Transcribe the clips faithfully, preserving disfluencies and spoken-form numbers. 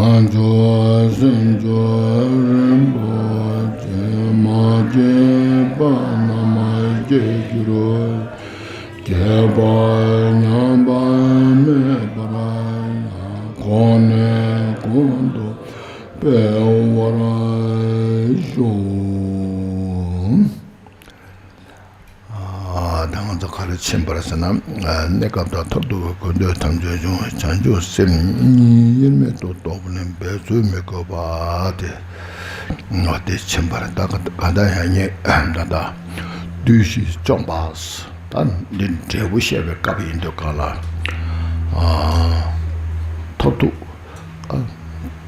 བྱང་ཆུབ་སེམས་མཆོག་རིན་པོ་ཆེ། མ་སྐྱེས་པ་རྣམས་སྐྱེ་གྱུར་ཅིག། སྐྱེས་པ་ཉམས་པ་མེད་པར་ཡང་། གོང་ནས་གོང་དུ་འཕེལ་བར་ཤོག། ཨ། ད་ང་ཚོ་ག་རེ་ཕྱིན་པ་རེད་ཟེར་ན། ཨ། གནས་སྐབས་དང་མཐར་ཐུག་གི་དགོས་འདོད་ཐམས་ཅད་འབྱུང་བའི་བྱང་ཆུབ་སེམས་གཉིས་དབྱེར་མེད་དུ་རྟོགས་པ་ནི་འབད་རྩོལ་མི་དགོས་པ་སྟེ། ཨ། དེ་ཕྱིན་པ་རེད། ད་ག་ད་ཡང་ཉེ་ད་ལྟ་བདུད་བཞི་བཅོམ་པ། ད་འདི་འབྲས་བུ་བཤད་པའི་སྐབས་ཡིན་དུས་ག་ལ། ཨ། མཐར་ཐུག་ཨ།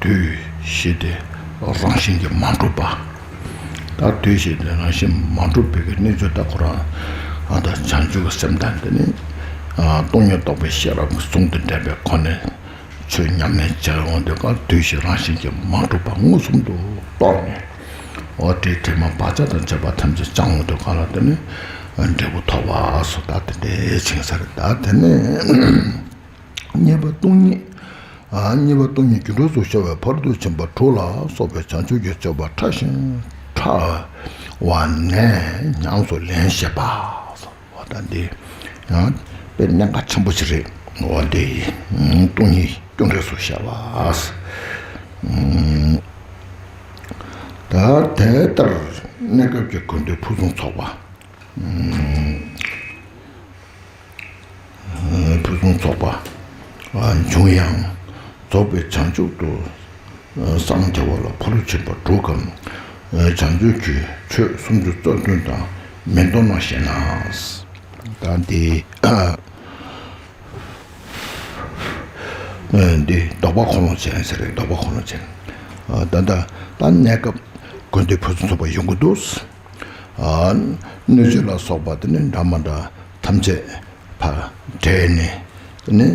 བདུད་བཞི་དེ་རང་བཞིན་གྱིས་མ་གྲུབ་པ། ད་བདུད་བཞི་དེ་རང་བཞིན་མ་གྲུབ་པའི་གི་གནས་ཚུལ་ད་ཁོ་རང་ཨ། ད་བྱང་ཆུབ་ཀྱི་སེམས་དང་དེ་ནི། ཨ། སྟོང་ཉིད་རྟོགས་པའི་ཤེས་རབ་ཀྱི་ཟུང་དུ་འབྲེལ་བའི་སྒོ་ནས་ཆོས་ཉམས་ལེན་བྱེད་འོང་དུས་ག་བདུད་བཞི་རང་བཞིན་གྱིས་མ་གྲུབ་པ་མངོན་སུམ་དུ་རྟོགས་ནས། འོ་དེ་དྲི་མ་བག་ཆགས་དང་བཅས་པ་ཐམས་ཅད་སྦྱངས་འོང་དུས་ག་ལ་དེ་ནི་འབྲས་བུ་ཐོབ་པ་སོགས་ད་དེ་འདྲའི་ཕྱིན་ས་རེད། ད་དེ་ནས། གཉིས་པ་སྟོང་ཉིད། ཨ། གཉིས་པ་སྟོང་ཉིད་རྒྱུ་འབྲས་སུ་ཤར་བའི་ཕ་རོལ་ཏུ་ཕྱིན་པ་དྲུག་ལ་སོགས་པའི་བྱང་ཆུབ་ཀྱི་སྤྱོད་པ་ཕྲ་ཞིང་ཕྲ་བ་ནས་ཉམས་སུ་ལེན་བྱེད་པ། འོ་ད་འདི་ཡང་དཔེ་གནད་འགག་ཆེན་པོ་ཞིག་རེད། འོ་འདི་སྟོང་ཉིད་རྒྱུ་འབྲས་སུ་ཤར་བ། ད་དེ་ལྟར་གནས་སྐབས་ཀྱི་དགོས་འདོད་ཕུན་སུམ་ཚོགས་པ། ཕུན་སུམ་ཚོགས་པ་འབྱུང་ཡང་། རྫོགས་པའི་བྱང་ཆུབ་ཏུ་སངས་རྒྱ་བ་ལ་ཕ་རོལ་ཕྱིན་པ་དྲུག་གམ། བྱང་ཆུབ་ཀྱི་ཆོས་སུམ་ཅུ་རྩ་བདུན་དང་མི་འདོར་ན་ཞེ་ན། ད་འདི་འདི་ལྡོག་པ་ཁོ་ན་ཅན་ཟེར་རེད། ལྡོག་པ་ཁོ་ན་ཅན། ད་ད་ད་གནས་སྐབས་དགོས་འདོད་ཕུན་སུམ་ཚོགས་པ་ཡོང་གི་འདུག། ཨ། སྣོད་བཅུད་ལ་སོགས་པ་དེ་ནི་འདྲ་མི་འདྲ་ཐམས་ཅད་ཕར་བྲལ་ནས་དེ་ནི།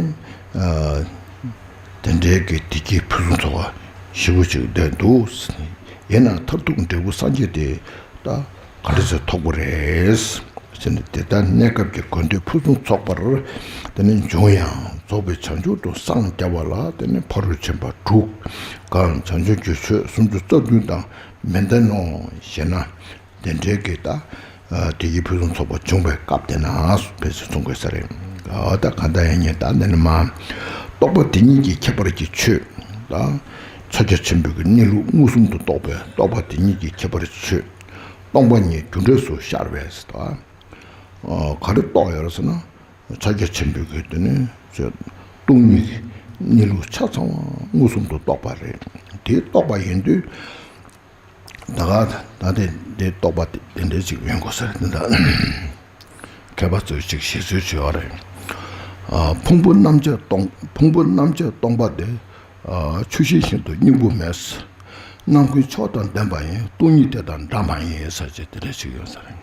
ཨ། དེ་འདྲའི་གི་བདེ་སྐྱིད་ཕུན་སུམ་ཚོགས་པ་ཞེ་པོ་ཅིག་བསྡད་འདུག། ཡིན་ནའང་མཐར་ཐུག་འབྲས་བུ་སངས་རྒྱས་དེ་ད་ག་འདྲ་ཚོད་ཐོབ་དགོས་རེད་ཟེར་ནས། དེ་ལྟར་གནས་སྐབས་ཀྱི་དགོས་འདོད་ཕུན་སུམ་ཚོགས་པར་དེ་ནི་འབྱུང་ཡང་། རྫོགས་པའི་བྱང་ཆུབ་ཏུ་སངས་རྒྱ་བ་ལ་དེ་ནི་ཕ་རོལ་ཕྱིན་པ་དྲུག་གམ། བྱང་ཆུབ་ཀྱི་ཆོས་སུམ་ཅུ་རྩ་བདུན་དང་མི་ལྡན་ནོ་ཞེ་ན། དེ་འདྲའི་གི་ད་བདེ་སྐྱིད་ཕུན་སུམ་ཚོགས་པ་འབྱུང་བའི་སྐབས་དེ་ན་ཕལ་ཆེར་མཚོན་དགོས་ས་རེད། ཨ། ད་གང་ལྟར་ཡང་ཉེ་ད་འདི་ནི་མ། རྟོག་པ་དེ་ཉིད་ཀྱི་ཁྱད་པར་གྱི་ཆོས་དང་། ཕྱག་རྒྱ་ཆེན་པོའི་གི་གནས་ལུགས་མངོན་སུམ་དུ་རྟོགས་པའི་རྟོག་པ་དེ་ཉིད་ཀྱི་ཁྱད་པར་གྱི་ཆོས། སྟོང་པ་ཉིད་རྒྱུ་འབྲས་སུ་ཤར་བས་ཟེར་ད། ཨ། ག་རེ་རྟོགས་ཡོད་རེད་ཟེར་ན། ཕྱག་རྒྱ་ཆེན་པོའི་གི་དེ་ནི་སྟོང་ཉིད་ཀྱི་གནས་ལུགས་ཆ་ཚང་བ་མངོན་སུམ་དུ་རྟོགས་པ་རེད། དེ་རྟོགས་པ་ཡིན་དུས། ད་ག་ད་དེ་འདི་རྟོགས་པ་དེ་འདྲ་ཅིག་ཡོང་དགོས་ས་རེད། འདི་འདྲ་མཁས་པ་ཚོས་ཅིག་བཞེད་སྲོལ་བྱས་པ་རེད། ཨ། ཕུང་པོ་རྣམ་བཅད་སྟོང་། ཕུང་པོ་རྣམ་བཅད་སྟོང་པ་དེ། ཨ། ཆུ་ཤེལ་བཞིན་དུ་སྙིང་པོ་མེད། རྣམ་ཀུན་མཆོག་དང་ལྡན་པ་ཡིན། སྟོང་ཉིད་དེ་དང་འདྲ་མ་ཡིན་ཟེར་བྱས་དེ་འདྲ་ཅིག་ཡོད་ས་རེད།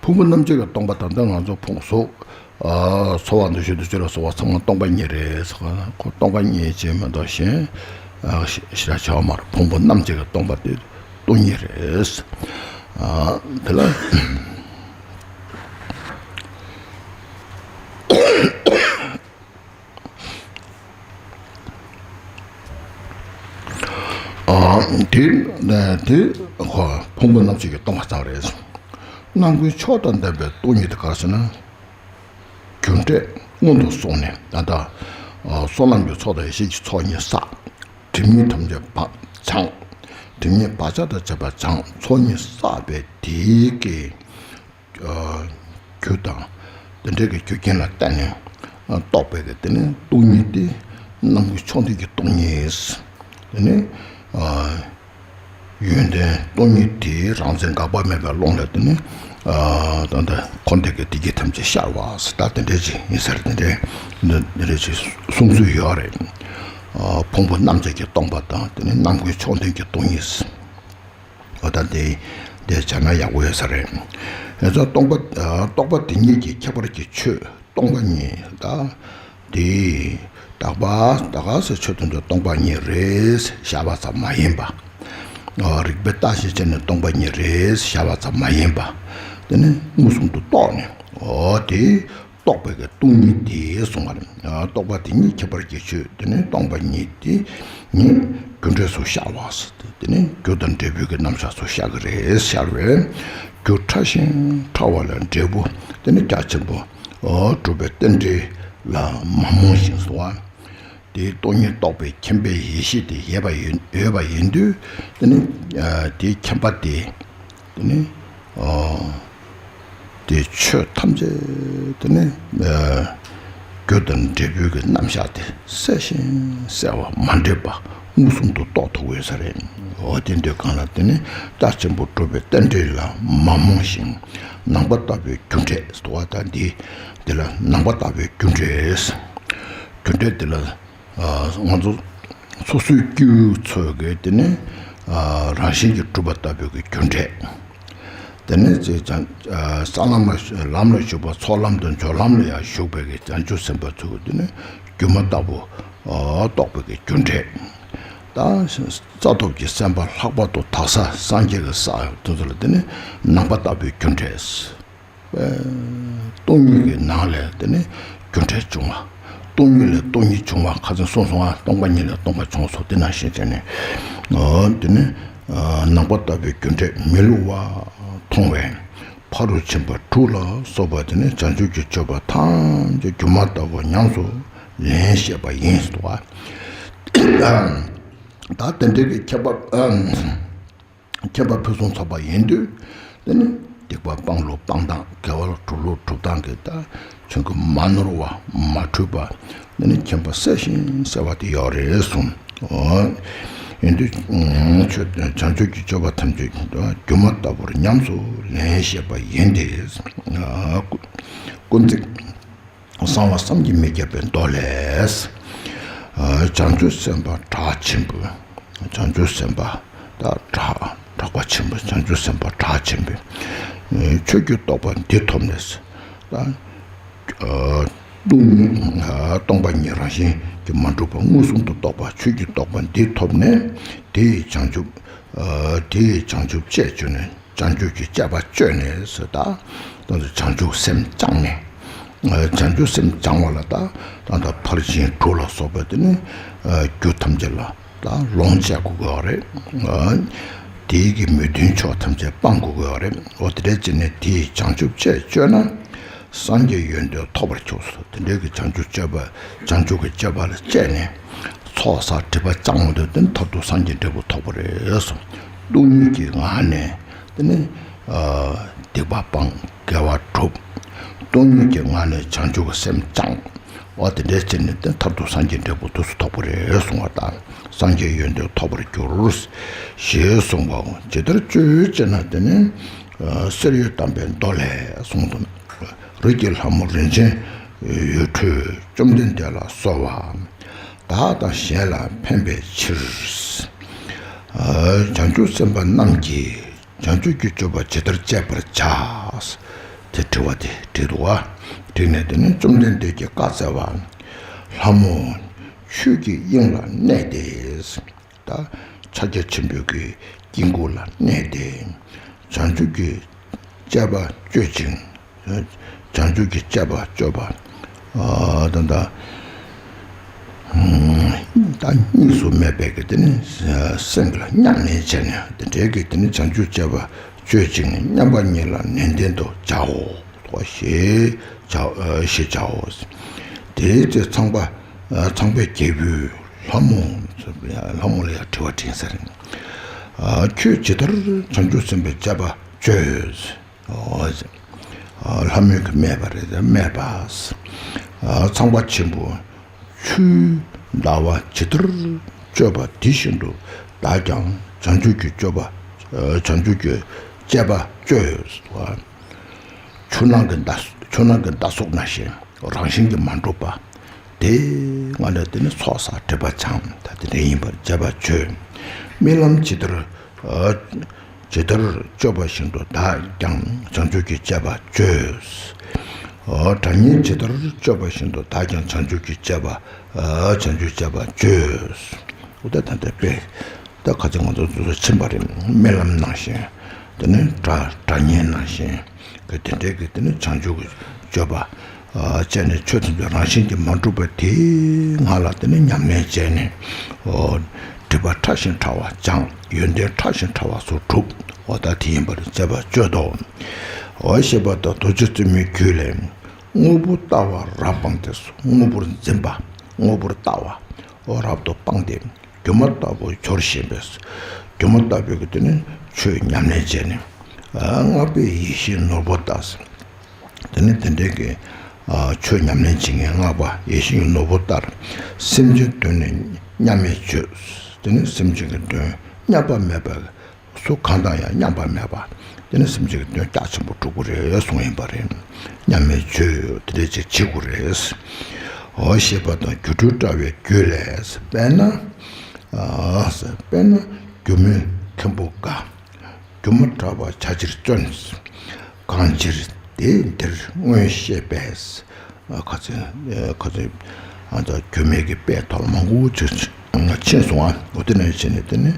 ཕུང་པོ་རྣམ་བཅད་ཀྱི་སྟོང་པ་དང་། ད་ང་ཚོ་ཕུང་གཟུགས། ཨ། ཚོར་བ་འདུ་ཤེས་འདུ་བྱེད་ལ་སོགས་པ་ཚང་མ་སྟོང་པ་ཉིད་རེད་ཟེར་ག་ན། ཁོ་སྟོང་པ་ཉིད་ཅེས་མ་གཏོགས་གཞན་ཞེ་དྲག་བྱ་བ་མ་རེད། ཕུང་པོ་རྣམ་བཅད་ཀྱི་སྟོང་པ་དེ་སྟོང་ཉིད་རེད། ཨ། དེ་ལ། ཨ། དེ་དེ་ཁོ་ཕུང་པོ་རྣམ་བཅད་ཀྱི་སྟོང་པ་ཙམ་རེད། རྣམ་ཀུན་མཆོག་དང་ལྡན་པའི་སྟོང་ཉིད་དེ་ག་རེ་ཟེར་ན། རྒྱུ་འབྲས་སྔོན་དུ་སོང་ནས། ད་ལྟ་བསོད་ནམས་ཀྱི་ཚོགས་དང་ཡེ་ཤེས་ཀྱི་ཚོགས་གཉིས་བསགས། སྒྲིབ་གཉིས་ཐམས་ཅད་བག་བྱང་། སྒྲིབ་གཉིས་བག་ཆགས་དང་བཅས་པ་བྱང་། ཚོགས་གཉིས་བསགས་པའི་དེའི་གི། ཨ། རྒྱུ་དང་། དེ་འདྲའི་གི་རྒྱུ་རྐྱེན་ལ་བརྟེན་ནས། ཨ། རྟོགས་པའི་གི་དེ་ནི་སྟོང་ཉིད་དེ། རྣམ་ཀུན་མཆོག་ལྡན་གྱི་སྟོང་ཉིད། དེ་ནི། ཨ། ཡོན་ཏན་སྟོང་ཉིད་དེའི་རང་མཚན་འགག་པ་མེད་པའི་ཀློང་ལ་དེ་ནི། ཨ། ད་ལྟ་འཁོར་འདས་ཀྱི་བདེ་སྐྱིད་ཐམས་ཅད་ཤར་བ་ཟེར། ད་དེ་འདྲའི་ཅིག་ཡིན་ས་རེད། དེ་འདྲའི་འདི་འདྲའི་ཅིག་གསུང་སྲོལ་ཡོད་རེད། ཨ། ཕུང་པོ་རྣམ་བཅད་ཀྱི་སྟོང་པ་དང་། དེ་ནི་རྣམ་ཀུན་མཆོག་ལྡན་གྱི་སྟོང་ཉིད། འོ་ད་དེ་དེ་བྱས་ན་ཡག་པོ་ཡོད་ས་རེད། ཨེ་ཙོ། སྟོང་པ། ཨ། རྟོག་པ་དེ་ཉིད་ཀྱི་ཁྱད་པར་གྱི་ཆོས་སྟོང་པ་ཉིད་ད། དེ་དག་པ་དག་ག་ཟེར་ཆོས་དོན་དུ་སྟོང་པ་ཉིད་རེད་བཞག་པ་ཙམ་མ་ཡིན་པ། ཨ། རིགས་པས་བརྟག་ཞིབ་བྱས་ནས་སྟོང་པ་ཉིད་རེད་བཞག་པ་ཙམ་མ་ཡིན་པ། དེ་ནི་མངོན་སུམ་དུ་རྟོགས་ནས། འོ་དེ་ རྟོག་པའི་གི་སྟོང་ཉིད་དེ་གསུངས་པ་རེད། རྟོག་པ་དེ་ཉིད་ཁྱད་པར་གྱི་ཆོས་དེ་ནི་སྟོང་པ་ཉིད་དེ་ཉིད་རྒྱུ་འབྲས་སུ་ཤར་བ་ཟེར་ཏེ། དེ་ནི་རྒྱུ་དང་འབྲས་བུའི་གི་རྣམ་གཞག་སུ་ཤར་གི་རེད། ཤར་བས་རྒྱུ་ཕྲ་ཞིང་ཕྲ་བ་ལ་འབྲས་བུ་དེ་ནི་རྒྱ་ཆེན་པོ་གྲུབ་པའི་རྟེན་འབྲེལ་ལ་མ་རྨོངས་ཤིང་གསུངས་པ། དེའི་སྟོང་ཉིད་རྟོགས་པའི་མཁྱེན་པའི་ཡེ་ཤེས་དེ་ཡོད་པ་ཡིན་ཡོད་པ་ཡིན་དུས། དེ་ནི་དེའི་མཁྱེན་པ་དེ་དེ་ནི་དེ་ཆོས་ཐམས་ཅད་དེ་ནི་རྒྱུ་དང་འབྲས་བུའི་གི་རྣམ་གཞག་དེ་གསལ་ཞིང་གསལ་བ་མ་འདྲེས་པ་མངོན་སུམ་དུ་རྟོགས་ཐུབ་ཡོད་ས་རེད། འོ་དེ་འདོད་གང་ལ་དེ་ནི་རྒྱ་ཆེན་པོ་གྲུབ་པའི་རྟེན་འབྲེལ་ལ་མ་རྨོངས་ཤིང་ནམ་མཁའ་ལྟ་བུའི་རྒྱུ་འབྲས་ཟེར་བ་དང་འདི་དེ་ལ་ནམ་མཁའ་ལྟ་བུའི་རྒྱུ་འབྲས། རྒྱུ་འབྲས་དེ་ལ་ང་ཚོ་སོ་སོའི་སྐྱེ་བོའི་ཚོས་ཀྱི་དེ་ནི་རང་བཞིན་གྱིས་གྲུབ་པ་ལྟ་བུའི་གི་རྒྱུ་འབྲས། དེ་ནས་ཅིག་ཀྱང་། ས་ལམ་ལ་ལམ་ལ་ཞུགས་པ་ཚོགས་ལམ་དང་སྦྱོར་ལམ་ལ་ཡང་ཞུགས་པའི་གི་བྱང་ཆུབ་སེམས་དཔའ་ཚོ་དེ་ནི་སྒྱུ་མ་ལྟ་བུ་རྟོགས་པའི་གི་རྒྱུ་འབྲས། ད་རྩ་ཐོབ་ཀྱི་སེམས་དཔའ་ལྷག་པར་དུ་དག་ས་སངས་རྒྱས་ཀྱི་ས་དེ་ཚོ་ལ་དེ་ནི་ནམ་མཁའ་ལྟ་བུའི་རྒྱུ་འབྲས། སྟོང་ཉིད་ཀྱི་ནང་ལས་དེ་ནི་རྒྱུ་འབྲས་བྱུང་བ། སྟོང་ཉིད་ལས་སྟོང་ཉིད་བྱུང་བ་ཁ་སང་གསུངས་སོང་ང་། སྟོང་པ་ཉིད་ལས་སྟོང་པ་བྱུང་སོགས་དེ་ནང་བཞིན་བྱས་ནས། དེ་ནི་ནམ་མཁའ་ལྟ་བུའི་རྒྱུ་འབྲས་མི་བསླུ་བ་མཐོང་བས། ཕ་རོལ་ཕྱིན་པ་དྲུག་ལ་སོགས་པ་དེ་ནི་བྱང་ཆུབ་ཀྱི་སྤྱོད་པ་ཐམས་ཅད་སྒྱུ་མ་ལྟ་བུ་ཉམས་སུ་ལེན་ཤེས་པ་ཡིན་ཟེར་བ། ད་དེ་འདྲའི་གི་ཁྱད་པར། ཁྱད་པར་ཕུན་སུམ་ཚོགས་པ་ཡིན་དུས། དེ་ནི་སྡིག་པ་སྤང་ལུགས་སྤང་སྟངས། དགེ་བ་ལ་སྒྲུབ་ལུགས་སྒྲུབ་སྟངས་ཀྱི་ད་ཆོས་ཀྱི་མ་ནོར་བ་མ་འཁྲུལ་བ། དེ་ནི་མཁྱེན་པ་གསལ་ཞིང་གསལ་བ་དེ་ཡོད་རེད་གསུངས། ཡིན་དུས་ཆོས་བྱང་ཆུབ་ཀྱི་སྤྱོད་པ་ཐམས་ཅད་སྒྱུ་མ་ལྟ་བུར་ཉམས་སུ་ལེན་ཤེས་པ་ཡིན་ཏེ། ཀུན་གཟིགས། གསང་བ་བསམ་གྱིས་མི་ཁྱབ་པའི་མདོ་ལས། བྱང་ཆུབ་སེམས་དཔའ་གྲགས་ཆེན་པོ། བྱང་ཆུབ་སེམས་དཔའ་ད་གྲགས་གྲགས་པ་ཆེན་པོ། བྱང་ཆུབ་སེམས་དཔའ་གྲགས་ཆེན་པོ། ཆོས་ཀྱི་རྟོགས་པ་འདི་ཐོབ་ནས། ད་སྟོང་ཉིད་སྟོང་པ་ཉིད་རང་བཞིན་གྱིས་མ་གྲུབ་པ་མངོན་སུམ་དུ་རྟོགས་པ། ཆོས་ཀྱི་རྟོགས་པ་འདི་ཐོབ་ནས། དེ་ཡི་བྱང་ཆུབ། དེ་ཡི་བྱང་ཆུབ་སྤྱད་བཅུག་ནས། བྱང་ཆུབ་ཀྱི་སྤྱད་པ་སྤྱོད་ནས་ཟེར། ད་ད་བྱང་ཆུབ་སེམས་བཅངས་ནས། བྱང་ཆུབ་སེམས་བཅངས་པ་ལ་ད་ད་ད་ཕར་ཕྱིན་དྲུག་ལ་སོགས་པ་དེ་ནི་རྒྱུ་ཐམས་ཅད་ལ་ད་ལོངས་སྤྱད་དགོས་ཀྱི་ཡོད་རེད། དེའི་གི་མོས་མཐུན་ཕྱོགས་ཐམས་ཅད་སྤང་དགོས་ཀྱི་ཡོད་རེད། འོ་དེ་འདྲ་བྱས་ནས་དེ་ཡི་བྱང་ཆུབ་སྤྱད་སྤྱོད་ན། སངས་རྒྱས་ཡོན་ཏན་ཐོབ་པར་འགྱུར་ཟེར། དེ་འདྲའི་གི་བྱང་ཆུབ་སྤྱོད་པ། བྱང་ཆུབ་ཀྱི་སྤྱོད་པ་ལ་སྤྱད་ནས་ཚོགས་བསགས་སྒྲིབ་པ་སྦྱང་བ་དེ་ནི་མཐར་ཐུག་སངས་རྒྱས་འབྲས་བུ་ཐོབ་པ་རེད་གསུངས། སྟོང་ཉིད་ཀྱི་ངང་ནས་དེ་ནི་སྡིག་པ་སྤང་། དགེ་བ་སྒྲུབ། སྟོང་ཉིད་ཀྱི་ངང་ནས་བྱང་ཆུབ་ཀྱི་སེམས་བཅངས། འོ་དེ་འདྲའི་ཚེ་ནི་དེ་མཐར་ཐུག་སངས་རྒྱས་འབྲས་བུ་དུས་སུ་ཐོབ་པ་རེད་གསུངས་པ་དང་། སངས་རྒྱས་ཡོན་ཏན་ཐོབ་པར་འགྱུར། ཞེས་གསུངས་པའོ། ཇི་ལྟར་སྤྱོད་ཅེ་ན། དེ་ནི་གསེར་འོད་དམ་པའི་མདོ་ལས་གསུངས་དོན། རིགས་ཀྱི་ལྷ་མོ་རིན་ཆེན་འོད་འཕྲོས་བཅོམ་ལྡན་འདས་ལ་གསོལ་བ། བདག་དང་གཞན་ལ་ཕན་པའི་ཕྱིར། བྱང་ཆུབ་སེམས་དཔའ་རྣམས་ཀྱིས་བྱང་ཆུབ་ཀྱི་སྤྱོད་པ་ཇི་ལྟར་སྤྱད་པར་བྱ། དེ་དྲི་བ་དེ་དྲིས་འདུག་པ། དྲིས་ནས་དེ་ནི་བཅོམ་ལྡན་འདས་ཀྱིས་བཀའ་སྩལ་པ། ལྷ་མོ། ཆོས་ཀྱི་དབྱིངས་ལ་གནས་ཏེ། ད་ཕྱག་རྒྱ་ཆེན་པོའི་གི་དཀྱིལ་འཁོར་ལ་གནས་ཏེ། བྱང་ཆུབ་ཀྱི་སྤྱད་པ་སྤྱོད་ཅིང་། བྱང་ཆུབ་ཀྱི་སྤྱད་པ་སྤྱོད་པ། ཨ་ད་ད་ད་གཉིས་སུ་མེད་པའི་གི་དེ་ནི་སེམས་ལ་མཉམ་ལེན་བྱས་ནས། དེ་འདྲའི་གི་དེ་ནི་བྱང་ཆུབ་སྤྱད་པ་སྤྱོད་ཅིང་མཉམ་པ་ཉིད་ལ་ནན་ཏན་དུ་བྱའོ། ཞེས་བྱའོ། ཞེས་བྱའོ། དེའི་ཚེ་ཚངས་པ། ཚངས་པའི་རྒྱལ་པོས་ལྷ་མོ། ལྷ་མོ་ལ་ཡང་དྲི་བ་དྲིས་ཟེར། ཁྱོད་ཇི་ལྟར་བྱང་ཆུབ་སེམས་དཔའི་སྤྱད་པ་སྤྱོད། ལྷ་མོས་ཀྱིས་སྨྲས་པ་རེད། སྨྲས་པ། ཚངས་པ་ཆེན་པོ། ཆུའི་ཟླ་བ་ཇི་ལྟར་སྤྱོད་པ་དེ་བཞིན་དུ་བདག་ཀྱང་བྱང་ཆུབ་ཀྱི་སྤྱོད་པ། བྱང་ཆུབ་ཀྱི་སྤྱད་པ་སྤྱོད། ཆུ་ནང་གི་མདའ། ཆུ་ནང་གི་མདའ་སོགས་ནང་བཞིན་རང་བཞིན་གྱིས་མ་གྲུབ་པ། དེ་ང་ལ་དེ་ནི་ཚོགས་བསགས་སྒྲིབ་པ་སྦྱངས། ད་དེ་འདྲ་ཡིན་པར་བྱེད་པ་བྱོས། རྨི་ལམ་ཇི་ལྟར། ཇི་ལྟར་སྤྱོད་པ་བཞིན་དུ་བདག་ཀྱང་བྱང་ཆུབ་ཀྱི་སྤྱད་པ་སྤྱོད། སྒྲ་སྙན་ཇི་ལྟར་སྤྱོད་པ་བཞིན་དུ་བདག་ཀྱང་བྱང་ཆུབ་ཀྱི་སྤྱད་པ། བྱང་ཆུབ་སྤྱད་པ་སྤྱོད། འོ་ད་ད་ལྟ་དཔེ། ད་ཁ་ཚིག་ང་ཚོ་ཚོ་ཕྱིན་པ་རེད། རྨི་ལམ་ནང་བཞིན། དེ་ནི་སྒྲ་སྒྲ་སྙན་ནང་བཞིན། དེ་འདྲའི་གི་དེ་ནི་བྱང་ཆུབ་ཀྱི་སྤྱོད་པ་སྤྱད་ནས་ཆོས་ཐམས་ཅད་རང་བཞིན་གྱིས་མ་གྲུབ་པ་དེའི་ངང་ལ་དེ་ནི་ཉམས་ལེན་བྱས་ནས། སྒྲིབ་པ་ཕྲ་ཞིང་ཕྲ་བ་སྦྱངས། ཡོན་ཏན་ཕྲ་ཞིང་ཕྲ་བ་སོགས་གྲུབ། འོ་ད་དེ་ཡིན་པར་མཛད་པ་སྤྱོད་དོ། འོ་ཞེས་པ་དང་རྡོ་རྗེ་བཙུན་མོའི་རྒྱུད་ལས། དངོས་པོ་ལྟ་བ་རབ་སྤངས་ཏེ། དངོས་པོར་འཛིན་པ། དངོས་པོར་ལྟ་བ། འོ་རབ་ཏུ་སྤངས་ཏེ། སྒྱུ་མ་ལྟ་བུ་སྦྱོར་བཞིན་པས། སྒྱུ་མ་ལྟ་བུའི་གི་དེ་ནི་ཆོས་ཉམས་ལེན་བྱས་ནས། སྔགས་པས་ཡིད་བཞིན་ནོར་བུ་ལྟར། དེ་ནི་དེ་འདྲའི་གི་ཆོས་ཉམས་ལེན་བྱེད་མཁན་སྔགས་པ་ཡིད་བཞིན་གྱི་ནོར་བུ་ལྟར། སེམས་ཅན་དོན་ནི་མཉམ་མེད་བྱོས། དེ་ནི་སེམས་ཅན་གྱི་དོན་མཉམ་པ་མེད་པ། སུ་གང་དང་ཡང་མཉམ་པ་མེད་པ། དེ་ནི་སེམས་ཅན་གྱི་དོན་རྒྱ་ཆེན་པོ་སྒྲུབ་དགོས་རེད་གསུངས་ཡིན་པ་རེད། མཉམ་མེད་བྱོས་དེ་འདྲ་ཅིག་བྱེད་དགོས་རེད། འོ་ཞེས་པ་དང་སྒྱུ་འཕྲུལ་དྲ་བའི་རྒྱུད་ལས། དཔེར་ན། དཔེར་ན་སྒྱུ་མའི་མཁན་པོ་འགའ། སྒྱུ་མ་དྲ་བ་བྱ་ཕྱིར་བརྩོན། གང་ཕྱིར་དེ་འདིར་མངོན་ཤེས་པས། ཁ་ཚིག་ཁ་ཚིག་ཨ་ད་སྒྱུ་མའི་གི་དཔེ་ཐོག་ལ་མང་པོ་ཅིག་ཕྱིན་སོང་ཨ། འོ་དེ་ནས་བྱས་ནས་དེ་ནི་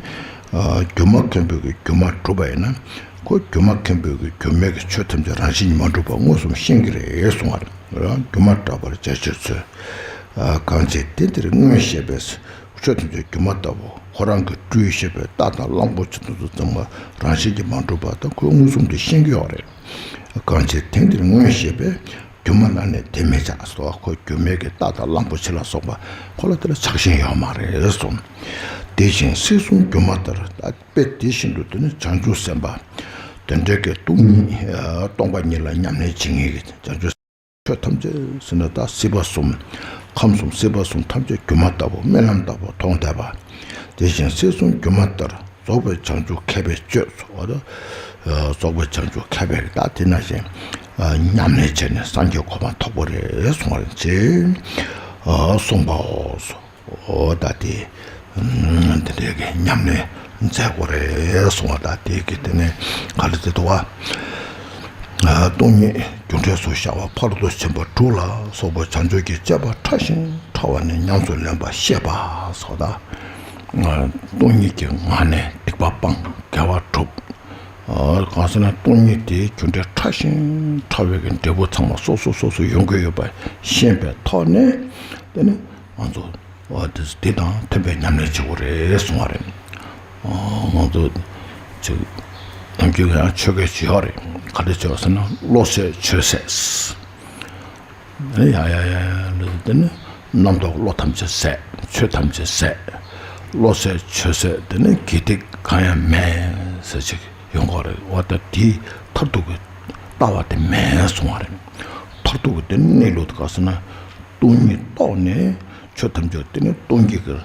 སྒྱུ་མ་མཁན་པོའི་གི་སྒྱུ་མ་གྲུབ་པ་ཡིན་ན། ཁོ་སྒྱུ་མ་མཁན་པོའི་གི་སྒྱུ་མའི་གི་ཆོས་ཐམས་ཅད་རང་བཞིན་མ་གྲུབ་པ་མངོན་སུམ་ཤེས་ཀྱི་རེད་གསུངས་པ་རེད། སྒྱུ་མ་དྲ་བར་བྱ་ཕྱིར་བརྩོན། གང་ཕྱིར་དེ་འདིར་མངོན་ཤེས་པས། ཆོས་ཐམས་ཅད་སྒྱུ་མ་ལྟ་བུ་ཁོ་རང་གི་སྤྲུལ་ཤེས་པའི་རྟ་དང་གླང་པོ་ཆེ་དེ་ཚོ་ཚང་མ་རང་བཞིན་གྱིས་མ་གྲུབ་པ་དང་ཁོས་མངོན་སུམ་དུ་ཤེས་ཀྱི་ཡོད་རེད། གང་ཕྱིར་དེ་འདིར་མངོན་ཤེས་པས། སྒྱུ་མ་ལ་ནི་དེ་མི་བྱ་སོ། ཁོ་སྒྱུ་མའི་གི་རྟ་དང་གླང་པོ་ཆེ་ལ་སོགས་པ་ཁོ་ལ་དེ་ལ་ཆགས་ཞེན་ཡོད་མ་རེད་གསུངས། དེ་བཞིན་སྲིད་གསུམ་སྒྱུ་མ་ལྟར། ད་དཔེ་དེ་བཞིན་དུ་དེ་ནི་བྱང་ཆུབ་སེམས་དཔའ་དེ་འདྲའི་གི་སྟོང་ཉིད་སྟོང་པ་ཉིད་ལ་ཉམས་ལེན་བྱེད་མཁན་གྱི་བྱང་ཆུབ་ཆོས་ཐམས་ཅད་ཟེར་ན་ད་སྲིད་པ་གསུམ། ཁམས་གསུམ་སྲིད་པ་གསུམ་ཐམས་ཅད་སྒྱུ་མ་ལྟ་བུ་རྨི་ལམ་ལྟ་བུ་མཐོང་བསྡད་པ། དེ་བཞིན་སྲིད་གསུམ་སྒྱུ་མ་ལྟར། རྫོགས་པའི་བྱང་ཆུབ་མཁས་པས་སྤྱོད་སོགས། རྫོགས་པའི་བྱང་ཆུབ་མཁས་པས་ད་དེ་ནང་བཞིན་ཉམས་ལེན་བྱས་ནས་སངས་རྒྱས་གོ་འཕང་ཐོབ་པ་རེད་གསུངས་པ་རེད་ཅེས་གསུངས་པའོ། འོ་ད་དེ་འདི་འདྲའི་གི་ཉམས་ལེན་མཛད་དགོས་རེད་གསུངས་པ། ད་དེ་གི་དེ་ནས་ག་རེ་ཟེར་འདུག་བ། སྟོང་ཉིད་རྒྱུ་འབྲས་སུ་ཤར་བ་ཕ་རོལ་ཏུ་ཕྱིན་པ་དྲུག་ལ་སོགས་པ་བྱང་ཆུབ་ཀྱི་སྤྱད་པ་ཕྲ་ཞིང་ཕྲ་བ་ནི་ཉམས་སུ་ལེན་པ་ཤེས་པ་སོགས་དང་། སྟོང་ཉིད་ཀྱི་ངང་ནས་སྡིག་པ་སྤང་དགེ་བ་སྒྲུབ། གང་ཟེར་ན་སྟོང་ཉིད་དེའི་རྒྱུ་འབྲས་ཕྲ་ཞིང་ཕྲ་བའི་གི་འབྲས་བུ་ཚང་མ་སོ་སོ་སོ་སོ་ཡོང་གི་ཡོད་པ་ཤེས་པའི་ཐོག་ནས། དེ་ནི་ང་ཚོ་འོ་དེ་དེ་དང་མཐུན་པའི་ཉམས་ལེན་བྱེད་དགོས་རེད་གསུང་བ་རེད། ང་ཚོ་ཅིག་ནམ་རྒྱུན་ཡང་ཆོས་སྐད་ཅིག་ཡོད་རེད། ག་འདྲ་བྱས་ཟེར་ན་བློ་ཟད་ཆོས་ཟད། ཡ་ཡ་ཡ་ཡ་ལ་དེ་ནི་རྣམ་རྟོག་བློ་ཐམས་ཅད་ཟད། ཆོས་ཐམས་ཅད་ཟད། བློ་ཟད་ཆོས་ཟད་དེ་ནི་དགེ་སྡིག་གང་ཡང་མེད་ཟེར་ཅིག་ཡོང་གི་རེད། འོ་ད་དེའི་མཐར་ཐུག་གི་ལྟ་བ་དེ་མེད་གསུང་བ་རེད། མཐར་ཐུག་གི་དེ་ནི་གནས་ལུགས་དེ་ག་ཟེར་ན་སྟོང་ཉིད་རྟོགས་ནས་ཆོས་ཐམས་ཅད་དེ་ནི་སྟོང་ཉིད་ཀྱི་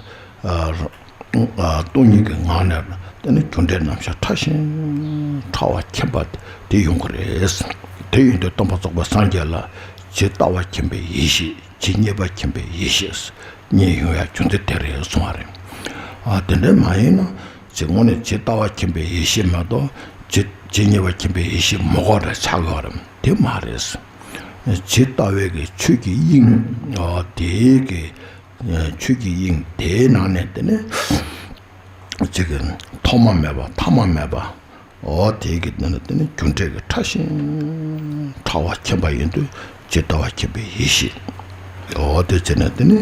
སྟོང་ཉིད་ཀྱི་ངང་ནས་དེ་ནི་རྒྱུ་འབྲས་རྣམ་གཞག་ཕྲ་ཞིང་ཕྲ་བ་མཁྱེན་པ་དེ་ཡོང་གི་རེད། དེ་ཡིན་དུས་སྟོན་པ་རྫོགས་པའི་སངས་རྒྱས་ལ་ཇི་ལྟ་བ་མཁྱེན་པའི་ཡེ་ཤེས། ཇི་སྙེད་པ་མཁྱེན་པའི་ཡེ་ཤེས་སྙེད་ཡོང་ཡ་རྒྱུ་མཚན་དེ་རེད་གསུང་བ་རེད། ཨ་དེ་འདྲ་མ་ཡིན་ན་ཇི་དངོས་གནས་ཇི་ལྟ་བ་མཁྱེན་པའི་ཡེ་ཤེས་མ་གཏོགས་ཇི་ཇི་སྙེད་པ་མཁྱེན་པའི་ཡེ་ཤེས་མ་གོ་རེ་ཆགས་ཡོད་རེད། དེ་མ་རེད། ཇི་ལྟ་བའི་གི་ཆོས་ཀྱི་དབྱིངས་ཨ་དེའི་གི་ཆོས་ཀྱི་དབྱིངས་དེའི་ནང་ནས་དེ་ནས་ཅིག་གི་ཐོག་མ་མེད་པ་ཐ་མ་མེད་པ། འོ་དེ་གི་དེ་ནི་དེ་ནི་རྒྱུ་འབྲས་ཀྱི་ཕྲ་ཞིང་ཕྲ་བ་མཁྱེན་པ་ཡིན་དུས་ཇི་ལྟ་བ་མཁྱེན་པའི་ཡེ་ཤེས། འོ་དེ་བྱས་ནས་དེ་ནི་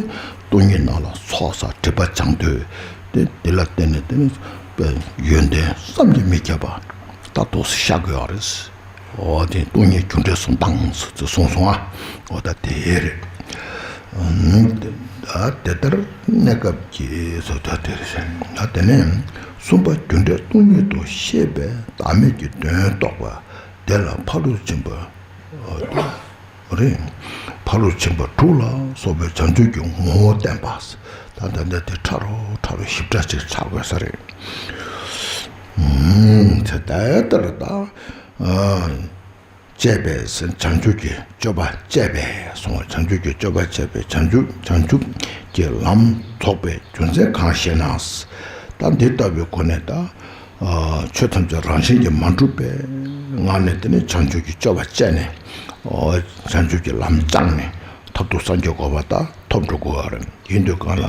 སྟོང་ཉིད་ནང་ལ་ཚོགས་བསགས་སྒྲིབ་པ་སྦྱང་དུས་དེ་དེ་ལ་བརྟེན་ནས་དེ་ནི་ཡོན་ཏན་བསམ་གྱིས་མི་ཁྱབ་པ་ད་འདུག་སེ་ཤར་གི་ཡོད་རེད། འོ་དེ་སྟོང་ཉིད་རྒྱུ་འབྲས་གསུམ་དང་ཟེར་ཚུལ་གསུངས་སོང་ཨ། འོ་ད་དེ་རེད། ཨ་དེ་ལྟར་གནས་སྐབས་ཀྱི་སོ་ད་དེ་རེད། ཨ་དེ་ནས་གསུམ་པ་རྒྱུ་འབྲས་སྟོང་ཉིད་དུ་ཤེས་པའི་བདག་མེད་ཀྱི་དོན་རྟོགས་པ་དེ་ལ་ཕ་རོལ་ཕྱིན་པ་རེད། ཕ་རོལ་ཕྱིན་པ་དྲུག་ལ་སོགས་པའི་བྱང་ཆུབ་ཀྱི་ངོ་བོ་བསྟན་པ། ད་ད་ད་དེ་ཕྲ་རུ་ཕྲ་རུ་ཞིབ་ཕྲ་ཅིག་ཆགས་དགོས་ས་རེད། ཨུམ་དེ་ལྟར་ད། སྤྱད་པས་བྱང་ཆུབ་ཀྱི་སྤྱོད་པ་སྤྱད་པས་སོང་བ། བྱང་ཆུབ་ཀྱི་སྤྱོད་པ་སྤྱད་པས་བྱང་ཆུབ་བྱང་ཆུབ་ཀྱི་ལམ་རྫོགས་པའི་རྒྱུ་མཚན་གང་ཞེ་ན། ད་འདི་ལྟ་བུའི་སྒོ་ནས་ད་ཆོས་ཐམས་ཅད་རང་བཞིན་གྱིས་མ་གྲུབ་པའི་ངང་ནས་དེ་ནི་བྱང་ཆུབ་ཀྱི་སྤྱོད་པ་སྤྱད་ནས་བྱང་ཆུབ་ཀྱི་ལམ་སྦྱངས་ནས་མཐར་ཐུག་སངས་རྒྱས་གོ་འཕང་ད་ཐོབ་འགྲོ་དགོས་པ་རེད། ཡིན་དུས་གང་ལ་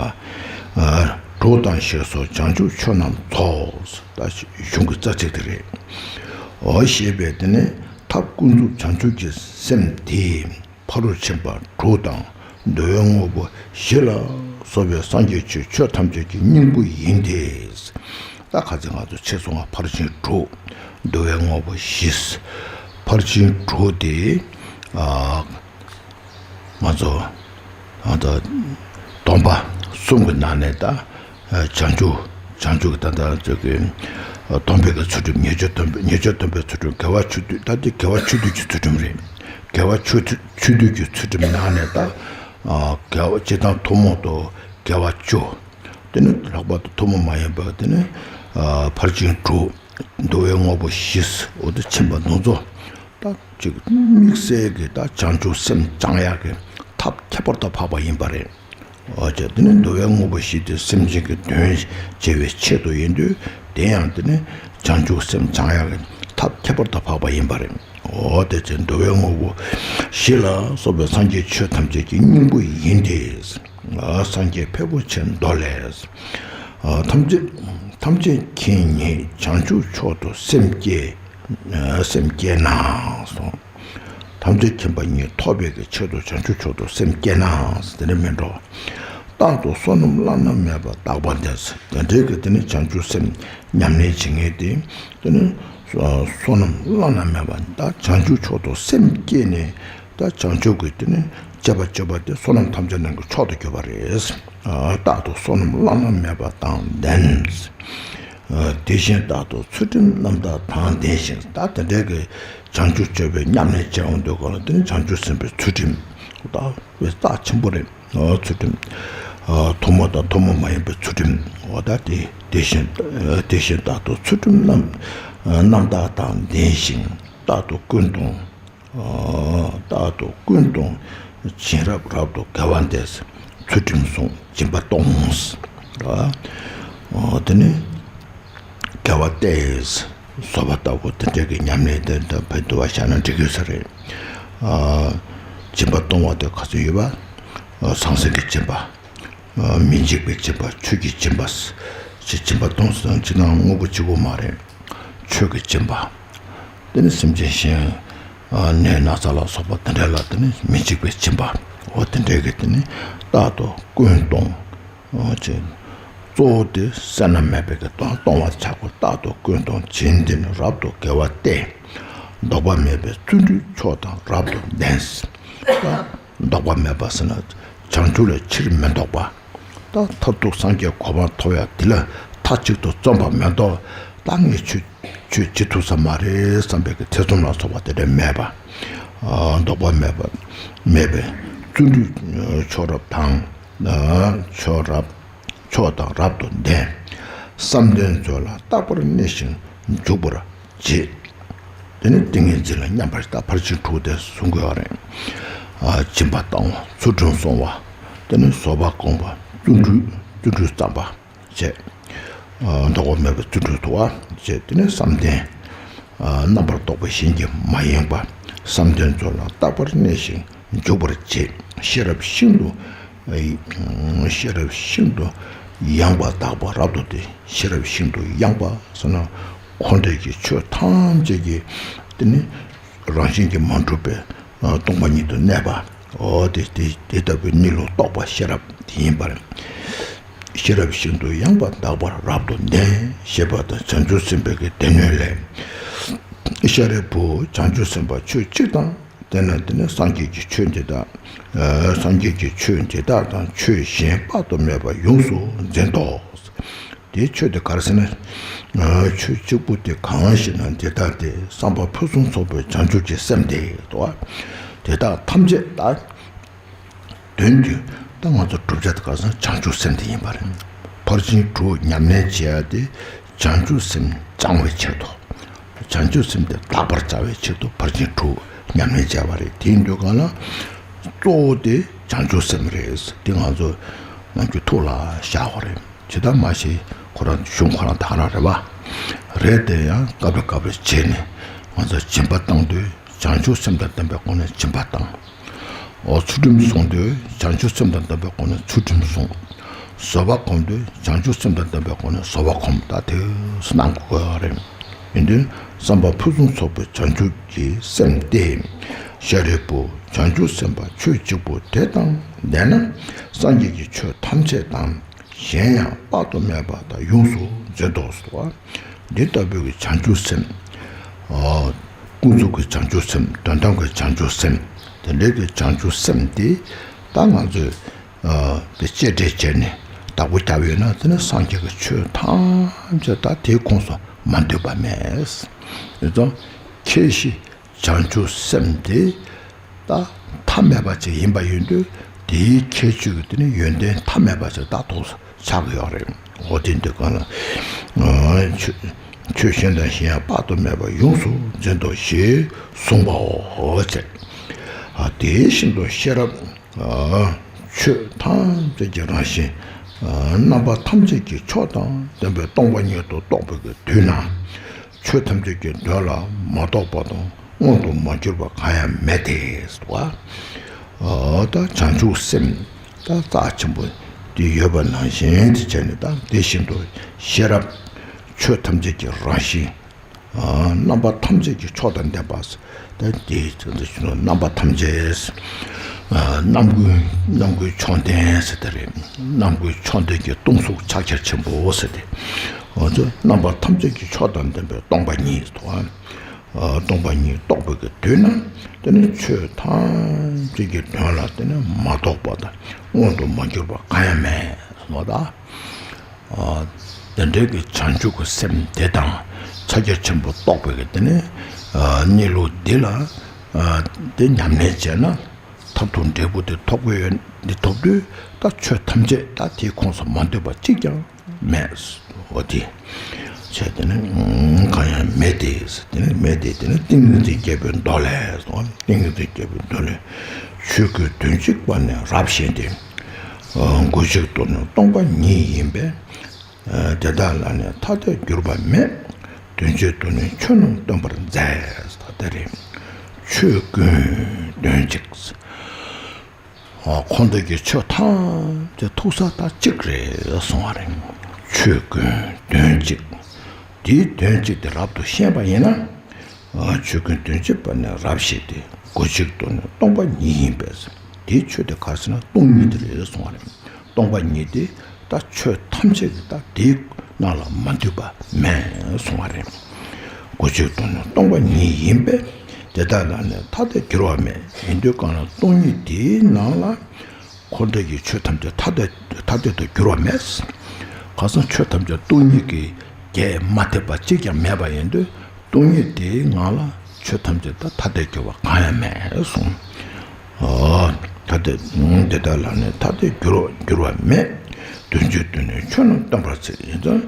དྲུག་དང་ཞེས་སོགས་བྱང་ཆུབ་ཆོས་རྣམས་རྫོགས། ད་གཞུང་གི་རྩ་ཚིག་དེ་རེད། འོ་ཞེས་པས་དེ་ནི། ཐབས་ཀུན་རྫོབ་བྱང་ཆུབ་ཀྱི་སེམས་དེ་ཕ་རོལ་ཕྱིན་པ་དྲུག་དང་འདུལ་བའི་དངོས་པོ་བཞི་ལ་སོགས་པའི་སངས་རྒྱས་ཆོས་ཆོས་ཐམས་ཅད་ཀྱི་སྙིང་པོ་ཡིན་ཏེ། ད་ཁ་ཚིག་ང་ཚོ་ཆེད་སོང་བ་ཕར་ཕྱིན་དྲུག་འདུལ་བའི་དངོས་པོ་བཞི། ཕར་ཕྱིན་དྲུག་དེ། ཨ། ང་ཚོ་ཨ་ད་སྡོམ་པ་གསུམ་གྱི་ནང་ནས་ད་བྱང་ཆུབ་བྱང་ཆུབ་ཀྱི་ད་ད་ཅིག་གི་སྡོམ་པའི་གི་ཚུལ་ཁྲིམས། ཉེས་སྤྱོད་སྡོམ་པའི་ཉེས་སྤྱོད་སྡོམ་པའི་ཚུལ་ཁྲིམས། དགེ་བ་ཆོས་སྡུད། ད་དེ་དགེ་བ་ཆོས་སྡུད་ཀྱི་ཚུལ་ཁྲིམས་རེད། དགེ་བ་ཆོས་ཆོས་སྡུད་ཀྱི་ཚུལ་ཁྲིམས་ནང་ནས་ད་དགེ་བ་སྤྱིར་བཏང་ཐུན་མོང་དུ་དགེ་བ་བཅུ། དེ་ནི་ལྷག་པར་དུ་ཐུན་མོང་མ་ཡིན་པ་དེ་ནི་ཕར་ཕྱིན་དྲུག་འདུལ་བའི་དངོས་པོ་བཞི། འོ་དེ་ཕྱིན་པ་འདི་ཚོ་ད་ཅིག་དམིགས་བསལ་གྱི་ད་བྱང་ཆུབ་སེམས་བཅང་ཡག་གི་ཐབས་ཁྱད་པར་དུ་འཕགས་པ་ཡིན་པ་རེད། འོ་ཅེ། དེ་ནི་འདུལ་བའི་དངོས་པོ་བཞི་དེ་སེམས་ཅན་གྱི་དོན་བྱེད་པའི་ཆེད་དུ་ཡིན་དུས། དེ་ཡང་དེ་ནི་བྱང་ཆུབ་སེམས་བཅང་ཡག་གི་ཐབས་ཁྱད་པར་དུ་འཕགས་པ་ཡིན་པ་རེད། འོ་དེ་ཅེ། འདུལ་བའི་དངོས་པོ་བཞི་ལ་སོགས་པའི་སངས་རྒྱས་ཆོས་ཐམས་ཅད་ཀྱི་སྙིང་པོ་ཡིན་ཏེ། སངས་རྒྱས་ཕལ་པོ་ཆེའི་མདོ་ལས། ཐམས་ཅད་ཐམས་ཅད་མཁྱེན་ཉིད་བྱང་ཆུབ་མཆོག་ཏུ་སེམས་བསྐྱེད། སེམས་བསྐྱེད་ན་གསུངས། ཐམས་ཅད་མཁྱེན་པ་ཉིད་ཐོབ་པའི་གི་ཆེད་དུ་བྱང་ཆུབ་མཆོག་ཏུ་སེམས་བསྐྱེད་ན་དེ་འདྲ་མིན་འགྲོ། རྟག་ཏུ་བསོད་ནམས་བླ་ན་མེད་པ་དག་པ་འདི། དེ་འདྲའི་གི་དེ་ནི་བྱང་ཆུབ་སེམས་ཉམས་ལེན་བྱེད་མཁན་དེ་དེ་ནི་བསོད་ནམས་བླ་ན་མེད་པ་ད་བྱང་ཆུབ་མཆོག་ཏུ་སེམས་བསྐྱེད་ནས། ད་བྱང་ཆུབ་ཀྱི་དེ་ནི་སྤྱད་པ་སྤྱོད་པ་དེ་བསོད་ནམས་ཐམས་ཅད་རྣམས་ཀྱི་མཆོག་ཏུ་གྱུར་པ་རེད། རྟག་ཏུ་བསོད་ནམས་བླ་ན་མེད་པ་དང་ལྡན། དེ་བཞིན་རྟག་ཏུ་ཚུལ་ཁྲིམས་རྣམ་དག་དང་ལྡན་ཞིང་། ད་དེ་འདྲའི་གི་བྱང་ཆུབ་སྤྱོད་པའི་ཉམས་ལེན་བྱེད་འོང་དུས་སྒང་ལ་དེ་ནི་བྱང་ཆུབ་སེམས་དཔའི་ཚུལ་ཁྲིམས་ད་དཔེ་རྩ་ཆེན་པོ་རེད། ཚུལ་ཁྲིམས་ཐུན་མོང་དང་ཐུན་མོང་མ་ཡིན་པའི་ཚུལ་ཁྲིམས། འོ་ད་དེ་དེ་བཞིན་དེ་བཞིན་རྟག་ཏུ་ཚུལ་ཁྲིམས་རྣམ་རྣམ་དག་དང་ལྡན་ཞིང་། རྟག་ཏུ་ཀུན་ཏུ། རྟག་ཏུ་ཀུན་ཏུ་བྱིན་རླབས་རབ་ཏུ་དགེ་བ་འདེབས། ཚུལ་ཁྲིམས་སྲུང་སྦྱིན་པ་གཏོང་། དེ་ནི་དགེ་བ་སྟེ། བཟོད་པ་ལྟ་བུ་དེ་འདྲའི་གི་ཉམས་ལེན་དེ་འདྲ་བྱེད་དུས་བ་བཞག་ན་འགྲིག་གི་ས་རེད། སྦྱིན་པ་གཏོང་བ་དེ་ག་ཚོད་ཡོད་པ། ཚངས་སྲས་ཀྱི་སྦྱིན་པ། མི་འཇིགས་པའི་སྦྱིན་པ། ཆོས་ཀྱི་སྦྱིན་པ། ཅེས་སྦྱིན་པ་གཏོང་ཟེར་ན་ཅི་ན་དངོས་པོ་གཅིག་པོ་མ་རེད། ཆོས་ཀྱི་སྦྱིན་པ། དེ་ནི་སེམས་ཅན་གཞན་ནད་ན་ཚ་ལ་སོགས་པ་དེ་འདྲ་ལ་དེ་ནི་མི་འཇིགས་པའི་སྦྱིན་པ། འོ་དེ་འདྲའི་གི་དེ་ནི་རྟག་ཏུ་ཀུན་གཏོང་། འོ་ཅེ། གཙོ་བོ་དེ་བསོད་ནམས་མེད་པའི་གི་གཏོང་བ་ཆག་པ་རྟག་ཏུ་ཀུན་གཏོང་བྱིན་ཏེ་ནི་རབ་ཏུ་དགེ་བ་སྟེ། ལྡོག་པ་མེད་པའི་བརྩོན་འགྲུས་མཆོག་དང་རབ་ཏུ་ལྡན། ལྡོག་པ་མེད་པ་ཟེར་ན་བྱང་ཆུབ་ལས་ཕྱིར་མི་ལྡོག་པ། ད་མཐར་ཐུག་སངས་རྒྱས་གོ་འཕང་ཐོབ་ཡ་དེ་ལ་མཐའ་གཅིག་ཏུ་བརྩོན་པ་མེད་དོ། ད་ངས་ཆོས་ཆོས་བྱེད་ཐུབ་ས་མ་རེད་བསམ་པའི་གི་ཐེ་ཚོམ་ལ་སོགས་པ་དེ་འདྲ་མེད་པ། ལྡོག་པ་མེད་པ་མེད་པའི་བརྩོན་འགྲུས་མཆོག་རབ་དང་། མཆོག་རབ་མཆོག་དང་རབ་ཏུ་ལྡན། བསམ་དོན་མཛོད་ལ་རྟག་པར་གནས་ཤིང་འཇུག་པར་བྱེད། དེ་ནི་ཏིང་ངེ་འཛིན་ལ་མཉམ་པར་ད་ཕར་ཕྱིན་དྲུག་དེ་གསུང་དགོས་པ་རེད། སྦྱིན་པ་གཏོང་བ། ཚུལ་ཁྲིམས་སྲུང་བ། དེ་ནི་བཟོད་པ་སྒོམ་པ། བརྩོན་འགྲུས་བརྩོན་འགྲུས་བརྩམ་པ་བྱས། ལྡོག་པ་མེད་པའི་བརྩོན་འགྲུས་ཐོབ་པ་བྱས། དེ་ནི་བསམ་གཏན་རྣམ་པར་རྟོག་པའི་ཞེན་གྱིས་མ་ཡེངས་པ། བསམ་དོན་མཛོད་ལ་རྟག་པར་གནས་ཤིང་འཇུག་པར་བྱེད། ཤེས་རབ་ཤིན་ཏུ་ཤེས་རབ་ཤིན་ཏུ་ཡངས་པ་དག་པ་རབ་ཏུ་ལྡན། ཤེས་རབ་ཤིན་ཏུ་ཡངས་པ་ཟེར་ན་འཁོར་འདས་ཀྱི་ཆོས་ཐམས་ཅད་ཀྱི་དེ་ནི་རང་བཞིན་གྱིས་མ་གྲུབ་པའི་སྟོང་པ་ཉིད་དུ་གནས་པ། འོ་དེ་དེ་དེ་ལྟ་བུའི་གནས་ལུགས་རྟོགས་པ་ཤེས་རབ་དེ་ཡིན་པར། ཤེས་རབ་ཤིན་ཏུ་ཡངས་པ་དག་པ་རབ་ཏུ་ལྡན་ཞེས་པ་དང་། བྱང་ཆུབ་སེམས་དཔའི་གི་སྡེ་སྣོད་ལས། ཤཱ་རིའི་བུ་བྱང་ཆུབ་སེམས་དཔའ་ཆོས་གཅིག་དང་། དེ་ན་དེ་ནི་སངས་རྒྱས་ཀྱི་ཆོས་འདི་དག་སངས་རྒྱས་ཀྱི་ཆོས་འདི་དག་དང་ཆོས་གཞན་དཔག་ཏུ་མེད་པ་ཡོངས་སུ་འཛིན་ཏོ། དེའི་ཆོས་དེ་ག་རེ་ཟེར་ན། ཆོས་གཅིག་པུ་དེ་གང་ཞེ་ན། འདི་དག་སྟེ་བསམ་པ་ཕུན་སུམ་ཚོགས་པའི་བྱང་ཆུབ་ཀྱི་སེམས་ཏེ་དོ། དེ་དག་ཐམས་ཅད་ད་དོན་གྱི་ད་ང་ཚོ་བསྒྲུབ་བྱ་དེ་ག་རེ་ཟེར་ན་བྱང་ཆུབ་སེམས་དེ་ཡིན་པ་རེད། ཕར་ཕྱིན་དྲུག་ཉམས་ལེན་བྱེད་ཡ་དེ་བྱང་ཆུབ་སེམས་བཅང་བའི་ཕྱིར་དུ། བྱང་ཆུབ་སེམས་དེ་དག་པར་བྱ་བའི་ཕྱིར་དུ་ཕར་ཕྱིན་དྲུག་ཉམས་ལེན་བྱས་པ་རེད། དེ་ཡིན་དུས་གང་ལ་གཙོ་བོ་དེ་བྱང་ཆུབ་སེམས་རེད། དེ་ང་ཚོ་ནམ་རྒྱུན་ཐུགས་ལ་བཞག་དགོས་རེད། ཇི་ལྟར་མ་ཤེས་ཁོ་རང་གཞུང་ཁོ་རང་དག་རང་རེད་པ། རེད་དེ་ཡང་སྐབས་རེ་སྐབས་རེ་བྱས་ནས་ང་ཚོ་སྦྱིན་པ་བཏང་དུས་བྱང་ཆུབ་སེམས་དང་ལྡན་པའི་སྒོ་ནས་སྦྱིན་པ་བཏང་། འོ་ཚུལ་ཁྲིམས་སྲུང་དུས་བྱང་ཆུབ་སེམས་དང་ལྡན་པའི་སྒོ་ནས་ཚུལ་ཁྲིམས་སྲུང་། བཟོད་པ་སྒོམ་དུས་བྱང་ཆུབ་སེམས་དང་ལྡན་པའི་སྒོ་ནས་བཟོད་པ་སྒོམ། ད་དེ་གནང་དགོས་རེད། ཡོན་ཏན་བསམ་པ་ཕུན་སུམ་ཚོགས་པའི་བྱང་ཆུབ་ཀྱི་སེམས་ཏེ། ཤཱ་རིའི་བུ། བྱང་ཆུབ་སེམས་དཔའ་ཆོས་གཅིག་པུ་དེ་དང་ལྡན་ན། སངས་རྒྱས་ཀྱི་ཆོས་ཐམས་ཅད་དང་། གཞན་ཡང་དཔག་ཏུ་མེད་པ་དག་ཡོངས་སུ་འཛིན་ཏོ་ཟེར་བ། འདི་ལྟ་བུའི་བྱང་ཆུབ་སེམས། ཨ། ཀུན་རྫོབ་ཀྱི་བྱང་ཆུབ་སེམས། དོན་དམ་གྱི་བྱང་ཆུབ་སེམས། དེ་འདྲའི་གི་བྱང་ཆུབ་སེམས་དེ་ད་ང་ཚོས། ཨ། དེ་གཅེས་སྤྲས་བྱས་ནས་བདག་པོ་བརྒྱབ་ཡོད་ན། དེ་ནི་སངས་རྒྱས་ཀྱི་ཆོས་ཐམས་ཅད་ད་དེའི་ཁོངས་སུ་མ་འདུས་པ་མེད། ཡོད་ཙང་ཁྱད་གཞི་བྱང་ཆུབ་སེམས་དེ་ད་ཐ་མལ་པ་ཅིག་ཡིན་པ་ཡིན་དུས། དེའི་ཁྱད་ཆོས་ཀྱི་དེ་ནི་ཡོན་ཏན་ཐ་མལ་པ་ཅིག་ད་ཐོག་ཆགས་ཀྱི་ཡོད་རེད། འོ་དེ་འདི་ག་ལ། ཨ། ཆོས་ཆོས་གཞན་དང་གཞན་ཡང་དཔག་ཏུ་མེད་པ་ཡོངས་སུ་འཛིན་ཏོ་ཞེས་གསུངས་པའོ་ཟེར། ཨ། དེ་བཞིན་དུ་ཤེས་རབ། ཨ། ཆོས་ཐམས་ཅད་ཀྱི་རང་བཞིན། ཨ། རྣམ་པ་ཐམས་ཅད་ཀྱི་མཆོག་དང་ལྡན་པའི་སྟོང་པ་ཉིད་དུ་རྟོགས་པའི་གི་དུས་ན། ཆོས་ཐམས་ཅད་ཀྱི་དོན་ལ་མ་རྟོགས་པ་དང་མངོན་དུ་མ་གྱུར་པ་གང་ཡང་མེད་དེ་ཟེར་བ། ཨ། ད་བྱང་ཆུབ་སེམས་ད་རྩ་ཆེན་པོ་དེ་ཡོད་པ་ནང་བཞིན་དེ་བྱས་ནས། ད་དེ་བཞིན་དུ་ཤེས་རབ། ཆོས་ཐམས་ཅད་ཀྱི་རང་བཞིན། ཨ། རྣམ་པ་ཐམས་ཅད་ཀྱི་མཆོག་དང་ལྡན་པ། ད་དེའི་ཚེ་འདི་ཕྱི་ནང་རྣམ་པ་ཐམས་ཅད། ཨ། རྣམ་ཀུན་རྣམ་ཀུན་མཆོག་ལྡན་ཟེར་དེ་རེད། རྣམ་ཀུན་མཆོག་ལྡན་གྱི་སྟོང་གཟུགས་ཕྱག་རྒྱ་ཆེན་པོ་ཟེར་ཏེ། འོ་ཚོ་རྣམ་པ་ཐམས་ཅད་ཀྱི་མཆོག་དང་ལྡན་པའི་སྟོང་པ་ཉིད་དོ། ཨ། སྟོང་པ་ཉིད་རྟོགས་པའི་གི་དུས་ན། དེ་ནི་ཆོས་ཐམས་ཅད་ཀྱི་དོན་ལ་དེ་ནི་མ་རྟོགས་པ་དང་མངོན་དུ་མ་གྱུར་པ་གང་ཡང་མེད་ཟེར་བ་དང་། ཨ། དེ་འདྲའི་གི་བྱང་ཆུབ་ཀྱི་སེམས་དེ་དང་ཕྱག་རྒྱ་ཆེན་པོ་རྟོགས་པའི་གི་དེ་ནི། ཨ། གནས་ལུགས་འདི་ལ། ཨ། དེ་ཉམས་ལེན་བྱས་ན། ཐབས་དང་འབྲས་བུ་དེ་ཐོབ་ཀྱི་ཡོད། འདི་ཐོབ་དུས་ད་ཆོས་ཐམས་ཅད་ད་དེའི་ཁོངས་སུ་མ་འདུས་པ་གཅིག་ཀྱང་མེད། འོ་དེ་བྱས་དེ་ནི་གང་ཡང་མེད་དེ། དེ་ནི་མེད་དེ། དེ་ནི་ཏིང་ངེ་འཛིན་རྒྱས་པའི་མདོ་ལས། ཏིང་ངེ་འཛིན་རྒྱས་པའི་མདོ་ལས། ཆོས་ཀུན་དོན་གཅིག་པ་ནི་རབ་ཤེས་ཏེ། ཨ། མགོ་གཅིག་ཏུ་ནི་སྟོང་པ་ཉིད་ཡིན་པས། ཨ། དེ་དག་ལ་ནི་ཐ་དད་འགྱུར་བ་མེད། དོན་གཅིག་ཏུ་ནི་ཆོས་རྣམས་སྟོན་པར་མཛད། ད་དེ་རེད། ཆོས་ཀུན་དོན་གཅིག། ཨ། འཁོར་འདས་ཀྱི་ཆོས་ཐམས་ཅད་ཐུག་ས་ད་གཅིག་རེད་གསུང་བ་རེད། ཆོས་ཀུན་དོན་གཅིག། དེའི་དོན་གཅིག་དེ་རབ་ཏུ་ཤེས་པ་ཡིན་ན། ཨ། ཆོས་ཀུན་དོན་གཅིག་པ་ནི་རབ་ཤེས་ཏེ། མགོ་གཅིག་ཏུ་ནི་སྟོང་པ་ཉིད་ཡིན་པས། དེའི་ཆོས་དེ་ག་རེ་ཟེར་ན་སྟོང་ཉིད་དེ་རེད་གསུང་བ་རེད། སྟོང་པ་ཉིད་དེ་ད་ཆོས་ཐམས་ཅད་ཀྱི་ད་དེའི་ནང་ལ་མ་འདུས་པ་མེད་གསུང་བ་རེད། མགོ་གཅིག་ཏུ་ནི་སྟོང་པ་ཉིད་ཡིན་པས། དེ་དག་ལ་ནི་ཐ་དད་འགྱུར་བ་མེད། ཡིན་དུས་གང་ལ་སྟོང་ཉིད་དེའི་ནང་ལ་འཁོར་འདས་ཀྱི་ཆོས་ཐམས་ཅད་ཐ་དད་ཐ་དད་དུ་འགྱུར་བ་མེད། ཁ་སང་ཆོས་ཐམས་ཅད་སྟོང་ཉིད་ཀྱི་གེགས་མ་ཐེབས་པ་གཅིག་ཀྱང་མེད་པ་ཡིན་དུས། སྟོང་ཉིད་དེའི་ངང་ལ་ཆོས་ཐམས་ཅད་ད་ཐ་དད་འགྱུར་བ་གང་ཡང་མེད་གསུངས། ཨ། ཐ་དད་དེ་དག་ལ་ནི་ཐ་དད་འགྱུར་བ་འགྱུར་བ་མེད། དོན་གཅིག་ཏུ་ནི་ཆོས་རྣམས་སྟོན་པར་མཛད། ཡིན་ཙང་།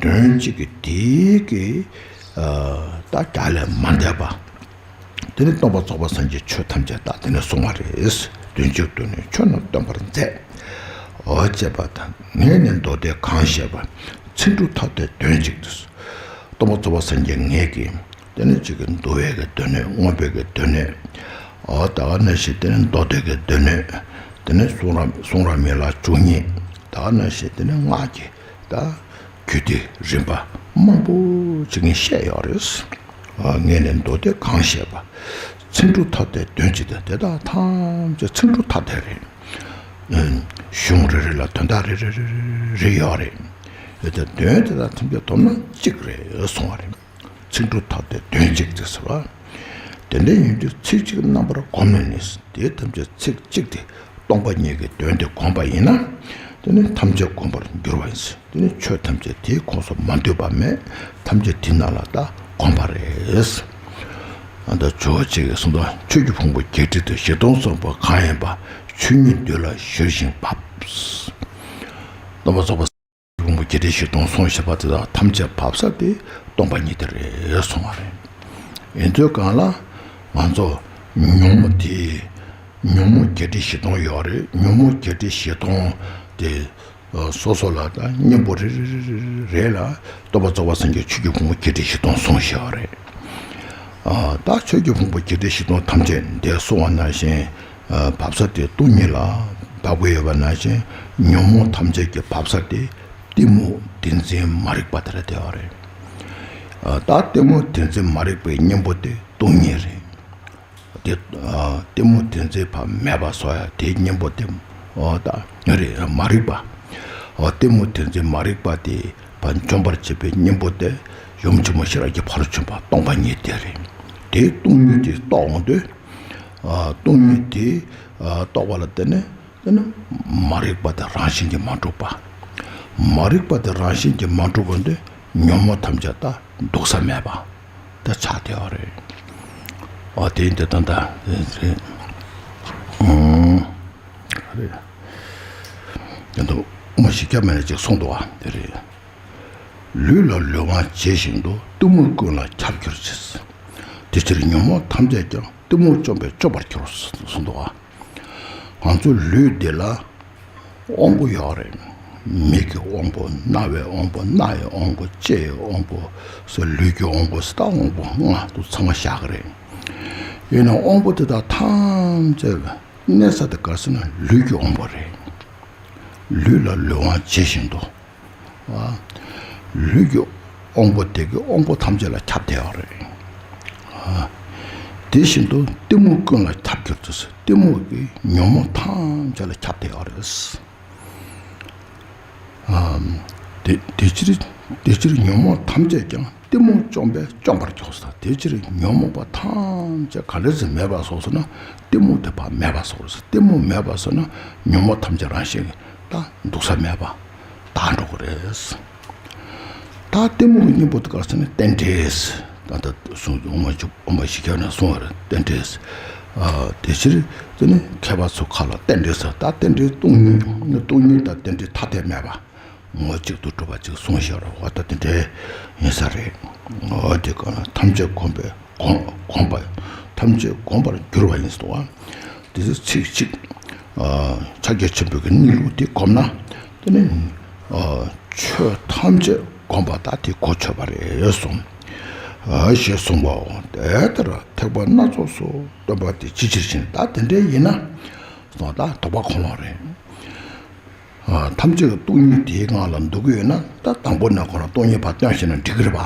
དོན་གཅིག་གི་དེའི་གི། ཨ། ད་རྒྱག་ལས་མ་འདས་པ། དེ་ནི་སྟོང་པ་རྫོགས་པ་སངས་རྒྱས་ཆོས་ཐམས་ཅད་ད་དེ་ནི་གསུང་བ་རེད། དོན་གཅིག་ཏུ་ནི་ཆོས་རྣམས་སྟོན་པར་མཛད། འོ་བྱས་པ་དང་། ངས་ནི་མདོ་སྡེ་གང་བཤད་པ། ཚིག་འབྲུ་ཐ་དད་དོན་གཅིག་ཏུ། སྟོང་པ་རྫོགས་པ་སངས་རྒྱས་ངེད་ཀྱིས་དེ་ནི་གཅིག་གི་འདུལ་བའི་གི་སྡེ་སྣོད། མངོན་པའི་གི་སྡེ་སྣོད། འོ་ད་ག་ནང་བཞིན་དེ་ནི་མདོ་སྡེ་གི་སྡེ་སྣོད། དེ་ནི་གསུང་རབ་གསུང་རབ་མི་ལ་བཅུ་གཉིས། ད་ག་ནང་བཞིན་དེ་ནི་སྔགས་ཀྱི་ད་རྒྱུད་སྡེ་རིམ་པ་མང་པོ་ཅིག་ངས་བཤད་ཡོད་རེད། ཨ། ངས་ནི་མདོ་སྡེ་གང་བཤད་པ། ཚིག་འབྲུ་ཐ་དད་དོན་གཅིག་སྟེ། དེ་དག་ཐམས་ཅད་ཚིག་འབྲུ་ཐ་དད་རེད། ཨ། གཞུང་རེ་རེ་ལ་དོན་དག་རེ་རེ་རེ་རེ་ཡོད་རེད། དེ་ལྟར་དོན་དེ་དག་ཐམས་ཅད་བསྡོམས་ན་གཅིག་རེད་གསུང་བ་རེད། ཚིག་འབྲུ་ཐ་དད་དོན་གཅིག་སྟེ་ཟེར་བ། དེ་འདྲ་ཡིན་དུས་ཚིག་གཅིག་རྣམ་པར་བསྒོམས་ནས་ནི། དེ་ཐམས་ཅད་ཚིག་གཅིག་སྟེ། སྟོང་པ་ཉིད་ཀྱི་དོན་དེ་བསྒོམས་པ་ཡིན་ན། དེ་ནི་ཐམས་ཅད་བསྒོམས་པར་འགྱུར་བ་ཡིན། དེ་ནི་ཆོས་ཐམས་ཅད་དེའི་ཁོངས་སུ་མ་འདུས་པ་མེད། ཐམས་ཅད་དེ་ནང་ལ་ད་བསྒོམས་པ་རེད། ཨ། ད་ཇོ་བོ་རྗེ་གིས་གསུངས་དོ། ཆོས་ཀྱི་ཕུང་པོ་བརྒྱད་ཁྲི་དང་བཞི་སྟོང་གསུངས་པ་གང་ཡིན་པ། ཆོས་ཉིད་འདི་ལ་གཞིར་བཞེངས་བབས། སྟོང་པ་རྫོགས་པ་ཕུང་པོ་བརྒྱད་ཁྲི་བཞི་སྟོང་གསུངས་བཞག་པ་དེ་དག་ཐམས་ཅད་བབས་ས་དེ་སྟོང་པ་ཉིད་དེ་རེད་གསུང་བ་རེད། ཡིན་དུས་གང་ལ་ང་ཚོ་ཉོན་མོངས་དེ། ཉོན་མོངས་བརྒྱད་ཁྲི་བཞི་སྟོང་ཡོད་རེད། ཉོན་མོངས་བརྒྱད་ཁྲི་བཞི་སྟོང་དེ། ཨ། སོ་སོ་ལ་ད་གཉེན་པོ་རེ་རེ་རེ་རེ་རེ་ལ་སྟོང་པ་རྫོགས་པ་སངས་རྒྱས་ཆོས་ཀྱི་ཕུང་པོ་བརྒྱད་ཁྲི་བཞི་སྟོང་གསུངས་བཞག་རེད། ཨ། ད་ཆོས་ཀྱི་ཕུང་པོ་བརྒྱད་ཁྲི་བཞི་སྟོང་ཐམས་ཅད་འདི་གསུངས་པ་ནང་བཞིན། ཨ། བབས་ས་དེ་སྟོང་ཉིད་ལ་བབས་ཀྱི་ཡོད་པ་ནང་བཞིན། ཉོན་མོངས་ཐམས་ཅད་ཀྱི་བབས་ས་དེ་གཏི་མུག་བདེན་འཛིན་མ་རིག་པ་དེ་ལ་བསྡད་པ་རེད། ད་གཏི་མུག་དེ་འཛིན་མ་རིག་པའི་གཉེན་པོ་དེ་སྟོང་ཉིད་རེད། དེ་གཏི་མུག་དེ་འཛིན་ཕར་མེད་པ་བཟོ་ཡ་དེའི་གཉེན་པོ་དེ་ད་རེད། མ་རིག་པ། གཏི་མུག་དེ་འཛིན་མ་རིག་པ་དེ་ཕར་འཇོམས་པར་བྱེད་པའི་གཉེན་པོ་དེ་ཡུམ་ཆེན་མོ་ཤེས་རབ་ཀྱི་ཕ་རོལ་ཕྱིན་པ་སྟོང་པ་ཉིད་དེ་རེད། དེའི་སྟོང་ཉིད་དེ་རྟོགས་འོང་དུས། སྟོང་ཉིད་དེ་རྟོགས་པ་ལ་བརྟེན་ནས། དེ་ནི་མ་རིག་པ་དེ་རང་བཞིན་གྱིས་མ་གྲུབ་པ། མ་རིག་པ་དེ་རང་བཞིན་གྱིས་མ་གྲུབ་པ་འདི་ཉོན་མོངས་ཐམས་ཅད་ད་འདུག་ས་མེད་པ་དེ་ཆགས་བསྡད་པ་རེད། ཨ་དེ་འདི་ད་ལྟ་རེད། ཨང་། རེད། དེ་འདུག་མ་ཞིག་སྐྱབས་མེད་ན་ཅིག་གསུངས་འདུག་ཨ་དེ་རེད། ལུས་ལ་ལུས་དབང་བྱས་བཞིན་དུ། གཏི་མུག་ཀུན་ལ་ཁྱབ་གྱུར་ཅིག་དེ་ཕྱིར་ཉོན་མོངས་ཐམས་ཅད་ཀྱང་། གཏི་མུག་བཅོམ་པས་སྐྱོབ་པར་འགྱུར་གསུངས་འདུག་ཨ། ང་ཚོ་ལུས་འདི་ལ་དབང་པོ་ཡོད་རེད། མིག་གི་དབང་པོ། རྣ་བའི་དབང་པོ། སྣ་ཡི་དབང་པོ། ལྕེ་ཡི་དབང་པོ། སོ་ལུས་ཀྱི་དབང་པོ་ཟེར་ད་དབང་པོ་ལྔ་དུ་ཚང་མ་བཞག་གི་རེད། ཡིན་ནའང་དབང་པོ་དེ་དག་ཐམས་ཅད་གནས་ས་དེ་ག་རེ་ཟེར་ན་ལུས་ཀྱི་དབང་པོ་རེད། ལུས་ལ་ལུས་དབང་བྱེད་བཞིན་དུ། ལུས་ཀྱི་དབང་པོ་དེ་གི་དབང་པོ་ཐམས་ཅད་ལ་ཁྱབ་བསྡད་ཡོད་རེད། དེ་བཞིན་དུ་གཏི་མུག་ཀུན་ལ་ཁྱབ་གྱུར་ཅིག་གཏི་མུག་གི་ཉོན་མོངས་ཐམས་ཅད་ལ་ཁྱབ་བསྡད་ཡོད་རེད། དེ་དེ་ཕྱིར་དེ་ཕྱིར་ཉོན་མོངས་ཐམས་ཅད་ཀྱང་། གཏི་མུག་བཅོམ་པས་སྐྱོབ་པར་འགྱུར་ཟེར། དེ་ཕྱིར་ཉོན་མོངས་པ་ཐམས་ཅད་ག་འདྲ་ཞིག་མེད་པ་སོང་ཟེར་ན། གཏི་མུག་དེ་ཕར་མེད་པ་སོང་ཟེར། གཏི་མུག་མེད་པ་སོང་ན་ཉོན་མོངས་ཐམས་ཅད་རང་བཞིན་གྱིས་ད་འདུག་ས་མེད་པ་དག་འགྲོ་གི་རེད། ད་གཏི་མུག་གི་གཉེན་པོ་དེ་ག་རེ་ཟེར་ན་རྟེན་འབྲེལ། ད་ལྟ་གསུངས་འོ་མ་ཅིག་འོ་མ་ཞིག་བརྒྱབ་ནས་གསུངས་པ་རེད། རྟེན་འབྲེལ། དེ་ཕྱིར་དེ་ནི་མཁས་པ་ཚོ་ཁ་ལ་རྟེན་འབྲེལ་ཟེར། ད་རྟེན་འབྲེལ་སྟོང་ཉིད་སྟོང་ཉིད་དང་རྟེན་འབྲེལ་ཐ་དད་མེད་པ། ངོ་གཅིག་ཏུ་གྲུབ་པ་ཅིག་གསུངས་ཤག་རོ། འོ་ད་དེ་འདྲའི་ཡིན་ས་རེད། འོ་དེ་ག་ཐམས་ཅད་བསྒོམས་པས་བསྒོམ་བསྒོམས་པ། ཐམས་ཅད་བསྒོམ་པར་འགྱུར་བ་ཡིན་ཟེར་བ། དེ་ཚེ་ཚིག་གཅིག་ཕྱག་རྒྱ་ཆེན་པོའི་གི་གནས་ལུགས་དེ་བསྒོམས་ན། དེ་ནི་ཆོས་ཐམས་ཅད་བསྒོམས་པ་ད་དེ་གོ་ཆོད་པ་རེད་གསུངས། ཞེས་གསུངས་པའོ། དེ་ལྟར་ཐེག་པ་སྣ་ཚོགས་སུ་སྟོན་པ་དེ་ཇི་ཕྱིར་ཞེ་ན། ད་དེ་འདྲའི་ཡིན་ན། ད་དོགས་པ་ཁོ་ན་རེད། ཐམས་ཅད་ཀྱི་སྟོང་ཉིད་དེའི་ངང་ལ་འདུག་གི་ཡོད་ན། ད་དང་པོ་ནས་ཁོ་རང་སྟོང་ཉིད་ཕར་སྟོན་ཤེས་ན་འགྲིག་གི་རེད་པ།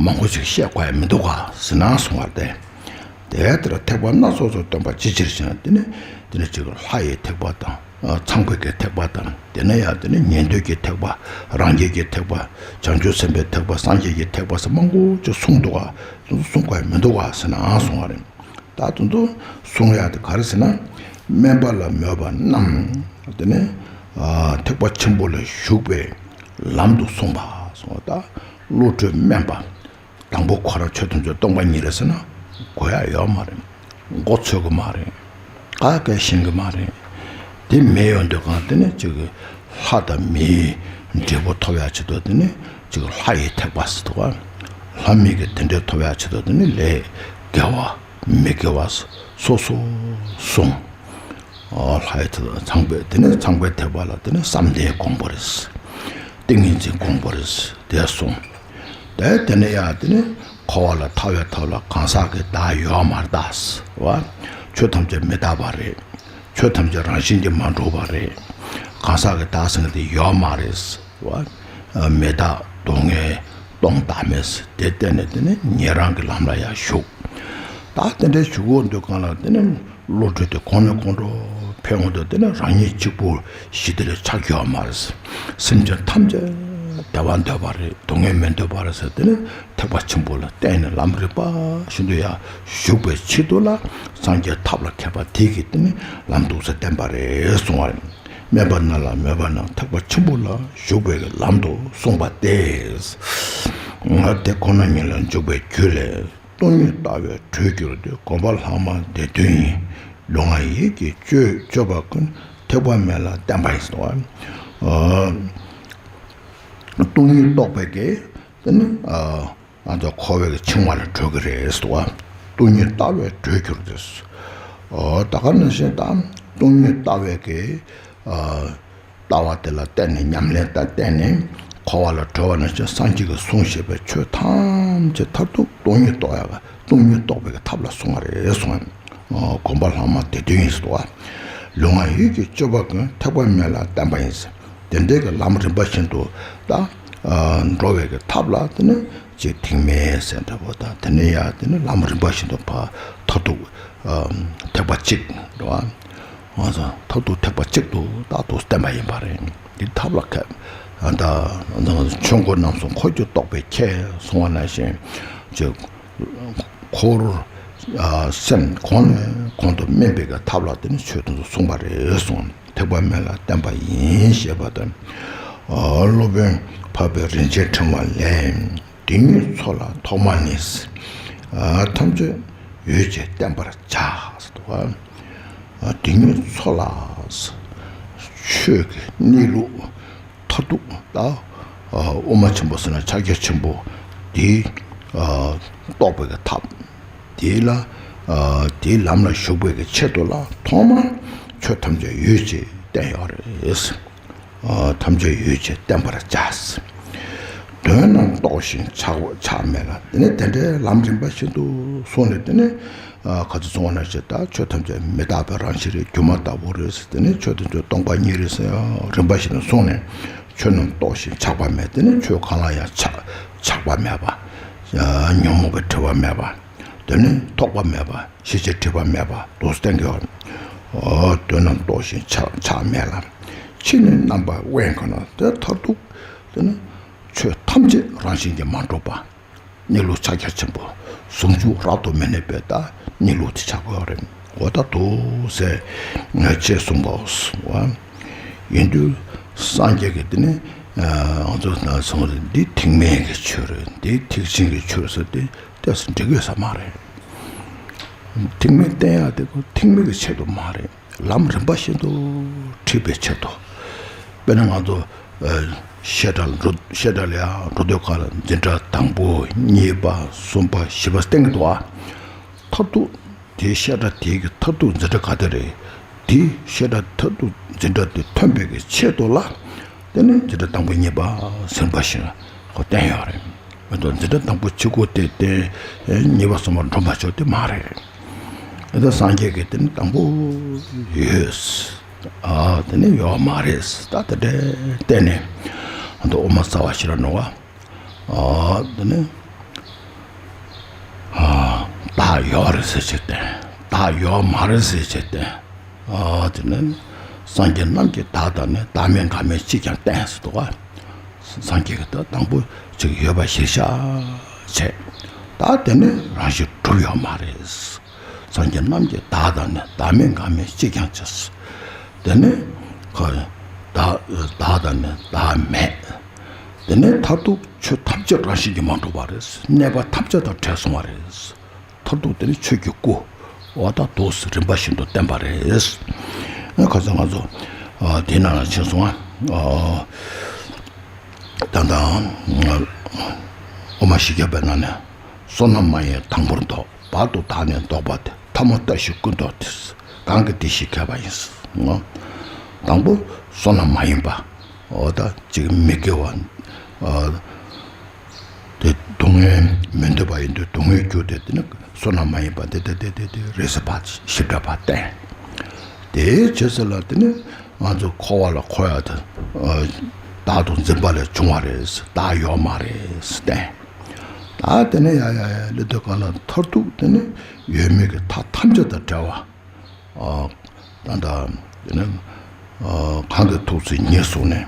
མང་པོ་ཞིག་བཤད་དགོས་ཡ་མི་འདུག་ག་ཟེར་ན་གསུང་བ་སྟེ། དེ་ལྟར་ཐེག་པ་སྣ་ཚོགས་སུ་སྟོན་པ་ཅི་ཕྱིར་ཞེ་ན། དེ་ནི་དེ་ནི་གཅིག་ལྷ་ཡི་ཐེག་པ་དང་། ཚངས་པའི་གི་ཐེག་པ་དང་། དེ་ནས་ཡང་དེ་ནི་ཉན་ཐོས་ཀྱི་ཐེག་པ། རང་རྒྱལ་གྱི་ཐེག་པ། བྱང་ཆུབ་སེམས་དཔའི་ཐེག་པ། སངས་རྒྱས་ཀྱི་ཐེག་པ་ཟེར་མང་པོ་ཅིག་གསུངས་འདུག་ག་གསུང་དགོས་ཡ་མི་འདུག་ག་ཟེར་ན་གསུང་བ་རེད། ད་དེ་ཚོ་གསུང་ཡག་དེ་ག་རེ་ཟེར་ན། དམན་པ་ལ་མོས་པ་རྣམས་དེ་ནི་ཐེག་པ་ཆེན་པོ་ལ་ཞུགས་པའི་ལམ་དུ་གསུངས་པ་གསུངས་པ། ད་བློ་གྲོས་དམན་པ། དང་པོ་ཁོ་རང་ཆོས་ཐམས་ཅད་སྟོང་པ་ཉིད་རེད་ཟེར་ན་གོ་ཡག་ཡོད་མ་རེད། མགོ་ཚོད་གི་མ་རེད། ཀ་ཀ་ཤེས་གི་མ་རེད། དེ་མེད་ཡོང་དུས་གང་དེ་ནི་གཅིག་གི་ལྷ་དང་མིའི་འབྲས་བུ་ཐོབ་ཡག་ཆེད་དུ་དེ་ནི་གཅིག་ལྷ་ཡི་ཐེག་པ་ཟེར་འདུག་ག་ལྷ་མི་གི་དེ་འདྲའི་ཐོབ་ཡག་ཆེད་དུ་དེ་ནི་ལས་དགེ་བ་མི་དགེ་བ་སོ་སོ་གསུངས། ལྷ་ཡི་ཐེག་པ་ཚངས་པའི་དེ་ནི་ཚངས་པའི་ཐེག་པ་ལ་དེ་ནི་བསམ་གཏན་དགོངས་པ་རེད། ཏིང་ངེ་འཛིན་དགོངས་པ་རེད། དེ་གསུངས། དེ་དེ་ནི་ཡང་དེ་ནི་འཁོར་བ་ལ་ཐར་བའི་ཐབས་ལ་གང་ཟག་གི་བདག་ཡོད་མ་རེད་ད་ཟེར་བ། ཆོས་ཐམས་ཅད་མི་རྟག་པ་རེད། ཆོས་ཐམས་ཅད་རང་བཞིན་གྱིས་མ་གྲུབ་པ་རེད། གང་ཟག་གི་བདག་ཟེར་མཁན་དེ་ཡོད་མ་རེད་ཟེར་བ། མི་རྟག་སྡུག་བསྔལ་སྟོང་བདག་མེད་ཟེར་དེ་བསྟན་ནས་དེ་ནི་ཉན་རང་གི་ལམ་ལ་ཡང་ཞུགས། ད་དེ་འདྲའི་ཞུགས་འོང་དུས་གང་ལ་དེ་ནི་བློ་གྲོས་དེ་གོང་ནས་གོང་དུ་འཕེལ་འོང་དུས་དེ་ནི་རང་ཉིད་གཅིག་པུ་ཞི་བདེ་ལ་ཆགས་ཀྱི་ཡོད་མ་རེད། སེམས་ཅན་ཐམས་ཅད་བདེ་བ་འདོད་པ་རེད། སྡུག་བསྔལ་མི་འདོད་པ་རེད་ཟེར་དེ་ནི་ཐེག་པ་ཆེན་པོ་ལ་བརྟེན་ནས་ལམ་རིམ་པ་བཞིན་དུ་ཡང་ཞུགས་པའི་ཆེད་དུ་ལ་སངས་རྒྱས་ཐབས་ལ་མཁས་པ་དེ་གིས་དེ་ནི་ལམ་འདུག་ས་བསྟན་པ་རེད་གསུང་བ་རེད། དམན་པ་རྣམས་ལ་མོས་པ་རྣམས། ཐེག་པ་ཆེན་པོ་ལ་ཞུགས་པའི་ལམ་དུ་གསུངས་པ་སྟེ། ང་དེ་ཁོ་ན་ཉིད་ལ་འཇུག་པའི་རྒྱུ་ལས། སྟོང་ཉིད་ལྟ་བས་གྲོལ་འགྱུར་ཏེ། སྒོམ་པ་ལྷག་མ་དེ་དོན་ཡིན། ལུས་ངག་ཡིད་ཀྱི་སྤྱོད་སྤྱོད་པ་ཀུན། ཐེག་པ་དམན་ལ་བརྟེན་པ་ཡིན་ཟེར་བ། སྟོང་ཉིད་རྟོགས་པའི་གི་དེ་ནི་ང་ཚོ་འཁོར་བའི་གི་འཆིང་བ་ལས་གྲོལ་གི་རེད་ཟེར་བ། སྟོང་ཉིད་ལྟ་བས་གྲོལ་འགྱུར་ཏེ། ད་ག་ནང་བཞིན་ད་སྟོང་ཉིད་ལྟ་བའི་གི་ལྟ་བ་དེ་ལ་བརྟེན་ནས་ཉམས་ལེན་དང་བརྟེན་ནས་འཁོར་བ་ལས་གྲོལ་བ་ནང་བཞིན་སངས་རྒྱས་ཀྱིས་གསུངས་བཞག་པའི་ཆོས་ཐམས་ཅད་མཐར་ཐུག་སྟོང་ཉིད་རྟོགས་ཡག་གི་སྟོང་ཉིད་རྟོགས་པའི་གི་ཐབས་ལ་གསུངས་པ་རེད་གསུངས། སྒོམ་པ་ལྷག་མ་དེ་དོན་ཡིན་ཟེར་བ། ལུས་ངག་ཡིད་ཀྱི་སྤྱོད་པ་ཀུན། ཐེག་པ་དམན་ལ་བརྟེན་པ་ཡིན། དེ་འདྲའི་གི་ལམ་རིམ་པ་བཞིན་དུ་ད་ འགྲོ་བའི་གི་ཐབས་ལ་དེ་ནི་ཅིག་ཐེག་དམན་ཟེར་འདྲ་པོ་དང་། དེ་ནས་ཡང་དེ་ནི་ལམ་རིམ་པ་བཞིན་དུ་ཕར་མཐར་ཐུག་ཐེག་པ་གཅིག་རེད་བ། ང་ཚོ་མཐར་ཐུག་ཐེག་པ་གཅིག་ཏུ་རྟག་ཏུ་བསྟན་པ་ཡིན་པ་རེད། འདི་ཐབས་ལ་མཁས། ད་ཆོས་འཁོར་རྣམ་གསུམ་འཁོར་གྱིས་རྟོགས་པའི་ཁྱད་གསུངས་པ་ནང་བཞིན་ཅིག་འཁོར་སེམས་གོང་ནས་གོང་དུ་སྨིན་པའི་གི་ཐབས་ལ་དེ་ནི་ཆོས་དེ་ཚོ་གསུངས་པ་རེད་གསུངས། ཐེག་པ་དམན་ལ་བསྟན་པ་ཡིན་ཞེས་པ་དང་། སློབ་དཔོན་འཕགས་པའི་རིན་ཆེན་ཕྲེང་བ་ལས། དེ་ཉིད་འཚོལ་ལ་ཐོག་མ་ནས། ཐམས་ཅད་ཡོད་ཅེས་བསྟན་པར་བྱ། དེ་ཉིད་འཚོལ་ལ། ཆོས་ཀྱི་གནས་ལུགས་མཐར་ཐུག་ད། དབུ་མ་ཆེན་པོ་ཟེར་ན་ཕྱག་རྒྱ་ཆེན་པོ་དེ་རྟོགས་པའི་གི་ཐབས། དེ་ལ་དེའི་ལམ་ལ་ཞུགས་པའི་གི་ཆེད་དུ་ལ་ཐོག་མར་ཆོས་ཐམས་ཅད་ཡོད་ཅེས་བསྟན་ཡོད་རེད། ཐམས་ཅད་ཡོད་ཅེས་བསྟན་པར་བྱ། དོན་རྣམས་རྟོགས་ཤིང་ཆགས་ཆགས་མེད་ལ། དེ་ནས་དེ་འདྲའི་ལམ་རིམ་པ་བཞིན་དུ་སོང་ནས་དེ་ནས་ག་ཚོད་སོང་བ་ན་ཞེས། ད་ཆོས་ཐམས་ཅད་མི་རྟག་པའི་རང་བཞིན་རེད། སྒྱུ་མ་ལྟ་བུ་རེད། དེ་ནས་ཆོས་ཐམས་ཅད་སྟོང་པ་ཉིད་རེད་ཟེར་རིམ་པ་བཞིན་དུ་སོང་ནས་ཆོས་རྣམས་རྟོགས་ཤིང་ཆགས་པ་མེད། དེ་ནས་ཆོས་གང་ལ་ཡང་ཆགས་ཆགས་པ་མེད་པ། ཉོན་མོངས་པའི་དྲི་བ་མེད་པ། དེ་ནི་ཐོགས་པ་མེད་པ། ཤེས་བྱའི་སྒྲིབ་པ་མེད་པ་དུ་བསྟན་གྱི་ཡོད། འོ་དོན་རྣམས་རྟོགས་ཤིང་ཆགས་ཆགས་མེད་ལ། ཕྱིས་ནི་རྣམ་པར་དབེན་གང་ན། དེ་མཐར་ཐུག་དེ་ནི་ཆོས་ཐམས་ཅད་རང་བཞིན་གྱིས་མ་གྲུབ་པ། གནས་ལུགས་ཕྱག་རྒྱ་ཆེན་པོ་ཟུང་འཇུག་རབ་ཏུ་མི་གནས་པའི་ད་གནས་ལུགས་དེ་ཆགས་ཀྱི་ཡོད་རེད། འོ་ད་དུ་ཟེར་ངས་ཅེས་གསུངས་པའོ། ཡིན་དུས་སངས་རྒྱས་ཀྱིས་དེ་ནི་ང་ཚོ་ན་སོང་རེད། འདི་ཐེག་དམན་གྱི་ཆོས་རེད། འདི་ཐེག་ཆེན་གྱི་ཆོས་ཟེར་ཏེ། ཏོག་ཙམ་འགྲིག་ཡོད་ས་མ་རེད། ཐེག་དམན་བསྟན་ཡག་དེ་ཁོ་ཐེག་དམན་གྱི་ཆེད་དུ་མ་རེད། ལམ་རིམ་པ་བཞིན་དུ་ཁྲིད་པའི་ཆེད་དུ། དཔེར་ན་ང་ཚོ་ཨ་བཤད་གྲྭ་ལ་འགྲོ། བཤད་གྲྭ་ལ་ཡང་འགྲོ་དུས་སྒང་ལ་འཛིན་གྲྭ་དང་པོ་གཉིས་པ་གསུམ་པ་བཞི་པ་བསྟན་གྱི་འདུག་ཨ། མཐར་ཐུག་དེའི་བཤད་གྲྭ་དེའི་གི་མཐར་ཐུག་འཛིན་གྲྭ་ག་དེ་རེད། དེའི་བཤད་གྲྭ་མཐར་ཐུག་འཛིན་གྲྭ་དེ་ཐོན་པའི་གི་ཆེད་དུ་ལ། དེ་ནི་འཛིན་གྲྭ་དང་པོ་གཉིས་པ་ཟེར་བ་ཞིག་ཁོ་བསྟན་ཡོད་རེད། མི་འདུག་འཛིན་གྲྭ་དང་པོ་གཅིག་པོ་དེ་བསྟན། གཉིས་པ་གསུམ་པ་འགྲོ་མ་ཆོག་དེ་མ་རེད། མི་འདུག་སངས་རྒྱས་ཀྱིས་དེ་ནི་དང་པོ་ཡོད། ཨ་དེ་ནི་ཡོད་མ་རེད། ད་དེ་འདྲའི་བསྟན་ནས་ཨ་འདུག་དབུ་མ་རྩ་བ་ཤེས་རབ་ནང་བ། ཨ་དེ་ནི་ཨ་བདག་ཡོད་རེད་ཟེར་བྱས་ཏེ། བདག་ཡོད་མ་རེད་ཟེར་བྱས་ཏེ། ཨ་དེ་ནི་སངས་རྒྱས་རྣམས་ཀྱིས་བདག་དང་ནི། བདག་མེད་འགའ་མེད་ཅིས་ཀྱང་བསྟན་ཟེར་འདུག་ག་སངས་རྒྱས་ཀྱིས་ད་དང་པོ་ཅིག་ཡོད་པ་གཞིར་བཞག་བྱས། ད་དེ་ནི་རང་བཞིན་གྲུབ་ཡོད་མ་རེད། སངས་རྒྱས་རྣམས་ཀྱིས་བདག་དང་ནི། བདག་མེད་འགའ་མེད་ཅིས་ཀྱང་བྱས། དེ་ནི་ཁོ་བདག་བདག་དང་ནི་བདག་མེད། དེ་ནས་མཐར་ཐུག་ཆོས་ཐམས་ཅད་རང་བཞིན་གྱིས་མ་གྲུབ་པ་རེད། གནས་པ་ཐམས་ཅད་དང་བྲལ་སོང་བ་རེད། མཐར་ཐུག་དེ་ནི་ཆོས་ཀྱི་སྐུ། འོ་ད་དུ་རིམ་པ་བཞིན་དུ་བསྟན་པ་རེད། ཨ་ཁ་སང་ང་ཚོ་ཨ་དེ་ནང་ལ་ཕྱིན་སོང་ཨ། ཨ་ད་ལྟ་དབུ་མ་བཞི་བརྒྱ་པའི་ནང་ནས། བསོད་ནམས་མ་ཡིན་དང་པོར་བཟློག་བར་དུ་བདག་ནི་བཟློག་པ་སྟེ། ཐ་མ་ལྟ་ཞིག་ཀུན་བཟློག་སྟེ། གང་གིས་དེ་བཞིན་མཁས་པ་ཡིན། དང་པོ་བསོད་ནམས་མ་ཡིན་པ། འོ་ད་ཅིག་མི་དགེ་བ། ཨ་དེ་སྡུག་བསྔལ་མི་འདོད་པ་ཡིན་དུས་སྡུག་བསྔལ་རྒྱུ་དེ་དེ་ནི་བསོད་ནམས་མ་ཡིན་པ་དེ་དེ་དེ་དེ་དེ་རེད་ཟེར་བ་ཞིབ་ཕྲ་བ་བསྟན། དེའི་རྗེས་སུ་ལ་དེ་ནི་ང་ཚོ་འཁོར་བ་ལ་འཁོར་ཡ་དེ་བདག་ཏུ་འཛིན་པ་ལས་བྱུང་བ་རེད། བདག་ཡོད་མ་རེད་བསྟན། ད་དེ་ནས་ཡ་ཡ་ཡ་ལི་དུ་ག་ལ་མཐར་ཐུག་དེ་ནི་ཡོད་མེད་ཀྱི་མཐའ་ཐམས་ཅད་དང་བྲལ་བ། ཨ་ད་ལྟ་དེ་ནི་ཨ་གང་གིས་ཐུགས་བརྩེ་ཉེར་བཟུང་ནས།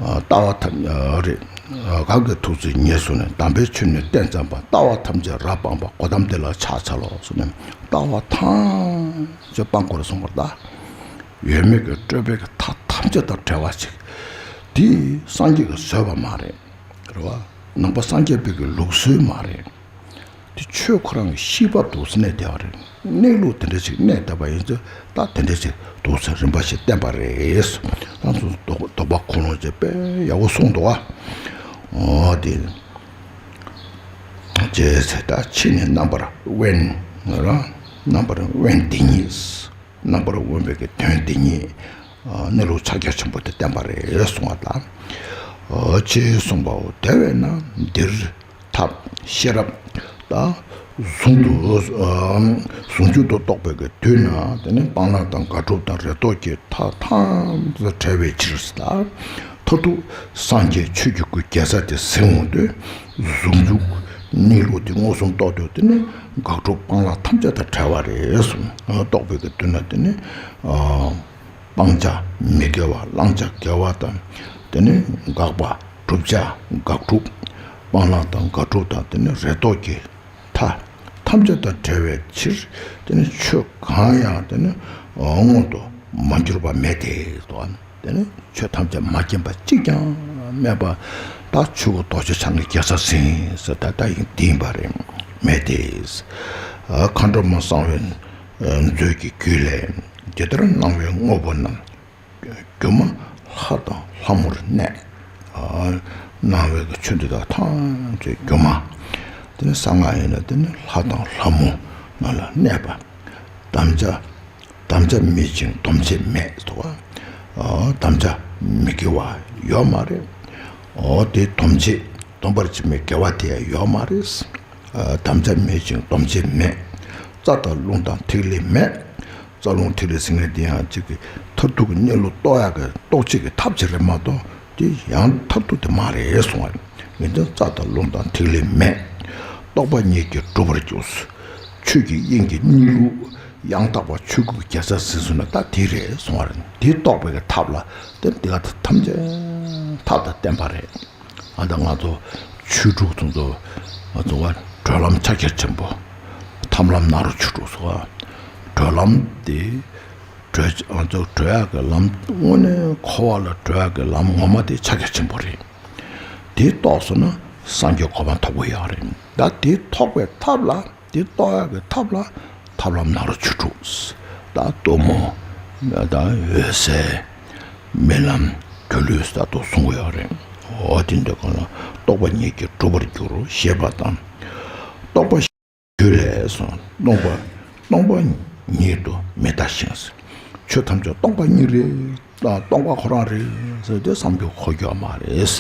ཨ་ལྟ་བ་ཐམས་ཨ་རེད། ཨ་གང་གིས་ཐུགས་བརྩེ་ཉེར་བཟུང་ནས། དམ་པའི་ཆོས་ནི་བསྟན་ཙམ་པ། ལྟ་བ་ཐམས་ཅད་རབ་སྤངས་པ། གོ་ཏམ་དེ་ལ་ཕྱག་འཚལ་ལོ་ཟེར་ནས། ལྟ་བ་ཐམས་ཅད་སྤང་དགོས་རེད་གསུངས་པ་རེད་ད། ཡོད་མེད་ཀྱི་སྤྲོས་པའི་གི་མཐའ་ཐམས་ཅད་དང་བྲལ་བ་ཅིག་དེ་སངས་རྒྱས་ཀྱིས་བཟོས་པ་མ་རེད། རེད་བ། ནང་པ་སངས་རྒྱས་པའི་གི་ལུགས་སྲོལ་མ་རེད། དེ་ཆོས་ཁོ་རང་གི་ཤེས་པ་འདུག་སེ་གནས་བསྡད་པ་རེད། གནས་ལུགས་དེ་འདྲ་ཅིག་གནས་བསྡད་པ་ཡིན་ཚེ་ད་དེ་འདྲ་ཅིག་འདུག་སེ་རིམ་པ་ཞིག་བསྟན་པ་རེད། ང་ཚོ་དོགས་དོགས་པ་ཁོ་རང་ཅིག་དཔེ་ཡག་པོ་གསུངས་འདུག་ཨ། འོ་དེ་རྗེས་ཚེ་ད་ཕྱིས་ནི་རྣམ་པར་དབེན། རྣམ་པར་དབེན་འདི་ཉིད། རྣམ་པར་དབེན་པའི་གི་དོན་འདི་ཉིད། གནས་ལུགས་ཕྱག་རྒྱ་ཆེན་པོ་དེ་བསྟན་པ་རེད་གསུངས་པ་དང་། ཅེས་གསུངས་པའོ། དེ་བས་ན་འདིར་ཐབས་ཤེས་རབ་ད་ཟུང་དུ་ཟུང་འཇུག་ཏུ་རྟོགས་པའི་གི་དུས་ན། དེ་ནི་སྤང་བླང་དང་དགག་སྒྲུབ་དང་རེ་དོགས་ཀྱི་མཐའ་ཐམས་ཅད་བྲལ་བའི་ཕྱིར་ད། མཐར་ཐུག་སངས་རྒྱས་ཆོས་ཀྱི་སྐུའི་རྒྱལ་ས་དེ་ཟིན་འོང་དུས། ཟུང་འཇུག་གནས་ལུགས་དེ་མངོན་སུམ་རྟོགས་དུས་དེ་ནི་དགག་སྒྲུབ་སྤང་བླང་ཐམས་ཅད་དང་བྲལ་བ་རེད་གསུངས། རྟོགས་པའི་གི་དོན་ལ་དེ་ནི། སྤང་བྱ་མི་དགེ་བ་བླང་བྱ་དགེ་བ་དང་། དེ་ནི་དགག་པ་བསྒྲུབ་བྱ་དགག་སྒྲུབ། སྤང་བླང་དང་དགག་སྒྲུབ་དང་དེ་ནི་རེ་དོགས་ཀྱི་མཐའ་ཐམས་ཅད་དང་བྲལ་བའི་ཕྱིར། དེ་ནི་ཆོས་གང་ཡང་དེ་ནི་མངོན་དུ་མ་གྱུར་པ་མེད་དེ་དོ། དེ་ནི་ཆོས་ཐམས་ཅད་མ་སྐྱེས་པ་གཅིག་ཀྱང་མེད་པ། ད་ཆོས་སྐུ་རྡོ་རྗེ་འཆང་གི་རྒྱལ་ས་ཟིན་ཟེར་ད་ལྟ་ཡིན་དེ་ཡིན་པ་རེད། མེད་དེ། མཁའ་འགྲོ་མ་གསང་བའི་མཛོད་ཀྱི་རྒྱུད་ལས། ཇི་ལྟར་སྣང་བའི་དངོས་པོ་རྣམས། སྒྱུ་མ་ལྷ་དང་ལྷ་མོར་གནས། སྣང་བའི་གི་ཆོས་འདི་དག་ཐམས་ཅད་སྒྱུ་མ། དེ་ནི་གསང་སྔགས་ཡིན་ན་དེ་ནི་ལྷ་དང་ལྷ་མོ་རྣམས་ལ་གནས་པ། དམ་བཅའ། དམ་བཅའ་མེད་ཅིང་སྡོམ་བྱེད་མེད་དོ། དམ་བཅའ་མི་དགེ་བ་ཡོད་མ་རེད། འོ་དེ་སྡོམ་བྱེད་སྡོམ་པར་བྱེད་མི་དགེ་བ་དེ་ཡང་ཡོད་མ་རེད། དམ་བཅའ་མེད་ཅིང་སྡོམ་བྱེད་མེད། རྩ་དང་རླུང་དང་ཐིག་ལེ་མེད། རྩ་རླུང་ཐིག་ལེ་ཟེར་མཁན་དེ་ཡང་གཅིག་གི་མཐར་ཐུག་གི་གནས་ལུགས་རྟོགས་ཡག་གི་རྟོགས་བྱེད་ཀྱི་ཐབས་ཅིག་རེད་མ་གཏོགས་དེ་ཡང་མཐར་ཐུག་དེ་མ་རེད་གསུང་བ་རེད། ངེས་དོན་རྩ་དང་རླུང་དང་ཐིག་ལེ་མེད། རྟོག་པ་ཉིད་ཀྱིས་གྲུབ་པར་འགྱུར། ཆོས་ཀྱི་དབྱིངས་ཀྱི་གནས་ལུགས་ཡང་དག་པ་ཆོས་སྐུའི་རྒྱལ་ས་ཟིན་སོང་ན་ད་དེ་རེད་གསུང་བ་རེད། དེ་རྟོགས་པའི་གི་ཐབས་ལ་དེ་དེ་ག་ཐམས་ཅད་ཐབས་དང་བསྟན་པ་རེད། ཨ་ད་ང་ཚོ་ཆོས་དྲུག་དེ་ཚོ་ང་ཚོ་བ་གྲོལ་ལམ་ཕྱག་རྒྱ་ཆེན་པོ། ཐབས་ལམ་ནཱ་རོ་ཆོས་དྲུག་སོགས། གྲོལ་ལམ་དེ་གྲོལ་ང་ཚོ་གྲོལ་ཡག་གི་ལམ་དངོས་གནས་འཁོར་བ་ལ་གྲོལ་ཡག་གི་ལམ་ངོ་མ་དེ་ཕྱག་རྒྱ་ཆེན་པོ་རེད། དེ་རྟོགས་སོང་ན་སངས་རྒྱས་གོ་འཕང་ཐོབ་གི་ཡོད་རེད། ད་དེ་ཐོབ་པའི་ཐབས་ལ། དེ་རྟོགས་ཡག་གི་ཐབས་ལ་ཐབས་ལམ་ནཱ་རོ་ཆོས་དྲུག། ད་གཏུམ་མོ། ད་འོད་གསལ། རྨི་ལམ། སྒྱུ་ལུས་ཟེར་དུ་གསུང་གི་ཡོད་རེད། འོ་དེ་འདྲ་གང་ལ་རྟོག་པ་ཉིད་ཀྱིས་གྲུབ་པར་འགྱུར་ཞེས་པ་དང་། རྟོག་པ་རྒྱུད་ལས་སོ། སྟོང་པ། སྟོང་པ་ཉིད་དུ་མི་ལྟ་ཞིང་། ཆོས་ཐམས་ཅད་སྟོང་པ་ཉིད་རེད། སྟོང་པ་ཁོ་རང་རེད་ཟེར་ཏེ་བསམ་རྒྱུ་འཁོར་རྒྱུ་མ་རེད།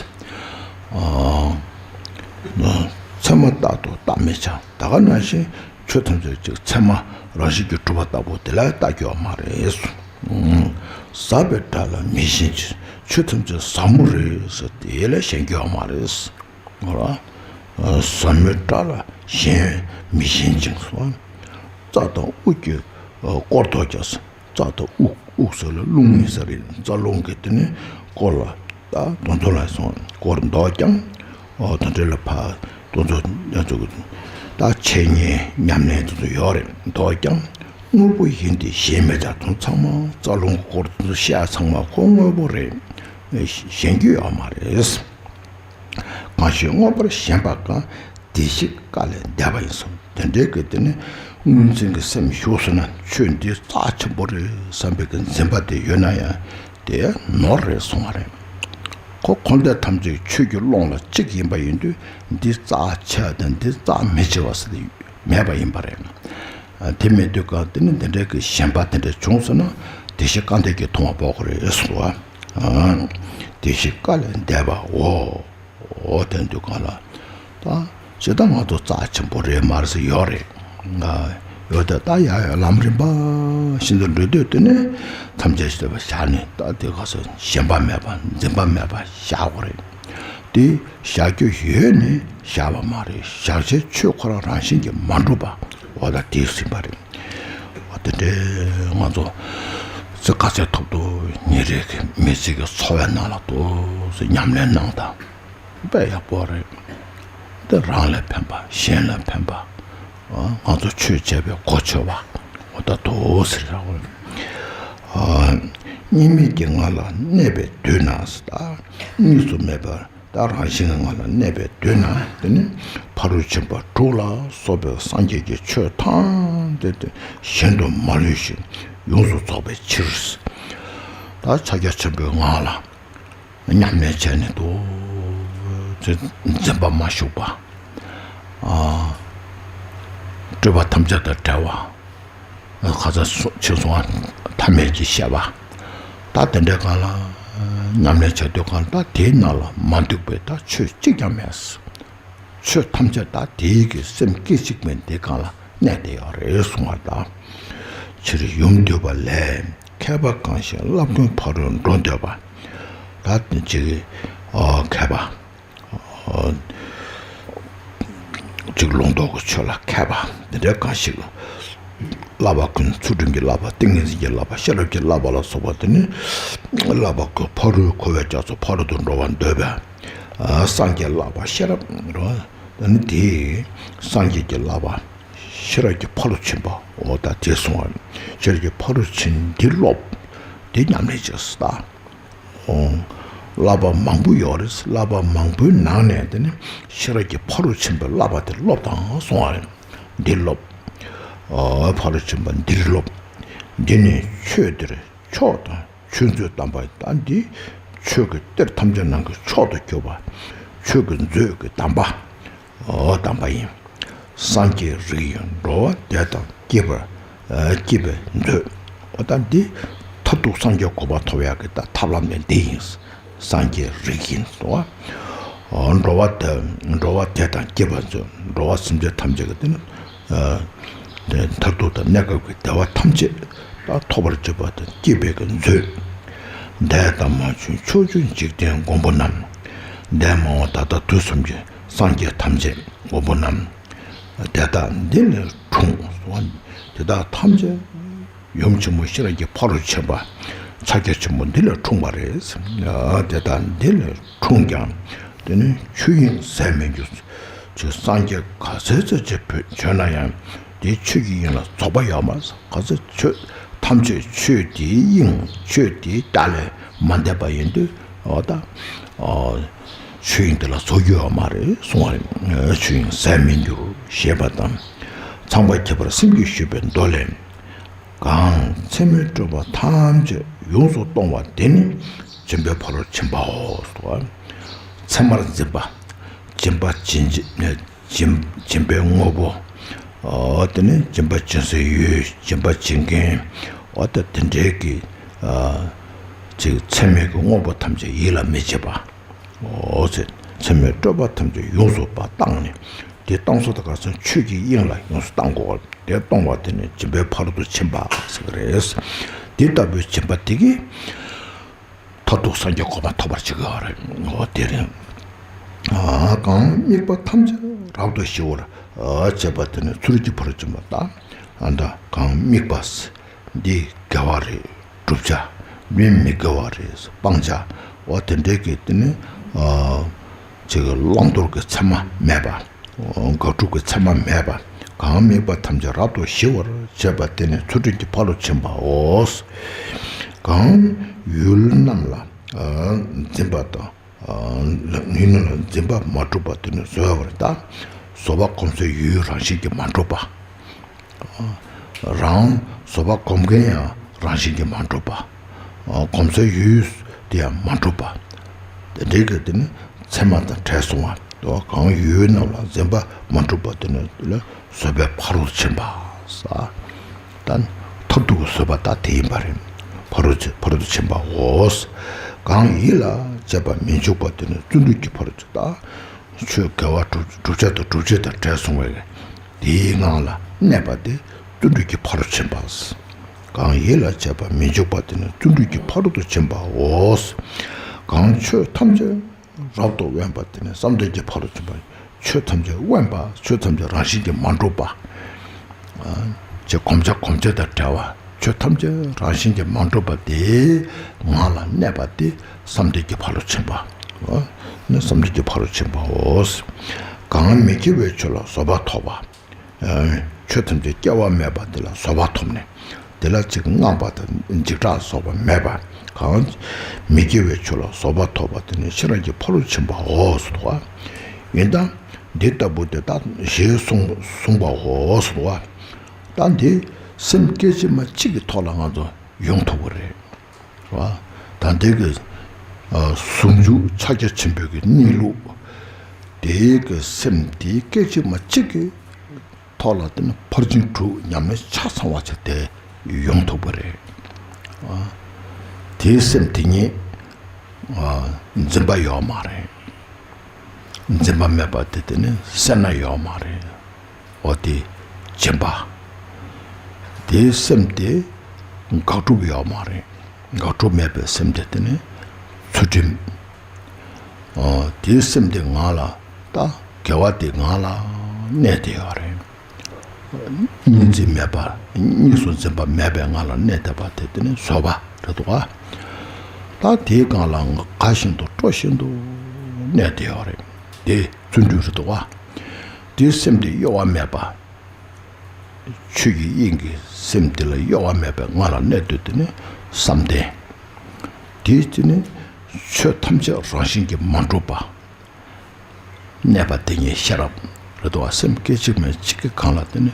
ཨ། ཚད་མ་རྟག་ཏུ་བལྟ་མི་བྱ། ད་ག་ནང་བཞིན་ཆོས་ཐམས་ཅད་ཅིག་ཚད་མ་རང་བཞིན་གྱིས་གྲུབ་པ་ལྟ་བུ་དེ་ལ་བལྟ་རྒྱུ་མ་རེད། ཟག་པའི་དགྲ་ལ་མི་ཞེན་ཅིང་། ཆོས་ཐམས་ཅད་ཟབ་མོ་རེད་ཟེར་དེ་ལ་ཞེན་རྒྱུ་མ་རེད། ཟབ་མོའི་དགྲ་ལ་ཞེན་མི་ཞེན་ཅིང་སོ། རྩ་དང་དབུགས་ཀྱིས་བསྐོར་ཐོག་ཀྱང་། རྩ་དང་དབུགས། དབུགས་ཟེར་ལ་རླུང་ཡིན་ས་རེད། རྩ་རླུང་གིས་དེ་ནི་བསྐོར་ལ་ད་དོན་ཚོ་ལ་སོང་བསྐོར་འདོགས་ཀྱང་། འོ་དེ་འདྲ་ལ་ཕ་དོན་ཚོ་ཡ་ཚོ་ད་འཆད་ཉན་ཉམས་ལེན་དེ་ཚོ་ཡོད་རེད། འདོགས་ཀྱང་དངོས་པོ་ཡིན་ཏེ་ཞེན་མི་བྱ། དོན་ཚང་མ་རྩ་རླུང་གིས་བསྐོར་དེ་ཚོ་བཤད་ཚང་མ་ཁོ་དངོས་པོ་རེད། ཞེན་རྒྱུ་ཡོད་མ་རེད། གང་ཞིག་མངོན་པར་ཞེན་པ་གང་། བདེ་གཤེགས་བཀའ་ལས་འདས་པ་ཡིན་གསུངས། དེ་འདྲའི་གི་དེ་ནི་དངོས་འཛིན་གྱི་སེམས་ཞུགས་སོང་ན་ཆོས་འདི་རྩ་ཆེན་པོ་རེད་བསམ་པའི་གི་འཛིན་པ་དེ་ཡོད་ན་ཡང་དེ་ནོར་རེད་གསུང་བ་རེད། ཁོ་འཁོར་འདས་ཐམས་ཅད་ཆོས་ཀྱི་ཀློང་ལ་གཅིག་ཡིན་པ་ཡིན་དུས་འདི་རྩ་ཆེ་བ་དང་འདི་རྩ་མི་ཆེ་བ་ཟེར་དེ་མེད་པ་ཡིན་པ་རེད། དེ་མེད་དུས་གང་དེ་ནི་འདི་འདྲའི་གི་ཞེན་པ་དེ་འདྲ་བྱུང་སོང་ན་བདེ་གཤེགས་བཀའ་འདས་ཀྱིས་མཐོང་བ་དཔོག་གི་རེད་གསུང་བ། བདེ་གཤེགས་བཀའ་ལས་འདས་པའོ། འོ་དེ་འདུག་གང་ལ། ད་ཇི་ལྟར་ང་ཚོ་རྩ་ཆེན་པོ་རེད་མ་རེད་ཟེར་ཡོད་རེད། ང་ཡོད་དེ་ད་ཡ་ཡ་ལམ་རིམ་པ་བཞིན་དུ་འགྲོ་དུས་དེ་ནས་ཐམས་ཅད་ཤེས་པ་བཞག་ནས་ད་དེ་ག་ཚོད་ཞེན་པ་མེད་པ་འཛིན་པ་མེད་པ་བཞག་དགོས་རེད། དེ་བཞག་རྒྱུ་ཡོད་ནས་བཞག་པ་མ་རེད། བཞག་བྱའི་ཆོས་ཁོ་རང་རང་བཞིན་གྱིས་མ་གྲུབ་པ་འོ་ད་དེ་ཟིན་པ་རེད། འོ་དེ་འདྲའི་ང་ཚོ་ཚེ་ག་ཚད་ཐོབ་ཏུ་ཉིན་རེ་གི་མི་ཚེ་གི་འཚོ་བའི་ནང་ལ་ཏོག་ཙམ་ཉམས་ལེན་གནང་དང་། དཔེ་ཡག་པོ་རེད། འདི་རང་ལ་ཕན་པ་གཞན་ལ་ཕན་པ། ང་ཚོ་ཆོས་བྱས་པའི་གོ་ཆོད་པ། འོ་ད་དོ་ཟེར་ར་འོ། གཉིས་མེད་ཀྱི་ངང་ལ་གནས་པའི་དུས་ན་ཟེར། ད་གཉིས་སུ་མེད་པར་ད་རང་བཞིན་གྱི་ངང་ལ་གནས་པའི་དུས་ན་དེ་ནི་ཕ་རོལ་ཕྱིན་པ་དྲུག་ལ་སོགས་པའི་སངས་རྒྱས་ཀྱི་ཆོས་ཐམས་ཅད་གཞན་དུ་མ་ལུས་ཤིང་ཡོངས་སུ་རྫོགས་པའི་ཕྱིར། ད་ཕྱག་རྒྱ་ཆེན་པོའི་ངང་ལ། ཉམས་ལེན་བྱས་ནས་འདུག་འཛིན་པ་མ་ཞུགས་པ། སྤྲོས་པ་ཐམས་ཅད་དང་བྲལ་བ། ཁ་ཚ་ཆེ་སོང་བ་ཐ་མལ་གྱི་ཤེས་པ། ད་དེ་འདྲའི་སྒང་ལ་ཉམས་ལེན་བྱེད་དུས་སྒང་ལ་ད་དེའི་ནང་ལ་མ་འདུས་པའི་ད་ཆོས་གཅིག་ཀྱང་མེད། ཆོས་ཐམས་ཅད་ད་དེའི་གི་སེམས་སྐད་ཅིག་མའི་འདི་སྒང་ལ་གནས་བསྡད་ཡོད་རེད་གསུང་བ་དང་། ཕྱིར་ཡུམ་འདུས་པ་ལས་མཁས་པ་གང་ཞིག་བསླབ་ཀུན་ཕ་རོལ་འགྲོ་འདོད་པ། ད་ ད་ཅིག་མཁས་པ། ཅིག་ལུང་རྟོགས་ཀྱི་ཆོས་ལ་མཁས་པ་འདི་འདྲའི་གང་ཞིག་བསླབ་པ་ཀུན། ཚུལ་ཁྲིམས་ཀྱི་བསླབ་པ། ཏིང་ངེ་འཛིན་གྱི་བསླབ་པ། ཤེས་རབ་ཀྱི་བསླབ་པ་ལ་སོགས་པ་དེ་ནི་བསླབ་པ་ཀུན་ཕ་རོལ་འཁོར་བའི་རྒྱ་མཚོ་ཕ་རོལ་ཏུ་འགྲོ་བར་འདོད་པའི་སངས་རྒྱས་བསླབ་པ་ཤེས་རབ་རོ། ད་ནི་དེ་སངས་རྒྱས་ཀྱི་བསླབ་པ་ཤེས་རབ་ཀྱི་ཕ་རོལ་ཕྱིན་པ། འོ་ད་དེ་གསུང་བ། ཤེས་རབ་ཀྱི་ཕ་རོལ་ཕྱིན་འདི་སློབ། དེ་ཉམས་ལེན་བྱས་སོ། ད། ཨོ། བསླབ་པ་མང་པོ་ཡོད་རེད། བསླབ་པ་མང་པོའི་ནང་ནས་དེ་ནི་ཤེས་རབ་ཀྱི་ཕ་རོལ་ཕྱིན་པའི་བསླབ་པ་དེ་སློབ་དང་གསུང་བ་རེད། འདི་སློབ། ཨོ། ཕ་རོལ་ཕྱིན་པ་འདིར་སློབ། འདི་ནི་ཆོས་འདིར་མཆོག་དང་ཆོས་མཛོད་དམ་པ། ད་འདི་ཆོས་ཀྱི་གཏེར་ཐམས་ཅད་ནང་གི་མཆོག་ཏུ་གྱུར་པ། ཆོས་ཀྱི་མཛོད་ཀྱི་དམ་པ། འོ་དམ་པ་ཡིན། སངས་རྒྱས་རིགས་ཡིན། འགྲོ་བ་བདེ་དང་སྐྱིད་པར་སྐྱིད་པའི་མཛོད། འོ་ད་འདི་མཐར་ཐུག་སངས་རྒྱས་གོ་འཕང་ཐོབ་ཡག་གི་ད་ཐབས་ལམ་ནི་འདི་ཡིན། སངས་རྒྱས་རིགས་ཡིན་སོ། འགྲོ་བ་བདེ། འགྲོ་བ་བདེ་དང་སྐྱིད་པར་མཛོད། འགྲོ་བ་སེམས་ཅན་ཐམས་ཅད་ཀྱི་དེ་ནི་མཐར་ཐུག་དང་གནས་སྐབས་ཀྱི་བདེ་བ་ཐམས་ཅད་ད་ཐོབ་པར་བྱེད་པ་དང་སྐྱིད་པའི་གི་མཛོད། འདས་དང་མ་བྱོན་ཕྱོགས་བཅུའི་འཇིག་རྟེན་མགོན་པོ་རྣམས། འདས་མ་འོངས་ད་ལྟ་དུས་གསུམ་གྱི་སངས་རྒྱས་ཐམས་ཅད་མགོན་པོ་རྣམས། དེ་དག་འདི་ལས་འཁྲུངས་སོ། དེ་དག་ཐམས་ཅད་ཡུམ་ཆེན་མོ་ཤེས་རབ་ཀྱི་ཕ་རོལ་ཕྱིན་པ་ཕྱག་རྒྱ་ཆེན་པོ་འདི་ལས་འཁྲུངས་པ་རེད། དེ་དག་འདི་ལས་འཁྲུངས་ཀྱང་དེ་ནི་ཆོས་དབྱིངས་ཟད་མི་འགྱུར། ཅིག་སངས་རྒྱས་ག་ཚོད་ཙམ་ཅིག་བྱོན་ན་ཡང་དེ་ཆོས་ཀྱི་དབྱིངས་ལ་རྫོགས་པ་ཡོད་མ། ག་ཚོད་ཆོས་ཐམས་ཅད་ཆོས་དེའི་དབྱིངས། ཆོས་དེའི་རྟ་ལས་མ་འདས་པ་ཡིན་དུས། འོ་ད། ཨོ། ཆོས་དབྱིངས་དེ་ལ་རྫོགས་རྒྱུ་ཡོད་མ་རེད་གསུང་བ་རེད། ཆོས་དབྱིངས་ཟད་མི་འགྱུར་ཞེས་པ་དང་། ཚངས་པ་ཁྱད་པར་སེམས་ཀྱིས་ཞུས་པའི་མདོ་ལས། གང་མཚན་མའི་སྤྲོས་པ་ཐམས་ཅད་ཡོངས་སུ་གཏོང་བ་དེ་ནི་སྦྱིན་པའི་ཕ་རོལ་ཕྱིན་པའོ། མཚན་མར་འཛིན་པ། སྦྱིན་པ་སྦྱིན་བྱེད། སྦྱིན་སྦྱིན་པའི་དངོས་པོ། ཨོ་དེ་ནི་སྦྱིན་པ་སྦྱིན་སའི་ཡུལ། སྦྱིན་པ་སྦྱིན་མཁན། འོ་ད་དེ་འདྲའི་གི་ཨ་ཅིག་མཚན་མའི་གི་དངོས་པོ་ཐམས་ཅད་ཡིད་ལ་མི་བྱེད་པ། འོ་ཚེ་མཚན་མའི་སྤྲོས་པ་ཐམས་ཅད་ཡོངས་སུ་བཏང་ནས་དེ་བཏང་སོ་ད་ག་ཚོད་ཆོས་ཀྱི་དབྱིངས་ལ་ཡོངས་སུ་བཏང་དགོས། དེ་གཏོང་བ་དེ་ནི་སྦྱིན་པའི་ཕ་རོལ་ཏུ་ཕྱིན་པ་ཟེར་གི་རེད། དེ་ལྟ་བུའི་སྦྱིན་པ་དེ་གིས་མཐར་ཐུག་སངས་རྒྱས་གོ་འཕང་ཐོབ་པར་བྱེད་ཀྱི་ཡོད་རེད། འོ་དེ་རེད། ཨ་གང་དམིགས་པ་ཐམས་ཅད་རབ་ཏུ་ཞི་བར་བྱེད་པ་དེ་ནི་ཚུལ་གྱི་ཕ་རོལ་ཕྱིན་པ་དང་། ཨ་ད་གང་དམིགས་པ། འདི་དགེ་བ་རེད། བསྒྲུབ་བྱ། འདི་མི་དགེ་བ་རེད། སྤང་བྱ། འོ་དེ་འདྲའི་གི་དེ་ནི་ཨ་ཅིག་བླང་དོར་གྱི་མཚན་མ་མེད་པ། དགག་སྒྲུབ་ཀྱི་མཚན་མ་མེད་པ། གང་དམིགས་པ་ཐམས་ཅད་རབ་ཏུ་ཞི་བར་བྱེད་པ་དེ་ནི་ཚུལ་ཁྲིམས་ཀྱི་ཕ་རོལ་ཕྱིན་པའོ། གང་ཡུལ་རྣམས་ལ་འཛིན་པ་དང་། ཡུལ་རྣམས་ལ་འཛིན་པ་མ་གྲུབ་པ་དེ་ནི་བཟོད་པར་གདའ། བཟོད་པ་གོམས་སའི་ཡུལ་རང་བཞིན་གྱིས་མ་གྲུབ་པ། རང་བཟོད་པ་གོམས་མཁན་ཡང་རང་བཞིན་གྱིས་མ་གྲུབ་པ། གོམས་སའི་ཡུལ་དེ་ཡང་མ་གྲུབ་པ། དེ་འདྲའི་གི་དེ་ནི་མཚན་མ་དང་བྲལ་སོང་བ། གང་ཡུལ་རྣམས་ལ་འཛིན་པ་མ་གྲུབ་པ་དེ་ནི་ལ་བཟོད་པའི་ཕ་རོལ་ཏུ་ཕྱིན་པ་ཟེར། ད་མཐར་ཐུག་གི་བཟོད་པ་ད་དེ་ཡིན་པ་རེད། ཕ་རོལ་ཕ་རོལ་ཏུ་ཕྱིན་པའོ། གང་ཡིད་ལ་བྱེད་པ་མི་འཇུག་པ་དེ་ནི་བརྩོན་འགྲུས་ཀྱི་ཕ་རོལ་ཏུ་ད། ཆོས་དགེ་བ་བསྒྲུབ་བསྒྲུབ་བྱ་དང་བསྒྲུབ་བྱེད་དང་བྲལ་སོང་བས། དེའི་ངང་ལ་གནས་པ་དེ་བརྩོན་འགྲུས་ཀྱི་ཕ་རོལ་ཕྱིན་པ། གང་ཡིད་ལ་བྱེད་པ་མི་འཇུག་པ་དེ་ནི་བརྩོན་འགྲུས་ཀྱི་ཕ་རོལ་ཏུ་ཕྱིན་པའོ། གང་ཆོས་ཐམས་ཅད་རབ་ཏུ་དབེན་པ་དེ་ནི་བསམ་གཏན་གྱི་ཕ་རོལ་ཕྱིན་པ། ཆོས་ཐམས་ཅད་དབེན་པ། ཆོས་ཐམས་ཅད་རང་བཞིན་གྱིས་མ་གྲུབ་པ། ཅེས་གོམས་བྱ་གོམས་བྱེད་དང་བྲལ་བ། ཆོས་ཐམས་ཅད་རང་བཞིན་གྱིས་མ་གྲུབ་པ་དེའི་ངང་ལ་གནས་པ་དེ་བསམ་གཏན་གྱི་ཕ་རོལ་ཕྱིན་པ། ནི་བསམ་གཏན་གྱི་ཕ་རོལ་ཕྱིན་པའོ། གང་མི་སྐྱེ་བའི་ཆོས་ལ་བཟོད་པ་ཐོབ་པ། ཆོས་ཐམས་ཅད་སྐྱེ་བ་མེད་པ་དེ་ལ་བཟོད་པ་ཐོབ་ནས། དེ་ལ་ཅིག་དངངས་པ་དང་འཇིགས་སྐྲག་སོགས་པ་མེད་པ། གང་མི་སྐྱེ་བའི་ཆོས་ལ་བཟོད་པ་ཐོབ་པ་དེ་ནི་ཤེས་རབ་ཀྱི་ཕ་རོལ་ཕྱིན་པའོ་ཟེར་བ། ཡིན་ད། འདི་ལྟ་བུ་དེ་དག་ཞེས་གསུངས་གསུངས་པའོ་ཟེར་བ། ད་འདི་སེམས་སྐད་ཅིག་མ་གཅིག་གི་ཐོག་ལ་ང་ཚོ་ཡོང་ཐུབ་ཀྱི་རེད། རེད་བ། ད་འདི་གི་ཟུང་འཇུག་ཕྱག་རྒྱ་ཆེན་པོའི་གི་གནས་ལུགས། དེའི་གི་སེམས་དེའི་སྐད་ཅིག་མ་གཅིག་གི་ཐོག་ལ་དེ་ནི་ཕར་ཕྱིན་དྲུག་ཉམས་ལེན་ཆ་ཚང་བ་ཆ་དེ་ཡོང་ཐུབ་པ་རེད། ཨ། དེའི་སེམས་དེ་ཉིད་ཨ་འཛིན་པ་ཡོད་མ་རེད། འཛིན་པ་མེད་པ་དེ་དེ་ནི་སེར་སྣ་ཡོད་མ་རེད། འོ་དེ་སྦྱིན་པ། དེའི་སེམས་དེ་དགག་སྒྲུབ་ཡོད་མ་རེད། དགག་སྒྲུབ་མེད་པའི་སེམས་དེ་དེ་ནི་ ཚུལ་ཁྲིམས། ཨོ། དེའི་སེམས་དེ་ངང་ལ། ད་དགེ་བ་དེ་ངང་ལ་གནས་བསྡད་ཡོད་རེད། གཉིས་འཛིན་མེད་པ། གཉིས་སུ་འཛིན་པ་མེད་པའི་ངང་ལ་གནས་བསྡད་པ་དེ། དེ་ནི་བཟོད་པ་རེད་འདུག་ག་ད་དེའི་སྒང་ལ་དགའ་བཞིན་དུ་སྤྲོ་བཞིན་དུ་གནས་བསྡད་ཡོད་རེད། དེ་བརྩོན་འགྲུས་རེད་འདུག་ག་དེའི་སེམས་དེ་གཡོ་བ་མེད་པ། ཆོས་ཀྱི་དབྱིངས་ཀྱི་སེམས་དེ་ལ་གཡོ་བ་མེད་པའི་ངང་ལ་གནས་དུས། དེ་ནི་བསམ་གཏན། དེའི་དེ་ནི་ཆོས་ཐམས་ཅད་རང་བཞིན་གྱིས་མ་གྲུབ་པ། གནས་པ་དེ་ཉིད་ཤེས་རབ་རེད་འདུག་ག་སེམས་སྐད་ཅིག་མ་གཅིག་གི་སྒང་ལ་དེ་ནི་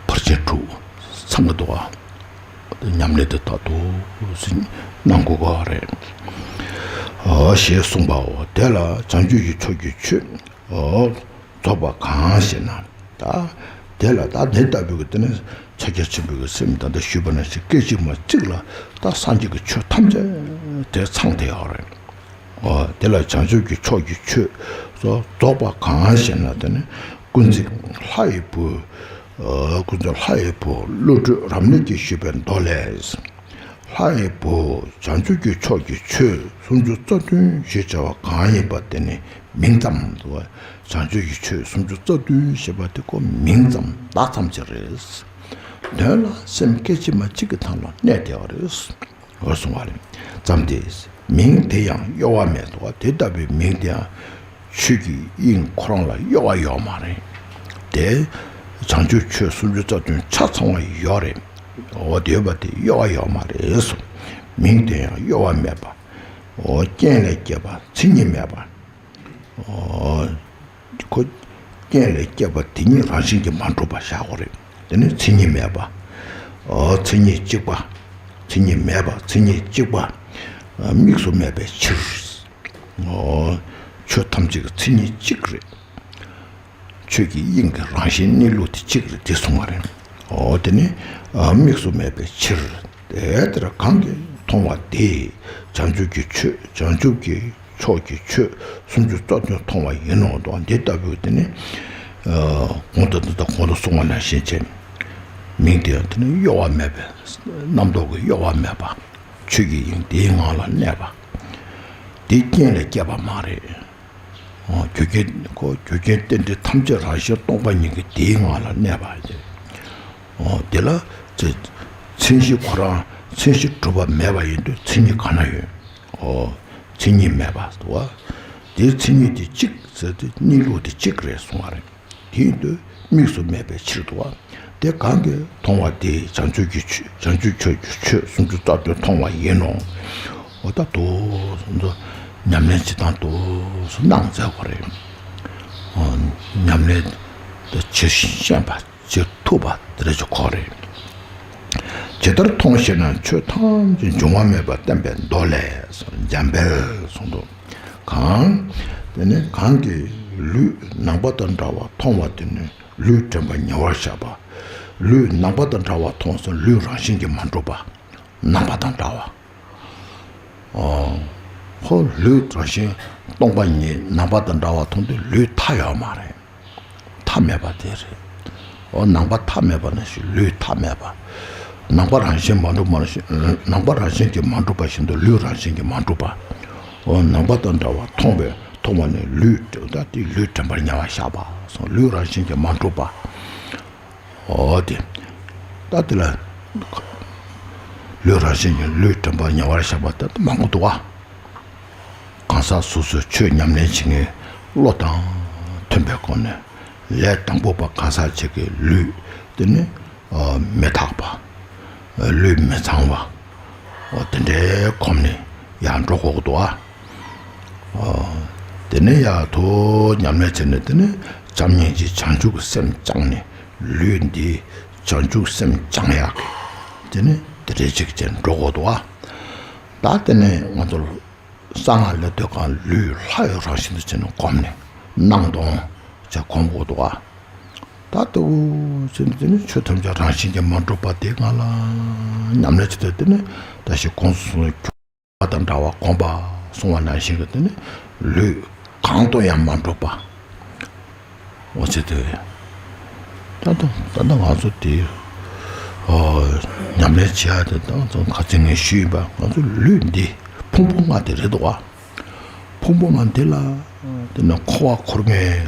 ཕར་ཕྱིན་དྲུག་ཚང་གི་འདུག་ག་ཉམས་ལེན་དེ་ད་དུ་གནང་དགོས་ཀྱི་རེད། ཨོ། ཞེས་གསུངས་པའོ། དེ་ལ་བྱང་ཆུབ་ཀྱི་ཕྱོགས་ཀྱི་ཆོས། ཨོ། རྫོགས་པ་གང་ཞེ་ན། ད་དེ་ལ་ད་དེ་ལྟ་བུའི་གི་དེ་ནི་ཕྱག་རྒྱ་ཆེན་པོའི་གི་སེམས་ད་ལྟ་ཞུས་པ་ནང་བཞིན་སྐད་ཅིག་མ་གཅིག་ལ་ད་སངས་རྒྱས་ཀྱི་ཆོས་ཐམས་ཅད་དེ་ཚང་བསྡད་ཡོད་རེད། ཨོ། དེ་ལ་བྱང་ཆུབ་ཀྱི་ཕྱོགས་ཀྱི་ཆོས་སོ་རྫོགས་པ་གང་ཞེ་ན། དེ་ནི་ཀུན་གཟིགས་ལྷ་ཡི་བུ། ཨོ། ཀུན་གཟིགས་ལྷ་ཡི་བུ་བློ་གྲོས་རབ་གནས་ཀྱིས་ཞུས་པའི་མདོ་ལས། ལྷ་ཡི་བུ། བྱང་ཆུབ་ཀྱི་ཕྱོགས་ཀྱི་ཆོས་སུམ་ཅུ་རྩ་བདུན་ཞེས་བྱ་བ་གང་ཡིན་པ་དེ་ནི་མིང་ཙམ་དུ། བྱང་ཆུབ་ཀྱི་ཆོས་སུམ་ཅུ་རྩ་བདུན་ཞེས་པ་དེ་ཁོ་མིང་ཙམ་བརྡ་ཙམ་ཅིག་རེད། དོན་ལ་སེམས་སྐད་ཅིག་མ་གཅིག་གི་ཐང་ལ་གནས་བསྡད་པ་རེད། འོ་གསུང་བ་རེད། ཙམ་སྟེ། མིང་དེ་ཡང་གཡོ་བ་མེད་དོ། དེ་ལྟ་བུའི་མིང་དེ་ཡང་ཆོས་ཀྱི་དབྱིངས་ཁོ་རང་ལ་གཡོ་བ་ཡོད་མ་རེད། དེ་བྱང་ཆུབ་ཆོས་སུམ་ཅུ་རྩ་བདུན་ཆ་ཚང་བ་ཡོད་རེད། འོ་དེ་ཡོད་པ་དེ་གཡོ་བ་ཡོད་མ་རེད་གསུངས། མིང་དེ་ཡང་གཡོ་བ་མེད་པ། འོ་རྐྱེན་ལས་སྐྱེས་པ་མཚན་ཉིད་མེད་པ། འོ། ཁོ། རྐྱེན་ལས་སྐྱེས་པ་དེ་ཉིད་རང་བཞིན་གྱིས་མ་གྲུབ་པ་བཞག་དགོས་རེད། དེ་ནི་མཚན་ཉིད་མེད་པ། འོ། མཚན་ཉིད་གཅིག་པ། མཚན་ཉིད་མེད་པ། མཚན་ཉིད་གཅིག་པ། དམིགས་སུ་མེད་པའི་ཕྱིར། འོ། ཆོས་ཐམས་ཅད་ཀྱི་མཚན་ཉིད་གཅིག་རེད། ཆོས་ཀྱི་དབྱིངས་ཀྱི་རང་བཞིན་གནས་ལུགས་དེ་གཅིག་རེད། དེ་གསུང་བ་རེད། འོ། དེ་ནི། ཨ། དམིགས་སུ་མེད་པའི་ཕྱིར། དེ་ལྟར་གང་གིས་མཐོང་བ་དེས་བྱང་ཆུབ་ཀྱི་ཆོས། བྱང་ཆུབ་ཀྱི་ཕྱོགས་ཀྱི་ཆོས་སུམ་ཅུ་རྩ་བདུན་མཐོང་བ་ཡིན་ནོ། དོ་འདི་ལྟ་བུའི་དེ་ནི། ཨ། གོང་དུ་འདི་དང་གོང་དུ་གསུངས་པ་ནང་བཞིན་བྱས། མིང་དེ་ཡང་དེ་ནི་གཡོ་བ་མེད་པའི། རྣམ་རྟོག་གི་གཡོ་བ་མེད་པ། ཆོས་ཀྱི་དབྱིངས་དེའི་ངང་ལ་གནས་པ། དེ་རྐྱེན་ལས་སྐྱེས་པ་མ་རེད། འོ། རྒྱུ་རྐྱེན། ཁོ་རྒྱུ་རྐྱེན་རྟེན་འབྲེལ་ཐམས་ཅད་རང་བཞིན་སྟོང་པ་ཉིད་ཀྱི་དེའི་ངང་ལ་གནས་པ་ཡིན། འོ། དེ་ལ་ཚེ། མཚན་གཞི་ཁོ་རང་མཚན་གཞི་གྲུབ་པ་མེད་པ་ཡིན་དུས་མཚན་ཉིད་ག་ན་ཡོད། འོ། མཚན་ཉིད་མེད་པ་འདུག་པ། དེའི་མཚན་ཉིད་དེ་གཅིག་ཟེར་དུས་གནས་ལུགས་དེ་གཅིག་རེད་གསུང་བ་རེད། དེ་ཡིན་དུས་དམིགས་སུ་མེད་པའི་ཕྱིར་དུ་བ། དེ་གང་གིས་མཐོང་བ་དེས་བྱང་ཆུབ་ཀྱི་ཆོས། བྱང་ཆུབ་ཕྱོགས་ཀྱི་ཆོས་སུམ་ཅུ་རྩ་བདུན་མཐོང་བ་ཡིན་ནོ། འོ་ད་དུ་སོང་ཙང་ཉམས་ལེན་བྱེད་སྟངས་དུ་སོང་གནང་མཛད་དགོས་རེད། འོ། ཉམས་ལེན་དེ་ཇི་བཞིན་ཤེས་པ་ཇི་ཐུབ་པ་དེ་འདྲ་ཅིག་དགོས་རེད། ཇི་ལྟར་མཐོང་ཞེ་ན། ཆོས་ཐམས་ཅད་འབྱུང་བ་མེད་པར་བསྟན་པའི་མདོ་ལས། འཇམ་དཔལ་གསུངས་འདུག་གང་། དེ་ནི་གང་གིས་ལུས་ནང་པ་དང་འདྲ་བ་མཐོང་བ་དེ་ནི་ལུས་དྲན་པ་ཉེ་བར་བཞག་པ། ལུས་ནང་པ་དང་འདྲ་བ་མཐོང་སོང་། ལུས་རང་བཞིན་གྱིས་མ་གྲུབ་པ། ནང་པ་དང་འདྲ་བ། ཨོ། ཁོ་ལུས་རང་བཞིན་སྟོང་པ་ཉིད་ནང་པ་དང་འདྲ་བ་མཐོང་དུས་ལུས་མཐའ་ཡོད་མ་རེད། མཐའ་མེད་པ་དེ་རེད། འོ། ནང་པ་མཐའ་མེད་པ་ནང་བཞིན་ལུས་མཐའ་མེད་པ། ནང་པ་རང་བཞིན་མ་གྲུབ་པ་ནང་བཞིན། ནང་པ་རང་བཞིན་གྱིས་མ་གྲུབ་པ་བཞིན་དུ་ལུས་རང་བཞིན་གྱིས་མ་གྲུབ་པ། འོ། ནང་པ་དང་འདྲ་བ་མཐོང་བས། མཐོང་བ་ནི་ལུས་ད་དེ་ལུས་དྲན་པར་ཉེ་བར་བཞག་པ་སོང་། ལུས་རང་བཞིན་གྱིས་མ་གྲུབ་པ། འོ་དེ། ད་དེ་ལ་ལུས་རང་བཞིན་གྱིས་ལུས་དྲན་པར་ཉེ་བར་བཞག་པ་ད་མང་པོ་འདུག་ག་གང་ཟག་སོ་སོའི་ཆོས་ཉམས་ལེན་བྱེད་མཁན་བློ་དང་མཐུན་པའི་སྒོ་ནས་ལས་དང་པོ་པ་གང་ཟག་ཅིག་གི་ལུས་དེ་ནི། ཨ། མི་རྟག་པ། ལུས་མི་ཚང་བ། འོ། དེ་འདྲའི་གོམས་ནས་ཡར་འགྲོ་དགོས་ཀྱི་འདུག་ག་འོ། དེ་ནས་ཡར་དུ་ཉམས་ལེན་བྱས་ནས། དེ་ནས་བྱམས་སྙིང་རྗེ་བྱང་ཆུབ་ཀྱི་སེམས་བཅངས་ནས། ལུས་འདི་བྱང་ཆུབ་སེམས་བཅངས་ཡག་གི། དེ་ནས་དེ་འདྲའི་ཅིག་བྱས་འགྲོ་དགོས་འདུག་ག་ད་དེ་ནས་ང་ཚོ་གསང་སྔགས་ལས་སྡོད་གང་ལུས་ལྷ་ཡི་རང་བཞིན་དུ་བྱས་ནས་གོམས་ནས། སྣང་སྟོང་བྱས་གོམས་དགོས་འདུག་ག་ད་ལྟ་བུ་ཟེར་ནས། དེ་ནི་ཆོས་ཐམས་ཅད་རང་བཞིན་གྱིས་མ་གྲུབ་པ་དེའི་ངང་ལ་ཉམས་ལེན་བྱེད་དུས། དེ་ནི་ད་ཞིག་གོང་དུ་སོང་བའི་གྱུར་པ་དང་འདྲ་བ་གོམས་པ་གསུངས་པ་ནང་བཞིན་གྱི། དེ་ནི་ལུས་གང་དུ་ཡང་མ་གྲུབ་པ། འོ་ཟེར་དུས། ད་ལྟ་ད་ལྟ་ང་ཚོ་དེ། ཨོ། ཉམས་ལེན་བྱེད་ཡ་དེ་ད་ང་ཚོ་ཁ་སང་ངས་ཞུས་ཡིན་པ། ང་ཚོ་ལུས་འདི་ཕུང་པོ་ལྔ་དེ་རེད་འདུག་ག་ཕུང་པོ་ལྔ་འདི་ལ་དེ་ནི་འཁོར་བ་འཁོར་མཁན་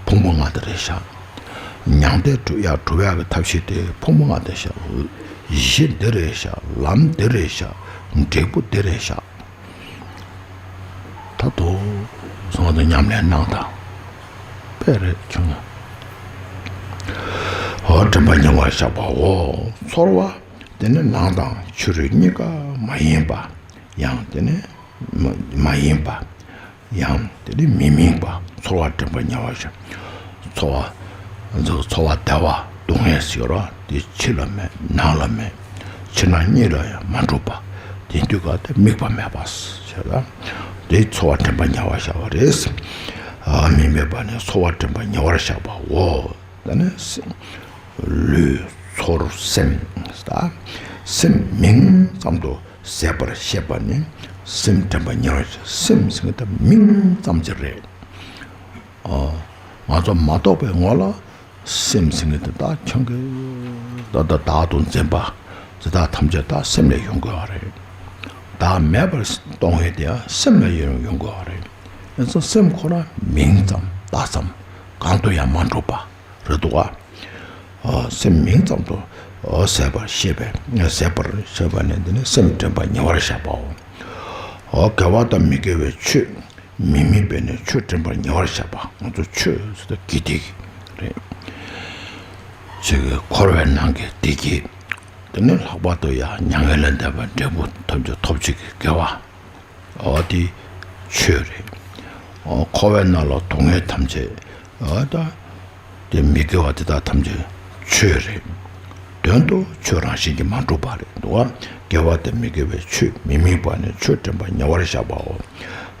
ཕུང་པོ་ལྔ་དེ་རེད་ཤག། མྱང་འདས་སྒྲུབ་ཡ་སྒྲུབ་ཡ་གི་ཐབས་ཤེས་དེ་ཕུང་པོ་ལྔ་དེ་ཤག། གཞི་འདི་རེད་ཤག། ལམ་འདི་རེད་ཤག། འབྲས་བུ་འདི་རེད་ཤག། ད་དུ་སོང་དུ་ཉམས་ལེན་གནང་དང་། དཔེ་རེད་བྱུང་། འོ་དྲན་པ་ཉེ་བར་བཞག་པའོ། ཚོར་བ་དེ་ནི་ནང་དང་ཕྱི་རོལ་གཉིས་ཀ་མ་ཡིན་པ། ཡང་དེ་ནི་མ་མ་ཡིན་པ། ཡང་དེ་ནི་མི་དམིགས་པ། ཚོར་བ་དྲན་པ་ཉེ་བར་བཞག། ཚོར་བ། ཚོར་བ་བདེ་བ་སྡུག་བསྔལ་ཟེར་རོ། དེ་ཕྱི་ལ་མེད། ནང་ལ་མེད། ཕྱི་ནང་གཉིས་ལ་ཡང་མ་གྲུབ་པ། དེ་དུས་ག་དེ་དམིགས་པ་མེད་པ་ཟེར་ལ། དེ་ཚོར་བ་དྲན་པ་ཉེ་བར་བཞག་པ་རེད། ཨ་མི་དམིགས་པ་ནི་ཚོར་བ་དྲན་པ་ཉེ་བར་བཞག་པའོ། ད་ནི་སེམས། ལུས་ཚོར་སེམས། ད་སེམས་མིང་ཙམ་དུ་ཟད་པར་ཤེས་པ་ནི་སེམས་དྲན་པ་ཉེ་བར་བཞག། སེམས་ཟེར་མཁན་ད་མིང་ཙམ་ཅིག་རེད། ཨ། ང་ཚོ་མ་རྟོགས་པའི་ངོ་ལ་སེམས་ཟེར་མཁན་དེ་དག་ཁྱོད་ཀྱི་ད་ལྟ་བདག་ཏུ་འཛིན་པ་དེ་དག་ཐམས་ཅད་ད་སེམས་ལས་ཡོང་དགོས་པ་རེད། བདག་མེད་པར་མཐོང་བའི་དེ་ཡང་སེམས་ལས་ཡོང་ཡོང་དགོས་པ་རེད། ཡིན་ཙང་སེམས་ཁོ་རང་མིང་ཙམ་བརྡ་ཙམ་གང་དུ་ཡང་མ་གྲུབ་པ་རེད་འདུག་ག། ཨ། སེམས་མིང་ཙམ་དུ་ཨ་ཟད་པར་ཤེས་པས། ཟད་པར་ཤེས་པ་ནི་འདི་ནི་སེམས་དྲན་པ་ཉེ་བར་བཞག་པའོ། ཨ། དགེ་བ་དང་མི་དགེ་བའི་ཆོས། མི་དམིགས་པས་ནི་ཆོས་དྲན་པ་ཉེ་བར་བཞག་པ། ང་ཚོ་ཆོས་ཟེར་ད་དགེ་སྡིག་རེད། ཅིག་འཁོར་བའི་ནང་གི་བདེ་སྐྱིད། དེ་ནི་ལྷག་པར་དུ་ཡང་མྱ་ངན་ལས་འདས་པའི་འབྲས་བུ་ཐམས་ཅད་ཐོབ་བྱེད་ཀྱི་དགེ་བ། འོ་དེ་ཆོས་རེད། འོ་འཁོར་བའི་ནང་ལ་སྡུག་བསྔལ་ཐམས་ཅད། འོ་ད་དེ་མི་དགེ་བ་དེ་དག་ཐམས་ཅད་ཆོས་རེད། དོན་དུ་ཆོས་རང་བཞིན་གྱིས་མ་གྲུབ་པ་རེད་འདུག་ག། དགེ་བ་དང་མི་དགེ་བའི་ཆོས་མི་དམིགས་པ་ནི་ཆོས་དྲན་པ་ཉེ་བར་བཞག་པའོ།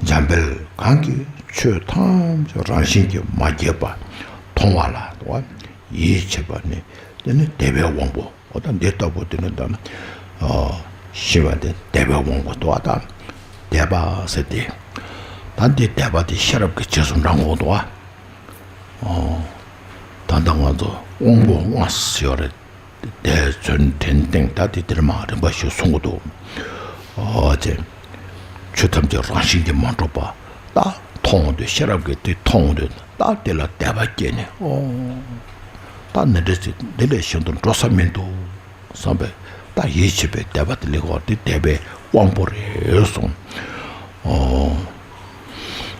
འཇམ་དཔལ་གང་གིས་ཆོས་ཐམས་ཅད་རང་བཞིན་གྱིས་མ་སྐྱེས་པ་མཐོང་བ་ལ་འདུག་ག། ཡིད་ཆེས་པ་ནི་དེ་ནི་དད་པའི་དབང་པོ། འོ་ད་འདི་ལྟ་བུ་དེ་ནི་ད་ཨ་ཤེས་པ་དེ་དད་པའི་དབང་པོ་འདུག་ག། ད་དད་པ་ཟེར་ཏེ། ད་འདི་དད་པ་དེ་ཤེས་རབ་ཀྱི་རྗེས་སུ་འབྲང་དགོས་འདུག་ག། ཨོ། ད་ལྟ་ང་ཚོ་དབང་པོ་ལྔ་ཟེར་བ་རེད། དད་བརྩོན་འགྲན་སྟེང་ད་དེ་དེར་མ་རིམ་པ་ཞིག་གསུང་གི་འདུག། ཨོ་ཅེ། ཆོས་ཐམས་ཅད་རང་བཞིན་གྱིས་མ་གྲུབ་པ་ད་མཐོང་འོང་དུས་ཤེས་རབ་ཀྱིས་དེ་མཐོང་འོང་དུས་ད་དེ་ལ་དད་པ་སྐྱེས་ནས། ཨོ། ད་འདི་འདྲ་ཅིག་འདི་ལས་གཞན་དུ་འགྲོ་ས་མི་འདུག་བསམ་པས་ད་ཡིད་ཆེས་པའི་དད་པ་དེ་ལེགས་པར་དེ་དད་པའི་དབང་པོ་རེད་གསུངས། ཨོ།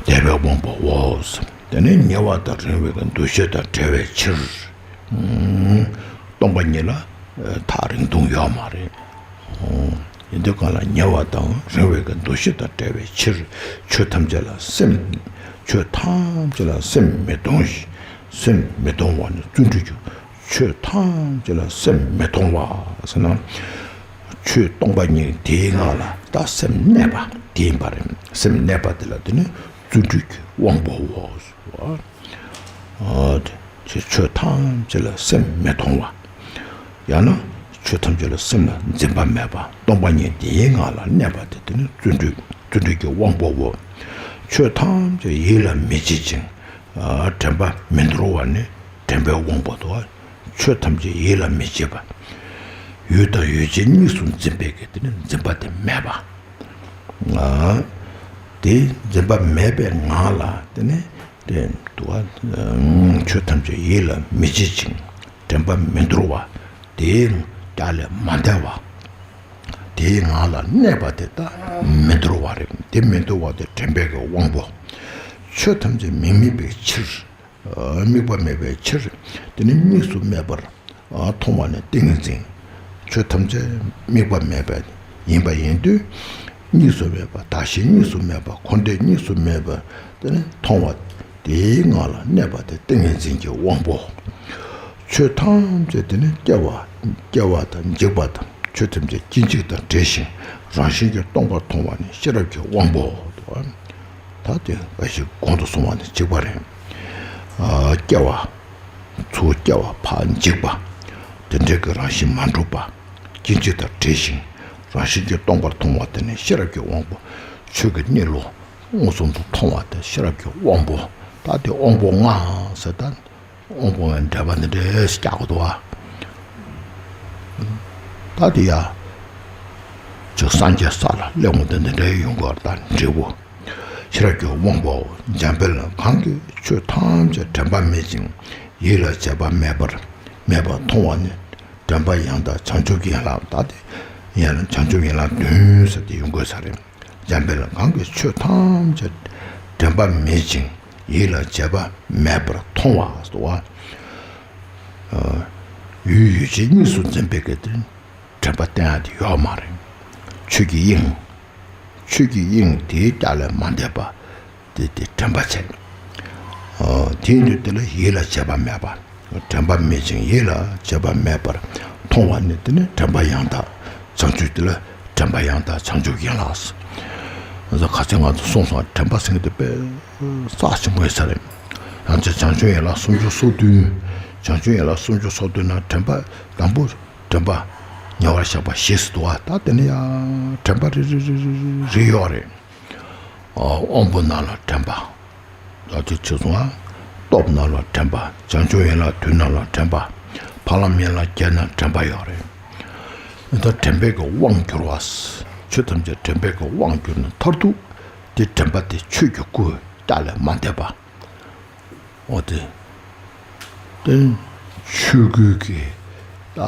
དད་པའི་དབང་པོའོ། དེ་ནས་ཉེ་བ་དང་རིང་བའི་འདུ་ཤེས་དང་བྲལ་བའི་ཕྱིར། ཨུམ། སྟོང་པ་ཉིད་ལ་ཐག་རིང་ཐུང་ཡོད་མ་རེད། ཨོ། ཡིན་དུས་གང་ལ་ཉེ་བ་དང་རིང་བའི་འདུ་ཤེས་དང་བྲལ་བའི་ཕྱིར། ཆོས་ཐམས་ཅད་ལ་སེམས། ཆོས་ཐམས་ཅད་ལ་སེམས་མི་གཏོང་ཞིང་། སེམས་མི་གཏོང་བ་ནི་བརྩོན་འགྲུས་ཀྱི། ཆོས་ཐམས་ཅད་ལ་སེམས་མི་གཏོང་བ་ཟེར་ན། ཆོས་སྟོང་པ་ཉིད་དེའི་ངང་ལ་ད་སེམས་གནས་པ་དེ་ཡིན་པ་རེད། སེམས་གནས་པ་དེ་ལ་དེ་ནི་བརྩོན་འགྲུས་ཀྱི་དབང་པོའོ། ཨ། ཆོས་ཆོས་ཐམས་ཅད་ལ་སེམས་མི་གཏོང་བ། ཡང་ན་ཆོས་ཐམས་ཅད་ལ་སེམས་ལ་འཛིན་པ་མེད་པ། སྟོང་པ་ཉིད་དེའི་ངང་ལ་གནས་པ་དེ་དེ་ནི་བརྩོན་འགྲུས། བརྩོན་འགྲུས་ཀྱི་དབང་པོའོ། ཆོས་ཐམས་ཅད་ཡིད་ལ་མི་བྱེད་ཅིང་། ཨ། དྲན་པ་མི་འདོར་བ་ནི་དྲན་པའི་དབང་པོ་དང་། ཆོས་ཐམས་ཅད་ཡིད་ལ་མི་བྱེད་པ། ཡུལ་དང་ཡུལ་ཅན་གཉིས་སུ་འཛིན་པའི་གི་དེ་ནི་འཛིན་པ་དེ་མེད་པ། ཨ། དེ་འཛིན་པ་མེད་པའི་ངང་ལ་དེ་ནི་དེ་དུ་བ། ཆོས་ཐམས་ཅད་ཡིད་ལ་མི་བྱེད་ཅིང་དྲན་པ་མི་འདོར་བ། དེའི་རྒྱ་ལས་མ་འདས་པ། དེའི་ངང་ལ་གནས་པ་དེ་ད་མི་འདོར་བ་རེད། དེ་མི་འདོར་བ་དེ་དྲན་པའི་གི་དབང་པོ། ཆོས་ཐམས་ཅད་མི་དམིགས་པའི་ཕྱིར། དམིགས་པ་མེད་པའི་ཕྱིར། དེ་ནི་དམིགས་སུ་མེད་པར་མཐོང་བ་ནི་ཏིང་ངེ་འཛིན། ཆོས་ཐམས་ཅད་དམིགས་པ་མེད་པ་ཡིན་པ་ཡིན་དུས། དམིགས་སུ་མེད་པ། བདག་གཞན་དམིགས་སུ་མེད་པ། འཁོར་འདས་དམིགས་སུ་མེད་པ། དེ་ནི་མཐོང་བ་དེའི་ངང་ལ་གནས་པ་དེ་ཏིང་ངེ་འཛིན་གྱི་དབང་པོ། ཆོས་ཐམས་ཅད་དེ་ནི་སྐྱེ་བ། སྐྱེ་བ་དང་འཇིག་པ་དང་། ཆོས་ཐམས་ཅད་སྐྱེ་འཇིག་དང་བྲལ་ཞིང་རང་བཞིན་གྱིས་སྟོང་པར་མཐོང་བ་ནི་ཤེས་རབ་ཀྱི་དབང་པོ། ད་དེ་འགའ་ཞིག་གོང་དུ་སོང་བ་ནི་གཅིག་པ་རེད། ཨ། སྐྱེ་བ། ཚུར་སྐྱེ་བ་ཕར་འཇིག་པ། དེ་འདྲའི་གི་རང་བཞིན་མ་གྲུབ་པ། སྐྱེ་འཇིག་དང་བྲལ་ཞིང་རང་བཞིན་གྱིས་སྟོང་པར་མཐོང་བ་དེ་ནི་ཤེས་རབ་ཀྱི་དབང་པོ། ཆོས་ཀྱི་གནས་ལུགས་མངོན་སུམ་དུ་མཐོང་བ་དེ་ཤེས་རབ་ཀྱི་དབང་པོ། ད་དེ་དབང་པོ་ལྔ་ཟེར་ད། དབང་པོ་ལྔའི་འགྲེལ་པ་འདི་འདྲས་རྒྱག་གི་འདུག་བ། ད་དེ་ཡ། ཅིག་སངས་རྒྱས་ས་ལ་སླེབས་འོང་དུས་འདི་འདྲའི་ཡོང་གི་བར་དང་འབྲས་བུ། ཤེས་རབ་ཀྱི་དབང་པོའོ། འཇམ་དཔལ་གང་གིས་ཆོས་ཐམས་ཅད་དྲན་པ་མེད་ཅིང་ཡིད་ལ་བྱེད་པ་མེད་པར་མེད་པར་མཐོང་བ་ནི་དྲན་པ་ཡང་དག་བྱང་ཆུབ་ཀྱི་ཡན་ལག་ད་དེ་ཡན་ལག་བྱང་ཆུབ་ཡན་ལག་བདུན་ཟེར་དེ་ཡོང་དགོས་ས་རེད། འཇམ་དཔལ་གང་གིས་ཆོས་ཐམས་ཅད་དྲན་པ་མེད་ཅིང་ཡིད་ལ་བྱེད་པ་མེད་པར་མཐོང་བ་སོ། ཡུལ་ཡུལ་ཅན་གཉིས་སུ་འཛིན་པའི་གི་དེ་དྲན་པ་བསྟེན་ཡ་དེ་ཡོད་མ་རེད། ཆོས་ཀྱི་དབྱིངས། ཆོས་ཀྱི་དབྱིངས་དེའི་རྒྱ་ལས་མ་འདས་པ་དེ་དེ་དྲན་པ་བྱེད། དེའི་དུས་དེ་ལ་ཡིད་ལ་བྱེད་པ་མེད་པ། དྲན་པ་མེད་ཅིང་ཡིད་ལ་བྱེད་པ་མེད་པར་མཐོང་བ་ནི་དེ་ནི་དྲན་པ་ཡང་དག་བྱང་ཆུབ་དེ་ལ་དྲན་པ་ཡང་དག་བྱང་ཆུབ་ཡིན་ལགས། ང་ཚོ་ཁ་ཚིག་ང་ཚོ་གསུངས་སོང་དྲན་པ་ཟེར་མཁན་དེ་དཔེ་རྩ་ཆེན་པོ་ཡིན་ས་རེད། ཡང་ཅིག་བྱང་ཆུབ་ཡན་ལག་སུམ་ཅུ་སོ་བདུན། བྱང་ཆུབ་ཡན་ལག་སུམ་ཅུ་སོ་བདུན་ན་དྲན་པ་དང་པོ། དྲན་པ་ཉེ་བར་བཞག་པ་ཞེས་སུ་འདུག་བ། ད་དེ་ནི་ཡང་དྲན་པ་རེ་རེ་རེ་རེ་རེ་ཡོད་རེད། དབང་པོ་རྣམས་ལ་དྲན་པ། ད་དེ་ཆོས་སོང་ང་། སྟོབས་རྣམས་ལ་དྲན་པ། བྱང་ཆུབ་ཡན་ལག་བདུན་རྣམས་ལ་དྲན་པ། འཕགས་ལམ་ཡན་ལག་བརྒྱད་རྣམས་དྲན་པ་ཡོད་རེད། ད་དྲན་པའི་གི་དབང་གྱུར་བ། ཆོས་ཐམས་ཅད་དྲན་པའི་གི་དབང་གྱུར་ནས་མཐར་ཐུག་དེ་དྲན་པ་དེ་ཆོས་ཀྱི་སྐུ་རྒྱ་ལས་མ་འདས་པ། འོ་དེ། དེ་ཆོས་སྐུའི་གི་ད་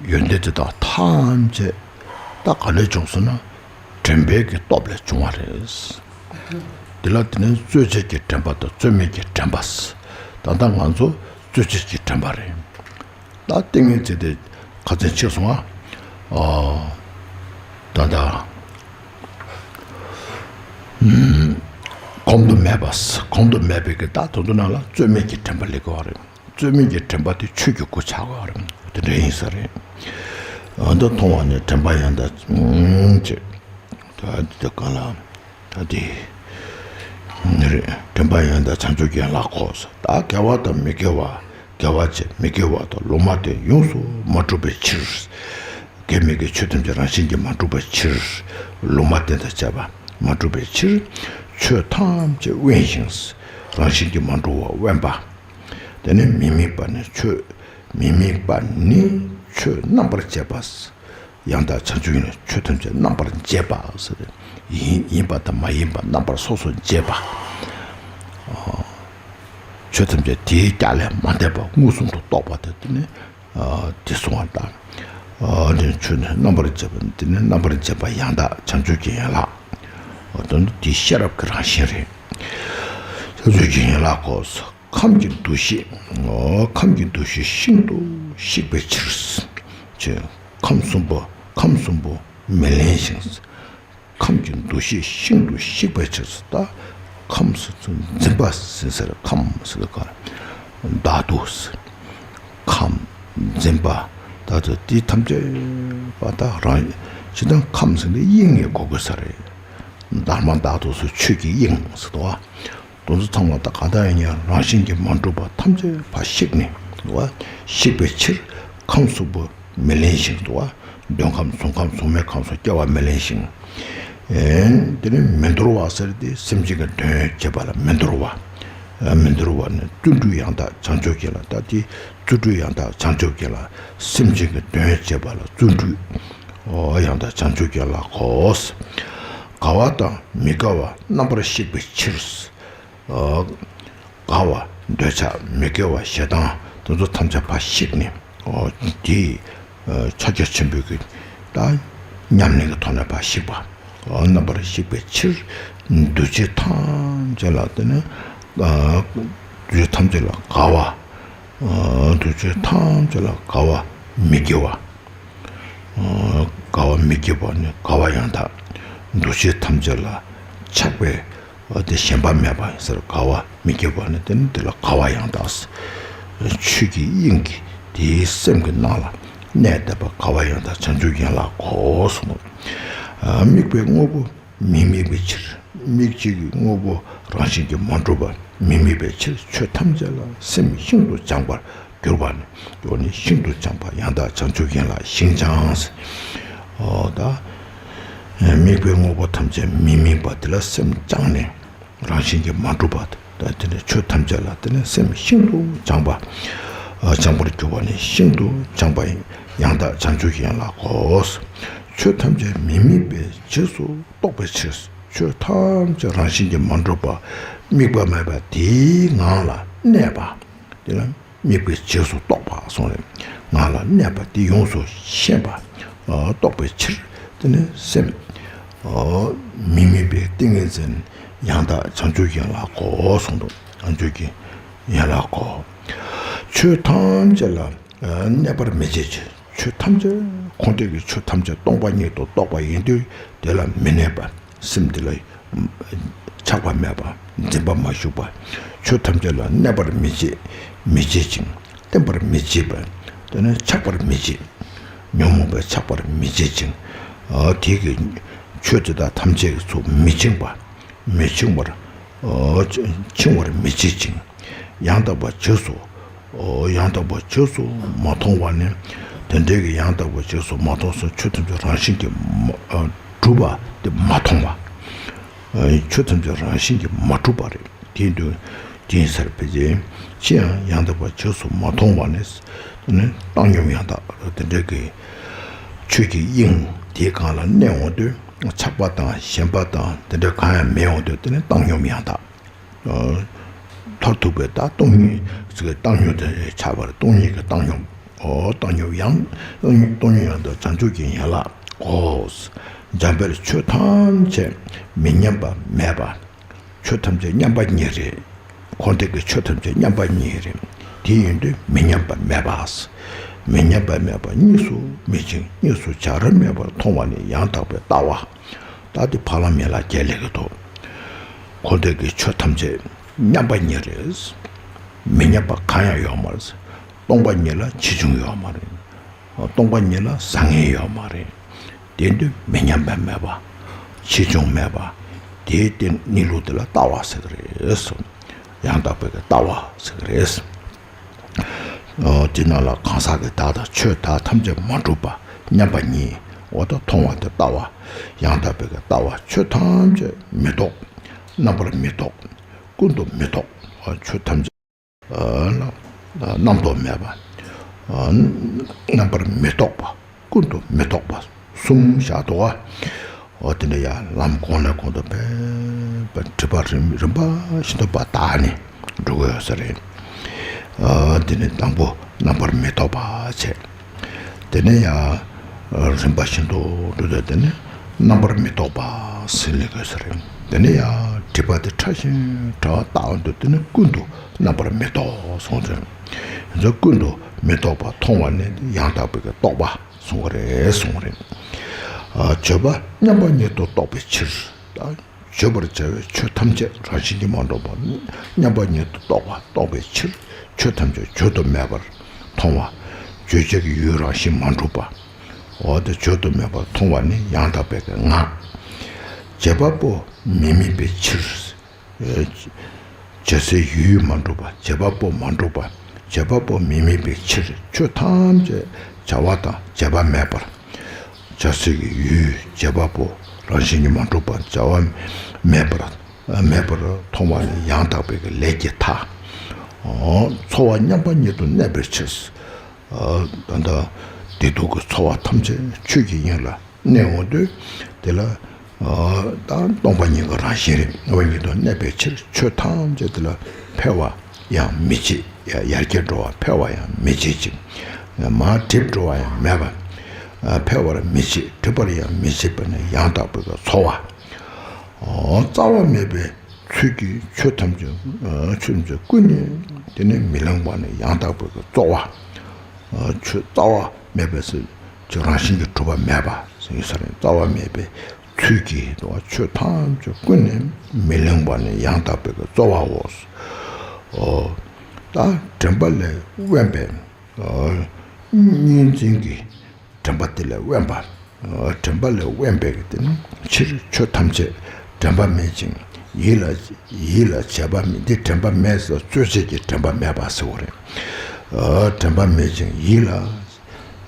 ཡོན་ཏན་དེ་དག་ཐམས་ཅད་ད་ག་ལས་བྱུང་སོང་ན་དྲན་པའི་གི་སྟོབས་ལས་བྱུང་བ་རེད། དེ་ལ་དེ་ནི་རྩོལ་བཅས་ཀྱི་དྲན་པ་དང་རྩོལ་མེད་ཀྱི་དྲན་པ། ད་ལྟ་ང་ཚོ་རྩོལ་བཅས་ཀྱི་དྲན་པ་རེད། ད་ཏིང་ངེ་འཛིན་དེ་ཁ་ཚན་ཆེ་སོང་ཨ། ཨ། ད་ལྟ། ཨུམ། གོང་དུ་སྨྲས་པ། གོང་དུ་སྨྲས་པའི་གི་ད་དོན་དུ་ནང་ལ་རྩོལ་མེད་ཀྱི་དྲན་པ་ལེགས་པ་རེད། རྩོལ་མེད་ཀྱི་དྲན་པ་དེ་ཆོས་ཀྱི་སྐུ་ཆགས་པ་རེད། དེ་འདྲ་ཡིན་ས་རེད། ཨ་ད་མཐོང་བ་ནི་དྲན་པ་ཡང་དག་ཅེས། ད་འདི་གང་ལ། ད་དེ་ནི་རེད། དྲན་པ་ཡང་དག་བྱང་ཆུབ་ཀྱི་ཡན་ལག་གོ། ད་དགེ་བ་དང་མི་དགེ་བ། དགེ་བ་བྱས་མི་དགེ་བ་དང་ལུང་མ་བསྟན་ཡོངས་སུ་མ་གྲུབ་པའི་ཕྱིར། དགེ་མི་དགེ་ཆོས་ཐམས་ཅད་རང་བཞིན་གྱིས་མ་གྲུབ་པའི་ཕྱིར། ལུང་མ་བསྟན་དང་བཅས་པ་མ་གྲུབ་པའི་ཕྱིར། ཆོས་ཐམས་ཅད་དབེན་ཞིང་། རང་བཞིན་གྱིས་མ་གྲུབ་པ་དབེན་པ། དེ་ནི་མི་དམིགས་པ་ནི་ཆོས། མི་དམིགས་པ་ནི་ཆོས་རྣམ་པར་འབྱེད་པ། ཡང་དག་བྱང་ཆུབ་ཡིན་ལ་ཆོས་ཐམས་ཅད་རྣམ་པར་འབྱེད་པ་ཟེར་ཏེ། ཡིན་ཡིན་པ་དང་མ་ཡིན་པ་རྣམ་པར་སོ་སོར་འབྱེད་པ། ཆོས་ཐམས་ཅད་དེའི་རྒྱ་ལས་མ་འདས་པ་མངོན་སུམ་དུ་རྟོགས་པ་དེ་དེ་ནི་དེ་གསུང་བ་དང་། དེ་ཆོས་ནི་རྣམ་པར་འབྱེད་པ་དེ་ནི་རྣམ་པར་འབྱེད་པ་ཡང་དག་བྱང་ཆུབ་ཀྱི་ཡན་ལག་དེ་ནི་དེའི་ཤེས་རབ་ཀྱི་རང་བཞིན་རེད། བྱང་ཆུབ་ཀྱི་ཡན་ལག་གོ། ཁམས་ཀྱི་འདུ་ཤེས། ཁམས་ཀྱི་འདུ་ཤེས་ཤིན་ཏུ་ཞིག་པའི་ཕྱིར། ཁམས་གསུམ་པོ་ཁམས་གསུམ་པོ་མི་ལེན་ཞིང་། ཁམས་ཀྱི་འདུ་ཤེས་ཤིན་ཏུ་ཞིག་པའི་ཕྱིར། ད་ཁམས་སུ་འཛིན་པ་ཟེར་ཟེར་ཁམས་ཟེར་ག་བདག་ཏུ་ཟེར། ཁམས་འཛིན་པ་ད་ལྟ་དེ་ཐམས་ཅད་པ་ད་རང་ཇི་ལྟར་ཁམས་ཟེར་ནས་དབྱིངས་ངེས་གོ་དགོས་ས་རེད། དྷརྨ་བདག་ཏུ་ཟེར་ཆོས་ཀྱི་དབྱིངས་ཟེར་དོ། དེ་ཚོ་ཚང་མ་ད་གང་ལྟར་ཡིན་ཡང་རང་བཞིན་གྱིས་མ་གྲུབ་པ་ཐམས་ཅད་ཕར་བཤིག་ནས་འདུག་བ། བཤིག་པའི་ཕྱིར་ཁམས་གསུམ་པོ་མི་ལེན་ཞིང་འདུག་བ། འདོད་ཁམས་གཟུགས་ཁམས་གཟུགས་མེད་ཁམས་སུ་སྐྱེ་བ་མི་ལེན་ཞིང་། ཨེ་དེ་ནི་མི་འདོར་བ་ཟེར་ཏེ་སེམས་ཅན་གྱི་དོན་བྱེད་པ་ལ་མི་འདོར་བ། མི་འདོར་བ་ནི་བརྩོན་འགྲུས་ཡང་དག་བྱང་ཆུབ་ཀྱི་ལ་ད་དེ་བརྩོན་འགྲུས་ཡང་དག་བྱང་ཆུབ་ཀྱི་ལ་སེམས་ཅན་གྱི་དོན་བྱེད་པ་ལ་བརྩོན་འགྲུས། ཨོ་ཡང་དག་བྱང་ཆུབ་ཀྱི་ལ་གོ། དགའ་བ་དང་མི་དགའ་བ་རྣམ་པར་ཤེས་པའི་ཕྱིར། དགའ་བ་འདོད་ཆགས་མི་དགེ་བ་ཞེ་སྡང་དེ་ཚོ་ཐམས་ཅད་ཕར་བཤིག་ནས་དེའི་ཕྱག་རྒྱ་ཆེན་པོའི་གི་ད་ཉམས་ལེན་གྱི་ཐོག་ནས་ཕར་བཤིག་པ། རྣམ་པར་ཤེས་པའི་ཕྱིར་འདུ་བྱེད་ཐམས་ཅད་ལ་དེ་ནས་འདུ་བྱེད་ཐམས་ཅད་ལ་དགའ་བ། འདུ་བྱེད་ཐམས་ཅད་ལ་དགའ་བ་མི་དགེ་བ། དགའ་བ་མི་དགེ་བ་ནི་དགའ་བ་ཡང་དག་འདུ་བྱེད་ཐམས་ཅད་ལ་ཆགས་པའི་དེ་ཞེན་པ་མེད་པ་ཡིན་ཟེར། དགའ་བ་མི་དགེ་བ་ནི་དེ་ནི་དེ་ལ་དགའ་བ་ཡང་དག་ཆོས་ཀྱི་དབྱིངས་ཀྱི་དེའི་སེམས་ཀྱི་ནང་ལ་གནས་བསྡད་པ་དགའ་བ་ཡང་དག་བྱང་ཆུབ་ཡན་ལག་གོ་གསུངས། དམིགས་པའི་དངོས་པོ་མི་དམིགས་པའི་ཕྱིར། དམིགས་བྱེད་ཀྱི་དངོས་པོ་རང་བཞིན་གྱིས་མ་གྲུབ་པ་མི་དམིགས་པའི་ཕྱིར་ཆོས་ཐམས་ཅད་ལ་སེམས་ཤིན་ཏུ་སྦྱངས་པར་གྱུར་པ་ནི། འོ་ནི་ཤིན་ཏུ་སྦྱངས་པ་ཡང་དག་བྱང་ཆུབ་ཡན་ལག་ཤིན་སྦྱངས། འོ་ད། དམིགས་པའི་དངོས་པོ་ཐམས་ཅད་མི་དམིགས་པ་དེ་ལ་སེམས་བཅངས་ནས་རང་བཞིན་གྱིས་མ་གྲུབ་པ་དང་དེ་ནས་ཆོས་ཐམས་ཅད་ལ་དེ་ནས་སེམས་ཤིན་ཏུ་སྦྱངས་པ། སྦྱངས་པར་གྱུར་པ་ནི་ཤིན་ཏུ་སྦྱངས་པ་ཡང་དག་བྱང་ཆུབ་ཡན་ལག་གོ། ཆོས་ཐམས་ཅད་མི་དམིགས་པའི་རྗེས་སུ་རྟོགས་པའི་ཕྱིར། ཆོས་ཐམས་ཅད་རང་བཞིན་གྱིས་མ་གྲུབ་པ། དམིགས་པ་མེད་པ་དེའི་ངང་ལ་གནས་པ། དེ་ལ་དམིགས་པའི་རྗེས་སུ་རྟོག་པ་གསུངས་རེད། ངང་ལ་གནས་པ་དེ་ཡོངས་སུ་ཤེས་པ། ཨ། རྟོགས་པའི་ཕྱིར། དེ་ནི་སེམས། ཨ། མི་དམིགས་པའི་ཏིང་ངེ་འཛིན་ཡང་དག་བྱང་ཆུབ་ཀྱི་ཡན་ལག་གོ་གསུངས་འདུག་བྱང་ཆུབ་ཀྱི་ཡན་ལག་གོ། ཆོས་ཐམས་ཅད་ལ་གནས་པར་མི་བྱེད་ཅིང་། ཆོས་ཐམས་ཅད་ཁོ་ཐག་གི་ཆོས་ཐམས་ཅད་སྟོང་པ་ཉིད་དུ་རྟོགས་པ་ཡིན་དུས། དེ་ལ་མི་གནས་པ། སེམས་འདི་ལ་ཆགས་པ་མེད་པ། འཛིན་པ་མ་ཞུགས་པ། ཆོས་ཐམས་ཅད་ལ་གནས་པར་མི་བྱེད། མི་བྱེད་ཅིང་། བརྟེན་པར་མི་བྱེད་པ། དེ་ནི་ཆགས་པར་མི་བྱེད། ཉོན་མོངས་པས་ཆགས་པར་མི་བྱེད་ཅིང་། ཨ། དེ་གི་ཆོས་དེ་དག་ཐམས་ཅད་ཀྱི་ཚུལ་མི་འཆིང་བ། མི་འཆིང་བར། ཨ། འཆིང་བར་མི་བྱེད་ཅིང་། ཡང་དག་པར་རྗེས་སུ། ཨ། ཡང་དག་པར་རྗེས་སུ་མ་མཐོང་བ་ནི། དེ་འདྲའི་གི་ཡང་དག་པར་རྗེས་སུ་མ་མཐོང་ཟེར། ཆོས་ཐམས་ཅད་རང་བཞིན་གྱིས་མ། ཨ། གྲུབ་པ་དེ་མ་མཐོང་བ། ཨ། ཆོས་ཐམས་ཅད་རང་བཞིན་གྱིས་མ་གྲུབ་པ་རེད། དེ་དུས་དེ་ཡིན་ཟེར་བས་ཅི། ཅི་ཡང་ཡང་དག་པར་རྗེས་སུ་མ་མཐོང་བ་ནི། ནི་བཏང་སྙོམས་ཡང་དག་དེ་འདྲའི་གི་ཆོས་ཀྱི་དབྱིངས་དེའི་སྒང་ལ་གནས་འོང་དུས། ཆགས་པ་དང་ཞེན་པ་དང་དེ་འདྲ་གང་ཡང་མེད་འོང་དུས། དེ་ནི་བཏང་སྙོམས་ཡང་དག་ཨ། མཐར་ཐུག་པའི་ད་སྟོང་ཉིད་ཀྱི་བཏང་སྙོམས་དེ་ཆགས་པར། སྟོང་ཉིད་ཀྱི་བཏང་སྙོམས། ཨོ། བཏང་སྙོམས་ཡང་། སྟོང་སྙོམས་ཡང་དག་བྱང་ཆུབ་ཀྱི་ཡན་ལག་གོ། འཇམ་དཔལ་ཆོས་ཐམས་ཅད་མི་མཉམ་པ་མེད་པ། ཆོས་ཐམས་ཅད་མཉམ་པ་ཉིད་རེད། ཁོ་ཐག་གི་ཆོས་ཐམས་ཅད་མཉམ་པ་ཉིད་རེད། དེ་ཡིན་དུས་མི་མཉམ་པ་མེད་པ། མི་མཉམ་པ་མེད་པ་གཉིས་སུ་མི་འཆིང་། གཉིས་སུ་བྱ་ར་མེད་པར་མཐོང་བ་ནི་ཡང་དག་པའི་ལྟ་བ། ད་དེ་ཕ་ལམ་ཡན་ལག་བརྒྱད་ལས་ཀྱི་ཐོག་ཁོ་ཐག་གི་ཆོས་ཐམས་ཅད་མཉམ་པ་ཉིད་རེད། མི་མཉམ་པ་གང་ཡང་ཡོད་མ་རེད། སྟོང་པ་ཉིད་ལ་ཆེ་ཆུང་ཡོད་མ་རེད། སྟོང་པ་ཉིད་ལ་བཟང་ངན་ཡོད་མ་རེད། དེ་དུས་མི་མཉམ་པ་མེད་པ། ཆེ་ཆུང་མེད་པ། དེའི་སྟེང་གནས་ལུགས་དེ་ལ་ལྟ་བ་ཟེར་གི་རེད། ཡང་དག་པའི་གི་ལྟ་བ་ཟེར་གི་རེད། ཨོ། དེ་ནང་ལ་གང་ཟག་གི་བདག་དང་ཆོས་བདག་ཐམས་ཅད་མ་གྲུབ་པ་མཉམ་པ་ཉིད། འོ་ད་མཐོང་བ་དེ་ལྟ་བ། ཡང་དག་པའི་གི་ལྟ་བ། ཆོས་ཐམས་ཅད་མི་རྟོག་རྣམ་པར་མི་རྟོག་ཀུན་ཏུ་མི་རྟོག་ཆོས་ཐམས་ཅད། ཨ། རྣམ་རྟོག་མེད་པ། ཨ། རྣམ་པར་མི་རྟོག་པ། ཀུན་ཏུ་མི་རྟོག་པ་གསུམ་བཞག་འདུག་ག་ཨོ། དེ་འདྲ་ཡང་ལམ་གོང་ནས་གོང་དུ་འཕེལ་བ། སྒྲིབ་པ་རིམ་རིམ་པ་བཞིན་དུ་བར་དག་ནས་འགྲོ་གི་ཡོད་ས་རེད། ཨ། དེ་ནས་དང་པོ་རྣམ་པར་མི་རྟོག་པ་བྱས། དེ་ནས་ཡང་རིམ་པ་བཞིན་དུ་འགྲོ་དུས། དེ་ནས་རྣམ་པར་མི་རྟོག་པ་ཟེར་ལེ་དགོས་ས་རེད། དེ་ནས་ཡང་སྒྲིབ་པ་དེ་ཕྲ་ཞིང་ཕྲ་བ་བརྟགས་འདུག་དེ་ནས་ཀུན་ཏུ་རྣམ་པར་མི་རྟོག་གསུངས་ཏེ། ཡིན་ཙང་ཀུན་ཏུ་མི་རྟོག་པ་མཐོང་བ་ནི་ཡང་དག་པའི་གི་རྟོག་པ་གསུངས་པ་རེད། གསུངས་པ་རེད། ཨ། བརྗོད་པ་མཉམ་པ་ཉིད་དུ་རྟོགས་པའི་ཕྱིར། ད་བརྗོད་པར་བྱ་བའི་ཆོས་ཐམས་ཅད་རང་བཞིན་གྱིས་མ་གྲུབ་པ་མཉམ་པ་ཉིད་དུ་རྟོགས་པ་རྟོགས་པའི་ཕྱིར། ཆོས་ཐམས་ཅད་བརྗོད་དུ་མེད་པར་མཐོང་བ། བརྗོད་བྱ་གི་ཡུལ་རང་བཞིན་མ་གྲུབ་པ། འོ་དེ་བརྗོད་དུ་མེད་པར་མཐོང་བ་ནི་ཡང་དག་པའི་གི་ངང་། བྱེད་པ་པོ་མི་དམིགས་པའི་ཕྱིར། བྱ་སའི་ཡུལ་མ་གྲུབ་པ། བྱེད་པ་པོ་མ་གྲུབ་པ། བྱེད་པ་པོ་མི་དམིགས་པའི་ཕྱིར། ཆོས་ཐམས་ཅད་བྱ་བ་དང་བྱེད་པ་མེད་པར། བྱ་སའི་ཡུལ་བྱེད་པ་པོ་རང་བཞིན་གྱིས་མ་གྲུབ་པ། བྱ་བ་མེད་པར། མེད་པར་མཐོང་བ་ནི་ཡང་དག་པའི་གི་ལས་ཀྱི་མཐའ། ཨོ། ཚོར་བ་མཉམ་པ་ཉིད་དུ་གནས་པའི་ཕྱིར། ཨ། ད་ལྟ་བདེ་སྡུག་གི་ཚོར་བ་ཐམས་ཅད་ཆོས་ཀྱི་དབྱིངས་ལ་གནས་འོང་དུས། དེ་ལ། ཨ། ད་སྟོང་པ་ཉིད་ཀྱི་རང་བཞིན་རེད། སྟོང་པ་ཉིད་དུ་གནས་པའི་ཕྱིར། ཆོས་ཐམས་ཅད་དེ་ལ་འཕེལ་བ་ཡང་མི་བྱེད། ཡར་རྒྱས་འགྲོ་བ་འཕེལ་བ་ཡང་མི་བྱེད་ཅིང་། མར་འགྲིབ་འགྲོ་བ་ཡང་མེད་པ། ཨ། འཕེལ་བར་མི་བྱེད། འགྲིབ་པར་ཡང་མི་བྱེད་པ་ནི་ཡང་དག་པའི་གི་ཚོར་བ། ཨོ། རྩ་བ་མེད་པའི་ཚུལ་གྱིས་ཆོས་ཐམས་ཅད། ཨ། ཆོས་ཐམས་ཅད་ཀུན་ནས་དེ་ནས་མི་གླེང་བ་ནི་ཡང་དག་པའི་གི་རྩོལ་བ། ཨ། ཆོས་རྩ་བ་མེད་པའི་ཚུལ་གྱིས་རང་བཞིན་གྱིས་གྲུབ་པ་མེད་པ་ཟེར་ས་རེད། རྩ་བ་མེད་པའི་ཚུལ་གྱིས་ཆོས་ཐམས་ཅད་ཀུན་ནས་མི་གླེང་བ་ནི་ཡང་དག་པའི་གི་རྩོལ་བའོ། ཨོ། ད་དྲན་པ་ལས་དབེན་པའི། ཨ། གཉིས་འཛིན་གྱི་དྲན་པ་དེ་ལས་དབེན་པ། ཨ། དྲན་པ་ལས་དབེན་པའི་གི་དེ་ནི་ཕྱིར། ཆོས་ཐམས་ཅད་དྲན་པ་མེད་ཅིང་ཡིད་ལ། ཡིད་ལ་བྱེད་པ་མེད། འདི་དྲན་པ་མེད་ཟེར། རྩོལ་བྱེད་ཀྱི་དྲན་པ་མེད་པ་ཟེར་བ་རེད། ཨ། དྲན་པ་མེད་ཅིང་ཡིད་ལ།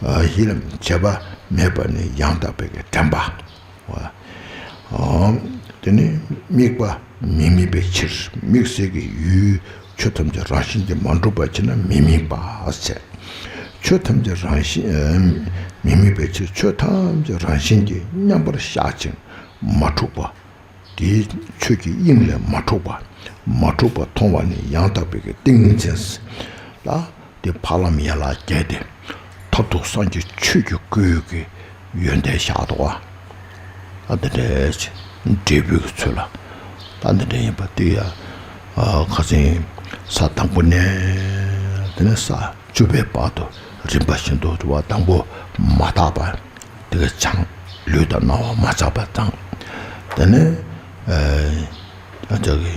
ཨ། ཡིད་ལ་བྱེད་པ་མེད་པ་ནི་ཡང་དག་པའི་གི་དྲན་པ། ཨ། དེ་ནི་དམིགས་པ་མི་དམིགས་པའི་ཕྱིར། དམིགས་བསལ་གྱི་ཡུལ་ཆོས་ཐམས་ཅད་རང་བཞིན་གྱིས་མ་གྲུབ་པ་བྱས་ན་མི་དམིགས་པ་ཟེར། ཆོས་ཐམས་ཅད་རང་བཞིན། ཨ། མི་དམིགས་པའི་ཕྱིར། ཆོས་ཐམས་ཅད་རང་བཞིན་གྱིས་མཉམ་པར་བཞག་ཅིང་མ་འཁྲུགས་པ། དེའི་ཆོས་ཀྱི་དབྱིངས་ལས་མ་འཁྲུགས་པ། མ་འཁྲུགས་པ་མཐོང་བ་ནི་ཡང་དག་པའི་གི་ཏིང་ངེ་འཛིན་ལ། དེ་འཕགས་ལམ་ཡན་ལག་བརྒྱད་དེ། མཐར་ཐུག་སངས་རྒྱས་ཆོས་ཀྱི་སྐུའི་གི་ཡོན་ཏན་ཤར་འདུག་བ། ད་འདི་འདྲའི་འབྲས་བུའི་གི་ཚུལ་ལ། ད་འདི་འདྲ་ཡིན་པ་དེ་ཡང་། ཨ། ཁ་སང་ས་དང་པོ་ནས་དེ་ནས་ས་བཅུ་པའི་བར་དུ་རིམ་པ་བཞིན་དུ་དུ་བ་དང་པོ་མ་དག་པ་དེ་ག་སྦྱངས། ལུས་དང་རྣ་བ་མ་ཆགས་པ་དང་། དེ་ནས། ཨ། ཨ། ཅག་གི་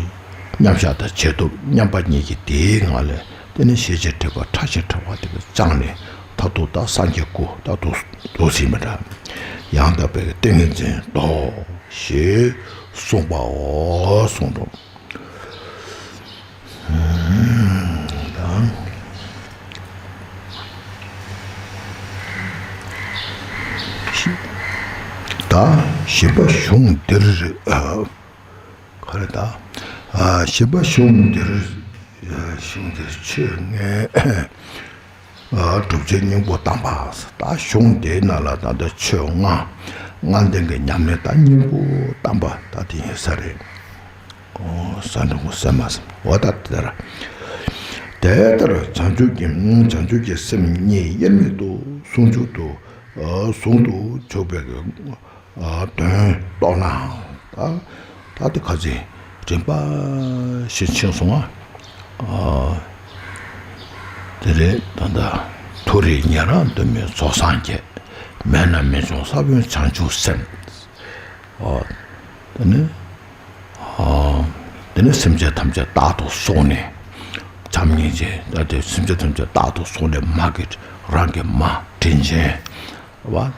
མཉམ་བཞག་དང་བྱེད་སྟོབས་མཉམ་པ་ཉིད་ཀྱིས་དེའི་ངང་ལས་དེ་ནས་ཤེས་བྱའི་སྒྲིབ་པ་ཕྲ་ཞིང་ཕྲ་བ་དེ་ག་སྦྱངས་ནས་མཐར་ཐུག་ད་སངས་རྒྱས་སྐུ་ད་འདུག་འདུག་ཟིན་པ་འདྲ། ཡང་དག་པའི་ཏིང་ངེ་འཛིན་ཏོ། ཞེས་གསུངས་པའོ་གསུངས་འདུག་ད་བཞི་པ་གཞུང་འདིར། ཨ། ག་རེ་ད། ཨ། བཞི་པ་གཞུང་འདིར། ཨ། གཞུང་འདིར་ཆོས་ལྔའི། ཨ། སྒྲུབ་བྱེད་སྙིང་པོ་གཏམས་པ། ད་གཞུང་འདིའི་ནང་ལ་ད་ལྟ་ཆོས་ལྔ། ལྔ་ལྡན་གྱི་ཉམས་ལེན་ད་སྙིང་པོ་གཏམས་པ་ད་དེ་ཡིན་ས་རེད། ཨོ། ས་འགྲོ་གོ་སེམས་མ་སེམས་འོ་ད་དེ་ལྟར། དེ་ལྟར་བྱང་ཆུབ་ཀྱི། བྱང་ཆུབ་ཀྱི་སེམས་གཉིས་དབྱེར་མེད་དུ་ཟུང་འཇུག་ཏུ། ཨ། ཟུང་དུ་འཇུག་པའི་གི། ཨ། དོན་རྟོགས་ན། ད་ད་དེ་ཁ་ཅིག་རིམ་པ་བཞིན་ཕྱིན་སོང་ང་། ཨ། དེ་རེད། ད་ལྟ་མཐོ་རིས་ཉན་རང་དུ་མའི་རྫོགས་སངས་རྒྱས། མེད་ན་མི་འབྱུང་ས་བོན་བྱང་ཆུབ་སེམས། ཨ། དེ་ནི། ཨ། དེ་ནི་སེམས་ཅན་ཐམས་ཅད་རྟག་ཏུ་བསྲུངས་ནས། བྱམས་སྙིང་རྗེ། ད་དེ་སེམས་ཅན་ཐམས་ཅད་རྟག་ཏུ་བསྲུངས་ནས། མ་གི་རང་གི་མ་དྲིན་ཅན། བ།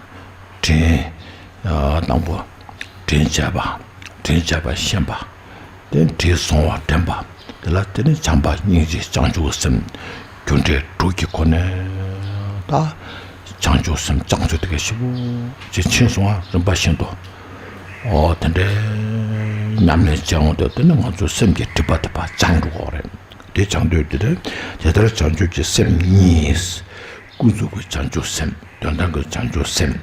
དྲིན། ཨ། དང་པོ། དྲིན་བྱས་པ། དྲིན་བྱས་པ་ཤེས་པ། དེ་དྲིན་བཟུང་བ་དྲན་པ། དེ་ལ་དེ་ནི་བྱམས་པ་སྙིང་རྗེ་བྱང་ཆུབ་སེམས། རྒྱུ་འབྲས་དྲུག་གི་སྒོ་ནས་ད་བྱང་ཆུབ་སེམས་བསྐྱང་ཚུལ་དེ་ག་ཞིབ་པོ་ཅིག་ཕྱིན་སོང་ང་། རིམ་པ་བཞིན་དུ། ཨོ། དེ་འདྲའི་ཉམས་ལེན་བྱས་འོང་དུས་དེ་ནི་ང་ཚོའི་སེམས་ཀྱི་སྒྲིབ་པ་དེ་ཕར་བྱང་འགྲོ་གི་རེད། དེ་བྱང་དུས་དེ་རེད། དེ་ལྟར་བྱང་ཆུབ་ཀྱི་སེམས་གཉིས། ཀུན་རྫོབ་ཀྱི་བྱང་ཆུབ་སེམས། དོན་དམ་གྱི་བྱང་ཆུབ་སེམས་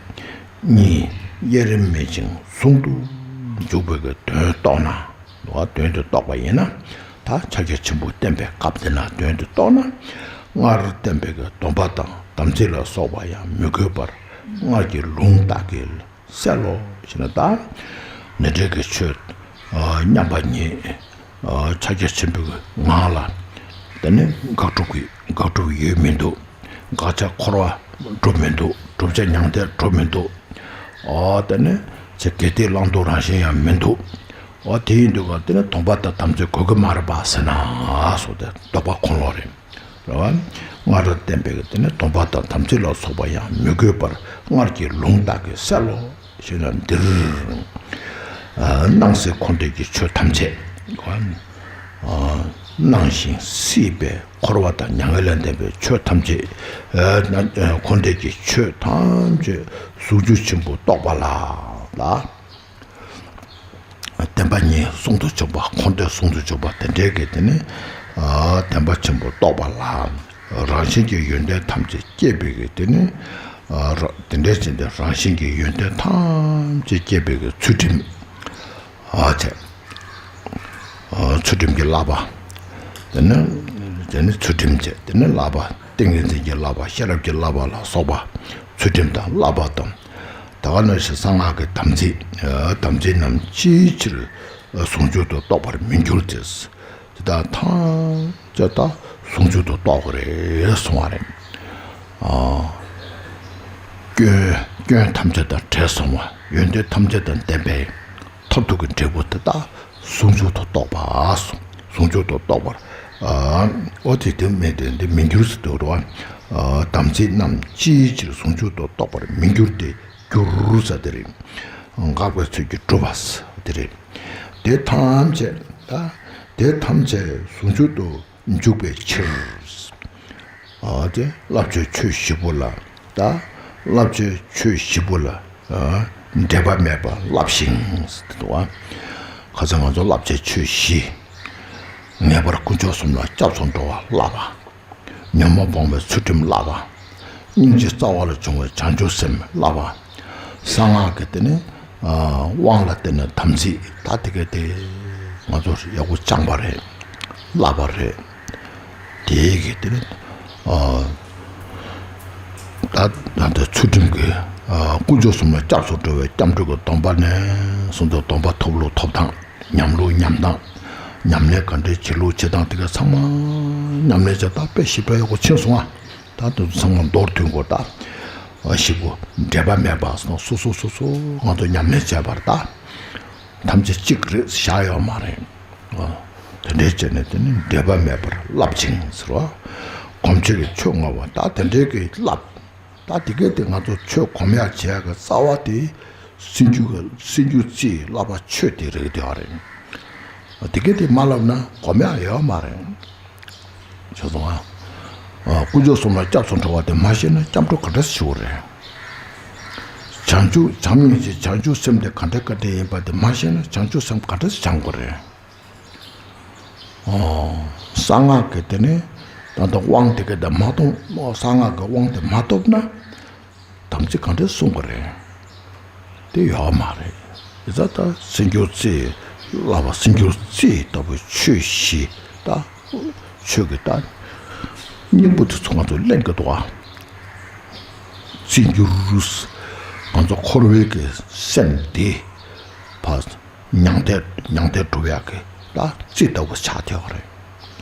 གཉིས་དབྱེར་མེད་ཅིང་ཟུང་དུ་འཇུག་པའི་གི་དོན་རྟོགས་ན། དོན་དེ་རྟོགས་པ་ཡིན་ན། ད་ཕྱག་རྒྱ་ཆེན་པོ་བསྟན་པའི་སྐབས་འདི་ན་དོན་དེ་རྟོགས་ན། སྔར་བསྟན་པའི་གི་སྡོམ་པ་དང་དམ་ཚིག་ལ་སོགས་པ་ཡང་མི་དགོས་པར་སྔར་གྱི་ལུང་དག་གིས་གསལ་ལོ་ཞེ་ན། ད་ནི་འབྲས་ཀྱི་ཆོས། ཨ། མཉམ་པ་ཉིད། ཨ། ཕྱག་རྒྱ་ཆེན་པོའི་ངང་ལ། དེ་ནི་དགག་སྒྲུབ་ཀྱི་དགག་སྒྲུབ་ཡོད་མི་འདུག་དགག་བྱ་འཁོར་བ་གྲུབ་མི་འདུག་བསྒྲུབ་བྱ་མྱང་འདས་གྲུབ་མི་འདུག་ཨ། དེ་ནི་ཚེ་དགེ་སྡིག་བླང་དོར་རང་བཞིན་ཡང་མི་འདུག་ཨ། དེ་ཡིན་དུས་ག་དེ་ནི་སྡོམ་པ་དང་དམ་ཚིག་དགོས་ཀྱི་མ་རེད་པ་ཟེར་ན་སོ། དེ་ལྡོག་པ་ཁོ་ན་རེད། རེད་བ། སྔར་བསྟན་པའི་དེ་ནི་སྡོམ་པ་དང་དམ་ཚིག་ལ་སོགས་པ་ཡང་མི་དགོས་པར་སྔར་གྱི་ལུང་དག་གིས་གསལ་ལོ་ཞེ་ན། འདིར། ཨ། སྣང་སྲིད་འཁོར་འདས་ཀྱི་ཆོས་ཐམས་ཅད། ཨ། སྣང་ཞིང་སྲིད་པའི་འཁོར་བ་དང་མྱ་ངན་ལས་འདས་པའི་ཆོས་ཐམས་ཅད། ཨ། འཁོར་འདས་ཀྱི་ཆོས་ཐམས་ཅད་ཟུང་འཇུག་ཆེན་པོ་རྟོགས་པ་ལ། ལ། བདེན་པ་གཉིས་ཟུང་དུ་འཇུག་པ། འཁོར་འདས་ཟུང་དུ་འཇུག་པ་དེ་འདྲའི་གི་དེ་ནི། ཨ། བདེན་པ་ཆེན་པོ་རྟོགས་པ་ལ། རང་བཞིན་གྱི་ཡོན་ཏན་ཐམས་ཅད་སྐྱེས་པའི་གི་དེ་ནི། ཨ། ར། དེ་འདྲའི་ཅན་དེ་རང་བཞིན་གྱི་ཡོན་ཏན་ཐམས་ཅད་སྐྱེས་པའི་གི་ཚུལ་ཁྲིམས། ཨ། བྱས། ཨ། ཚུལ་ཁྲིམས་ཀྱི་བསླབ་པ། དེ་ནི། དེ་ནི་ཚུལ་ཁྲིམས་བྱས། དེ་ནི་བསླབ་པ། ཏིང་ངེ་འཛིན་གྱི་བསླབ་པ། ཤེས་རབ་ཀྱི་བསླབ་པ་ལ་སོགས་པ་ཚུལ་ཁྲིམས་དང་བསླབ་པ་དང་། ད་ག་ནང་བཞིན་གསང་སྔགས་ཀྱི་དམ་ཚིག་དམ་ཚིག་རྣམས་ཅིའི་ཕྱིར་ཟུང་འཇུག་ཏུ་གཏོགས་པར་མི་འགྱུར་ཏེ། དེ་དག་ཐམས་ཅད་ད་ཟུང་འཇུག་ཏུ་གཏོགས་པ་རེད་གསུང་བ་རེད། ཨ། སྐྱོན་སྐྱོན་ཐམས་ཅད་དང་བྲལ་སོང་བ། ཡོན་ཏན་ཐམས་ཅད་དང་ལྡན་པའི་མཐར་ཐུག་གི་འབྲས་བུ་དེ་དག་ཟུང་འཇུག་ཏུ་གཏོགས་པ། ཟུང་འཇུག་ཏུ་གཏོགས་པར། ཨ། ཨོ་དེ་དེ་མེད་དེ་འདི་མི་འགྱུར་ཟེར་དུས་རེད་བ། ཨ། དམ་ཚིག་རྣམས་ཅིའི་ཕྱིར་ཟུང་འཇུག་ཏུ་གཏོགས་པར་མི་འགྱུར་ཏེ། འགྱུར་ཟེར་དེ་རེད། འགག་པའི་ཚུལ་གྱིས་གྲུབ་པ་ཟེར་དེ་རེད། དེ་ཐམས་ཅད་ད་དེ་ཐམས་ཅད་ཟུང་འཇུག་ཏུ་འཇུག་པའི་ཕྱིར། ཨ། དེ་བསླབ་བྱའི་ཆོས་བཞི་པོ་ལ། ད་བསླབ་བྱའི་ཆོས་བཞི་པོ་ལ། ཨ། འབྲལ་བ་མེད་པར་བསླབས་ཤིང་ཟེར་དུས། ཁ་སང་ང་ཚོ་བསླབ་བྱའི་ཆོས་བཞི། ངེས་པར་དཀོན་མཆོག་གསུམ་ལ་སྐྱབས་སུ་འགྲོ་བ་བསླབ་པ། ཉོན་མོངས་སྤོང་བའི་ཚུལ་ཁྲིམས་བསླབ་པ། སྙིང་རྗེ་རྩ་བ་ལས་བྱུང་བའི་བྱང་ཆུབ་སེམས་བསླབ་པ། གསང་སྔགས་ཀྱི་དེ་ནི། དབང་ལ་བརྟེན་ནས་དམ་ཚིག་ད་དེ་ག་དེ་ང་ཚོ་ཡག་པོ་བཅངས་པ་རེད། བསླབས་པ་རེད། དེའི་གི་དེ་ནི་ད་ད་ལྟ་ཚུལ་ཁྲིམས་ཀྱི་དཀོན་མཆོག་གསུམ་ལ་སྐྱབས་སུ་འགྲོ་བའི་སྐྱབས་འགྲོ་གི་སྡོམ་པ་ནས་བཟུང་སྟེ་སྡོམ་པ་ཐོབ་ལུགས་ཐོབ་ཐང་། ཉམས་ལུགས་ཉམས་སྟངས། ཉམས་ལེན་ག་འདྲའི་བྱེད་ལུགས་བྱེད་སྟངས་དེ་ག་ཚང་མ་ཉམས་ལེན་བྱས་ད་དཔེ་ཞིབ་ཕྲ་ཡག་པོ་ཕྱིན་སོང་ང་། ད་དེ་ཚོ་ཚང་མ་མདོར་བསྡུས་དགོས་ད། ཞིབ་པོ་འབྲེལ་པ་མེད་པ་སོ་སོ་སོ་སོ་ང་ཚོ་ཉམས་ལེན་བྱས་པར་ད། ཐམས་ཅད་གཅིག་རེད་བཞག་ཡོད་མ་རེད། དེ་འདྲའི་བྱས་ནས་དེ་ནི་འབྲེལ་པ་མེད་པར་བསླབ་ཅིང་ཟེར་བ། གོམས་ཆོད་ཀྱི་ཆོས་ལྔ་པོ་ད་དེ་འདྲའི་གི་བསླབ། ད་དེ་གས་དེ་ང་ཚོ་ཆོས་སྒོམ་ཡག་བྱེད་ཡག་གི་རྩ་བ་དེ་སེམས་རྒྱུད་ཀྱི་སེམས་རྒྱུད་རྩིས་བསླབ་པ་ཆོས་དེ་རིགས་དེ་བ་རེད། དེ་གས་དེ་མ་བསླབ་ན་སྒོམ་ཡག་ཡོད་མ་རེད། ཤེས་སོང་ཨ། དཀོན་མཆོག་གསུམ་ལ་སྐྱབས་སུ་འགྲོ་བ་དེ་མ་ཤེས་ན་སྐྱབས་འགྲོ་ག་འདྲ་ཞུ་བ་རེད། བྱང་ཆུབ་བྱམས་སྙིང་རྗེ་བྱང་ཆུབ་སེམས་དེ་ག་འདྲ་ག་འདྲ་ཡིན་པ་དེ་མ་ཤེས་ན་བྱང་ཆུབ་སེམས་ག་འདྲ་སྦྱང་དགོས་རེད། ཨོ། གསང་སྔགས་ཀྱི་དེ་ནི་ད་ལྟ་དབང་དེ་ག་དེ་མ་ཐོབ། གསང་སྔགས་ཀྱི་དབང་དེ་མ་ཐོབ་ན། དམ་ཚིག་གང་འདྲ་སྲུང་དགོས་རེད། དེ་ཡོད་མ་རེད། ཡི་ཙང་ད་སེམས་རྒྱུད་རྩིས་བསླབ་པ་སེམས་རྒྱུད་རྩིས་ལྟ་བུ་ཆོས་བཞི་ད། ཆོས་ཀྱི་ད། སྙིང་པོ་དེ་ཚོ་ང་ཚོ་ལེན་གྱི་འདུག་ཨ། རྩིས་འགྱུར། ང་ཚོ་འཁོར་བའི་གི་སེམས་དེ་ཕ། མྱང་འདས་མྱང་འདས་སྒྲུབ་ཡག་གི་ད་རྩིས་ལྟ་བུ་ཆགས་བསྡད་པ་རེད།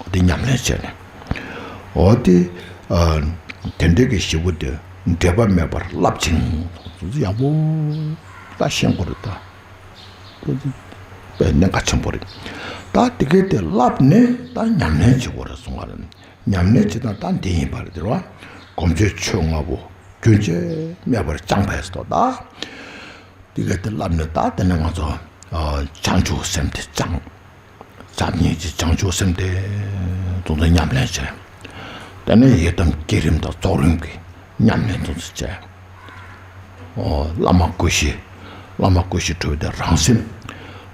འོ་དེ་ཉམས་ལེན་བྱས་ནས། འོ་དེ། ཨ། དེ་འདྲའི་གི་ཞེ་པོ་དེ་འབྲེལ་པ་མེད་པར་བསླབ་ཅིང་། ཡག་པོ་ད་ཤེས་དགོས་རེད་ད། དཔེ་གནད་འགག་ཆེན་པོ་རེད། ད་དེ་གས་དེ་བསླབས་ནས་ད་ཉམས་ལེན་བྱེད་དགོས་རེད་གསུང་བ་རེད། ཉམས་ལེན་བྱེད་སྟངས་ད་འདི་ཡིན་པ་རེད་དེ་རེད་བ། གོམས་ཆོད་ཆོས་ལྔ་པོ་རྒྱུན་ཆད་མེད་པར་བསྐྱངས་པས་སོ་ད། དེ་ག་དེ་བསླབས་ནས་ད་དེ་ནས་ང་ཚོ་བྱང་ཆུབ་སེམས་དེ་བཅངས། བྱམས་སྙིང་རྗེ་བྱང་ཆུབ་སེམས་དེ་དུང་དུ་ཉམས་ལེན་བྱས། དེ་ནས་ཡི་དམ་བསྐྱེད་རིམ་དང་རྫོགས་རིམ་གྱི་ཉམས་ལེན་དུང་དུ་བྱས། ཨོ། བླ་མ་སྐུ་བཞི། བླ་མ་སྐུ་བཞི་སྒྲུབ་པའི་རང་སེམས།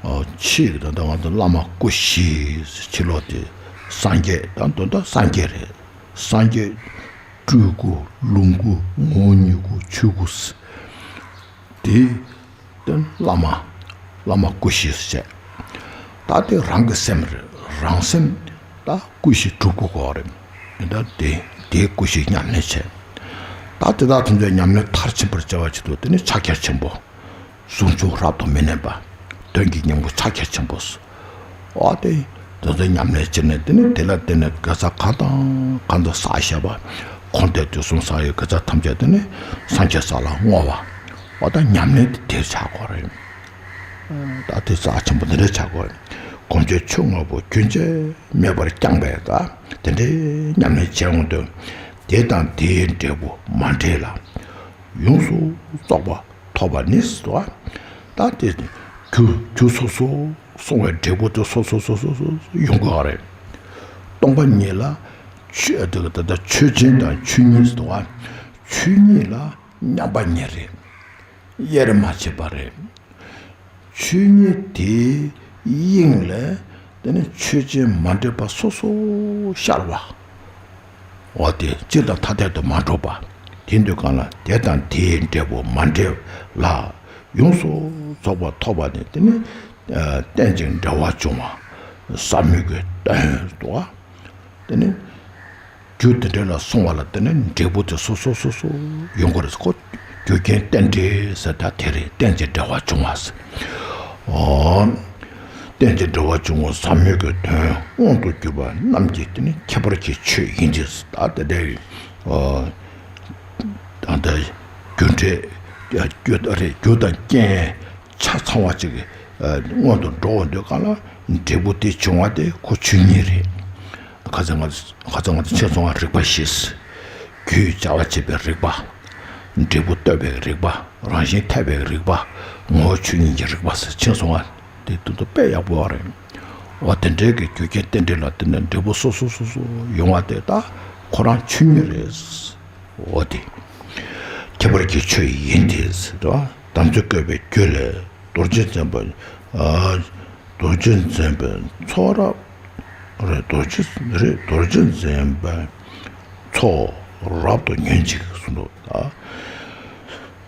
ཨོ། ཕྱིའི་ད་ལྟ་ང་ཚོ་བླ་མ་སྐུ་བཞི་ཕྱི་ལོགས་དེ་སངས་རྒྱས་ད་དུང་ད་སངས་རྒྱས་རེད། སངས་རྒྱས། སྤྲུལ་སྐུ། ལོངས་སྐུ། ངོ་བོ་ཉིད་སྐུ། ཆོས་སྐུ། དེ་དོན་བླ་མ། བླ་མ་སྐུ་བཞི་ཟེར་བྱས། ད་དེ་རང་གི་སེམས་རེད། རང་སེམས་ད་སྐུ་བཞི་སྒྲུབ་དགོས་ཀྱི་རེད། དེ་འདྲ་དེ་དེའི་སྐུ་བཞི་ཉམས་ལེན་བྱས། ད་དེ་དག་ཐམས་ཅད་ཉམས་ལེན་མཐར་ཕྱིན་པར་བྱ་བ་ཆེད་དུ་དེ་ནི་ཕྱག་རྒྱ་ཆེན་པོ། ཟུང་འཇུག་རབ་ཏུ་མི་གནས་པ། དོན་གྱི་སྙིང་པོ་ཕྱག་རྒྱ་ཆེན་པོ། འོ་དེ། དེ་ཚོ་ཉམས་ལེན་བྱས་ནས་དེ་ནི་དེ་ལ་བརྟེན་ནས་དགེ་རྩ་གང་དང་གང་དུ་བསགས་བཞག་པ། འཁོར་འདས་དུས་གསུམ་བསགས་ཡོད་དགེ་རྩ་ཐམས་ཅད་དེ་ནི་སངས་རྒྱས་ས་ལ་བསྔོ་བ། འོ་ད་ཉམས་ལེན་དེ་དེར་བྱ་དགོས་རེད། ད་དེ་རྩ་ཆེན་པོ་འདི་འདྲ་བྱ་དགོས་རེད། གོམས་ཆོད་ཆོས་ལྔ་པོ་རྒྱུན་ཆད་མེད་པར་བསྐྱངས་པས་ད་དེ་འདྲའི་ཉམས་ལེན་བྱས་འོང་དུས། དེ་དང་དེའི་འབྲས་བུ་མ་འདྲེས་ལ། ཡོངས་སུ་རྫོགས་པ་ཐོབ་པ་ནི་ཟེར་བ། ད་དེ་རྒྱུ་རྒྱུ་སོ་སོ་སོང་བའི་འབྲས་བུ་དེ་སོ་སོ་སོ་སོ་སོ་ཡོང་དགོས་པ་རེད། སྟོང་པ་ཉིད་ལ་ཆོས་དེ་ད་ལྟ་ཆོས་ཅན་དང་ཆོས་ཉིད་ཟེར་བ། ཆོས་ཉིད་ལ་མཉམ་པ་ཉིད་རེད། དབྱེར་མ་ཕྱེད་པ་རེད། ཆོས་ཉིད་དེའི་དབྱིངས་ལས་དེ་ནི་ཆོས་ཅན་མ་འདྲེས་པ་སོ་སོ་ཤར་བ། འོ་དེ་སྤྱིར་དང་ཐ་དད་དུ་མ་གྲུབ་པ། དེ་འདོད་གང་ལ་དེ་དང་དེའི་འབྲས་བུ་མ་འདྲེས་ལ་ཡོངས་སུ་རྫོགས་པ་ཐོབ་པ་ནི་དེ་ནི་རྟེན་ཅིང་འབྲེལ་བར་འབྱུང་བ་ཟབ་མོའི་གི་དོན་ཏོ། དེ་ནི་རྒྱུ་དེ་འདྲ་ལ་སོང་བ་ལ་དེ་ནི་འབྲས་བུ་དེ་སོ་སོ་སོ་སོ་ཡོང་གི་རེད་ཁོ། རྒྱུ་རྐྱེན་རྟེན་འབྲེལ་ཟེར་ད་དེ་རེད། རྟེན་ཅིང་འབྲེལ་བར་འབྱུང་བ་ཟེར། ཨོ། རྟེན་ཅིང་འབྲེལ་བར་འབྱུང་བ་ཟབ་མོའི་གི་དོན་དབང་དུ་གྱུར་པ་རྣམས་ཀྱི་དེ་ནི་ཁྱད་པར་གྱི་ཆོས་ཡིན་ཏེ། ད་དེ་འདྲའི་ཨོ། ད་ལྟ་རྒྱུ་འབྲས་རྒྱུ་རེད། རྒྱུ་དང་རྐྱེན་ཆ་ཚང་བ་ཅིག་གི་སྔོན་དུ་འགྲོ་འོང་དུས་གང་ལ་འབྲས་བུ་དེ་བྱུང་བ་དེ་ཁོ་ཆོས་ཉིད་རེད། ཁ་སང་ང་ཁ་སང་ང་ཚོ་ཆོས་ཚོང་བ་རིག་པ་ཞེས། རྒྱུས་བྱ་བ་བྱེད་པའི་རིག་པ། འབྲས་བུ་ལྟོས་པའི་རིག་པ། རང་བཞིན་འཐད་པའི་རིག་པ། ངོ་བོ་ཆོས་ཉིད་ཀྱི་རིག་པ་ཟེར་ཆོས་ཚོང་བ་དེ་དུ་དུ་དཔེ་ཡག་པོ་བ་རེད། འོ་དེ་འདྲའི་གི་རྒྱུ་རྐྱེན་རྟེན་འབྲེལ་ལ་བརྟེན་ནས་འབྲས་བུ་སོ་སོ་སོ་སོ་ཡོང་བ་དེ་ད་ཁོ་རང་ཆོས་ཉིད་རེད། འོ་དེ། ཁྱད་པར་གྱི་ཆོས་ཡིན་ཏེ་ཟེར་དུས་དམ་ཚིག་བཀོད་པའི་རྒྱུད་ལས་རྡོ་རྗེ་འཛིན་པ། རྡོ་རྗེ་འཛིན་པའི་ཚོགས་རབ་རེད། རྡོ་རྗེ་རེད། རྡོ་རྗེ་འཛིན་པའི་ཚོགས་རབ་ཏུ་ཉོན་ཅིག་གསུངས་འདུག་ད།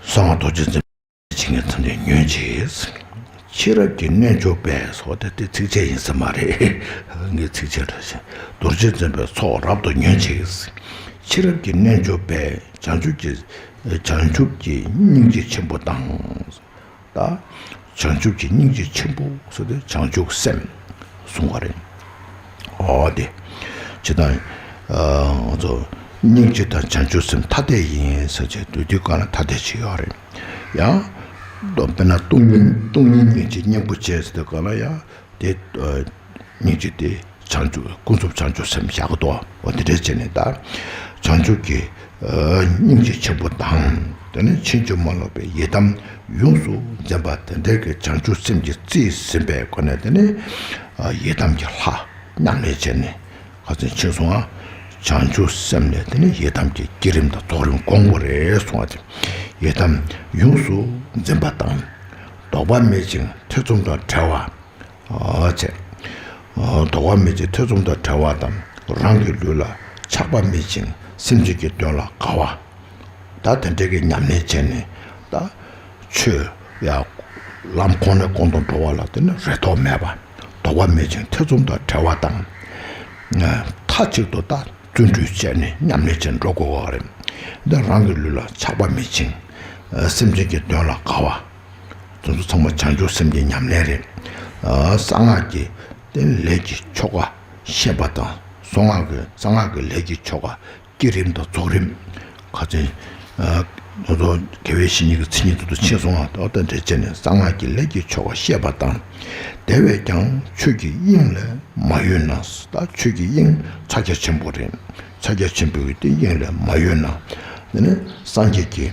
གསང་བ་རྡོ་རྗེ་འཛིན། ངས་ཚང་ནས་ཉོན་ཅིག། ཕྱི་རབས་ཀྱི་རྣལ་འབྱོར་པས་སོགས་དེ་དེ་ཚིགས་བཅད་ཡིན་ས་མ་རེད། ངས་ཚིགས་བཅད་འདྲ་ཞིག། རྡོ་རྗེ་འཛིན་པའི་ཚོགས་རབ་ཏུ་ཉོན་ཅིག། ཕྱི་རབས་ཀྱི་རྣལ་འབྱོར་པས་བྱང་ཆུབ་ཀྱི་བྱང་ཆུབ་ཀྱི་སྙིང་རྗེ་ཆེན་པོ་དང་། ད་བྱང་ཆུབ་ཀྱི་སྙིང་རྗེ་ཆེན་པོ་ཟེར་ཏེ་བྱང་ཆུབ་སེམས་གསུང་བ་རེད། འོ་དེ། ཇི་ལྟར་ང་ཚོ་སྙིང་རྗེ་དང་བྱང་ཆུབ་སེམས་ཐ་དད་ཡིན་ཟེར་བྱས་དུས་དུས་གང་ལ་ཐ་དད་ཅིག་ཡོད་རེད། ཡང་དཔེར་ན་སྟོང་ཉིད་སྟོང་ཉིད་སྙིང་རྗེ་སྙིང་པོ་བྱས་ཟེར་དུས་གང་ལ་ཡང་དེ། སྙིང་རྗེ་དེ་བྱང་ཆུབ་ཀུན་རྫོབ་བྱང་ཆུབ་སེམས་བཞག་གི་འདུག་འོ་དེ་འདྲས་བྱས་ནས་ད་བྱང་ཆུབ་ཀྱི་སྙིང་རྗེ་ཆེན་པོ་དང་དེ་ནས་ཕྱིན་ཅི་མ་ལོག་པའི་ཡི་དམ་ཡོངས་སུ་འཛིན་པ་དེ་འདྲས་ཀྱི་བྱང་ཆུབ་སེམས་ཀྱི་རྩིས་ཟིན་པའི་སྒོ་ནས་དེ་ནས་ཡི་དམ་གྱི་ལྷ་ཉམས་ལེན་བྱས་ནས་ཁ་ཚན་ཕྱིན་སོང་ང་། བྱང་ཆུབ་སེམས་ལས་དེ་ནས་ཡི་དམ་གྱི་བསྐྱེད་རིམ་དང་རྫོགས་རིམ་སྒོམ་དགོས་རེད་གསུངས་པ་དེ། ཡི་དམ་ཡོངས་སུ་འཛིན་པ་དང་། ལྡོག་པ་མེད་ཅིང་ཐེ་ཚོམ་དང་བྲལ་བ། བྱས། ལྡོག་པ་མེད་ཅིང་ཐེ་ཚོམ་དང་བྲལ་བ་དང་རང་གི་ལུས་ལ་ཆགས་པ་མེད་ཅིང་སེམས་ཅན་གྱི་དོན་ལ་དགའ་བ། ད་དེ་འདྲའི་གི་ཉམས་ལེན་བྱས་ནས་ད་ཆོས་ཡ་ལམ་གོང་ནས་གོང་དུ་འགྲོ་བ་ལ་དེ་ནི་རེ་དོགས་མེད་པ། ལྡོག་པ་མེད་ཅིང་ཐེ་ཚོམ་དང་བྲལ་བ་དང་། མཐའ་གཅིག་ཏུ་ད་བརྩོན་འགྲུས་བྱས་ནས་ཉམས་ལེན་བྱས་འགྲོ་དགོས་པ་རེད། འདི་རང་གི་ལུས་ལ་ཆགས་པ་མེད་ཅིང་སེམས་ཅན་གྱི་དོན་ལ་དགའ་བ། དེ་ཚོ་ཚང་མ་བྱང་ཆུབ་སེམས་ཀྱི་ཉམས་ལེན་རེད། གསང་སྔགས་ཀྱི་དེ་ལས་ཀྱི་ཆོ་ག་ཤེས་པ་དང་གསང་སྔགས་ཀྱི་གསང་སྔགས་ཀྱི་ལས་ཀྱི་ཆོ་ག་བསྐྱེད་རིམ་དང་རྫོགས་རིམ། ཁ་ཚན། ང་ཚོ་དགེ་བའི་བཤེས་གཉེན་གྱི་མཚན་ཉིད་དུ་ཕྱིན་སོང་ང་། ད་ལྟ་འདྲ་བྱས་ནས་གསང་སྔགས་ཀྱི་ལས་ཀྱི་ཆོ་ག་ཤེས་པ་དང་། དེ་བས་ཀྱང་ཆོས་ཀྱི་དབྱིངས་ལས་མ་གཡོས་ན། ད་ཆོས་ཀྱི་དབྱིངས་ཕྱག་རྒྱ་ཆེན་པོ་རེད། ཕྱག་རྒྱ་ཆེན་པོའི་དེ་དབྱིངས་ལས་མ་གཡོས་ན། དེ་ནི་སངས་རྒྱས་ཀྱི།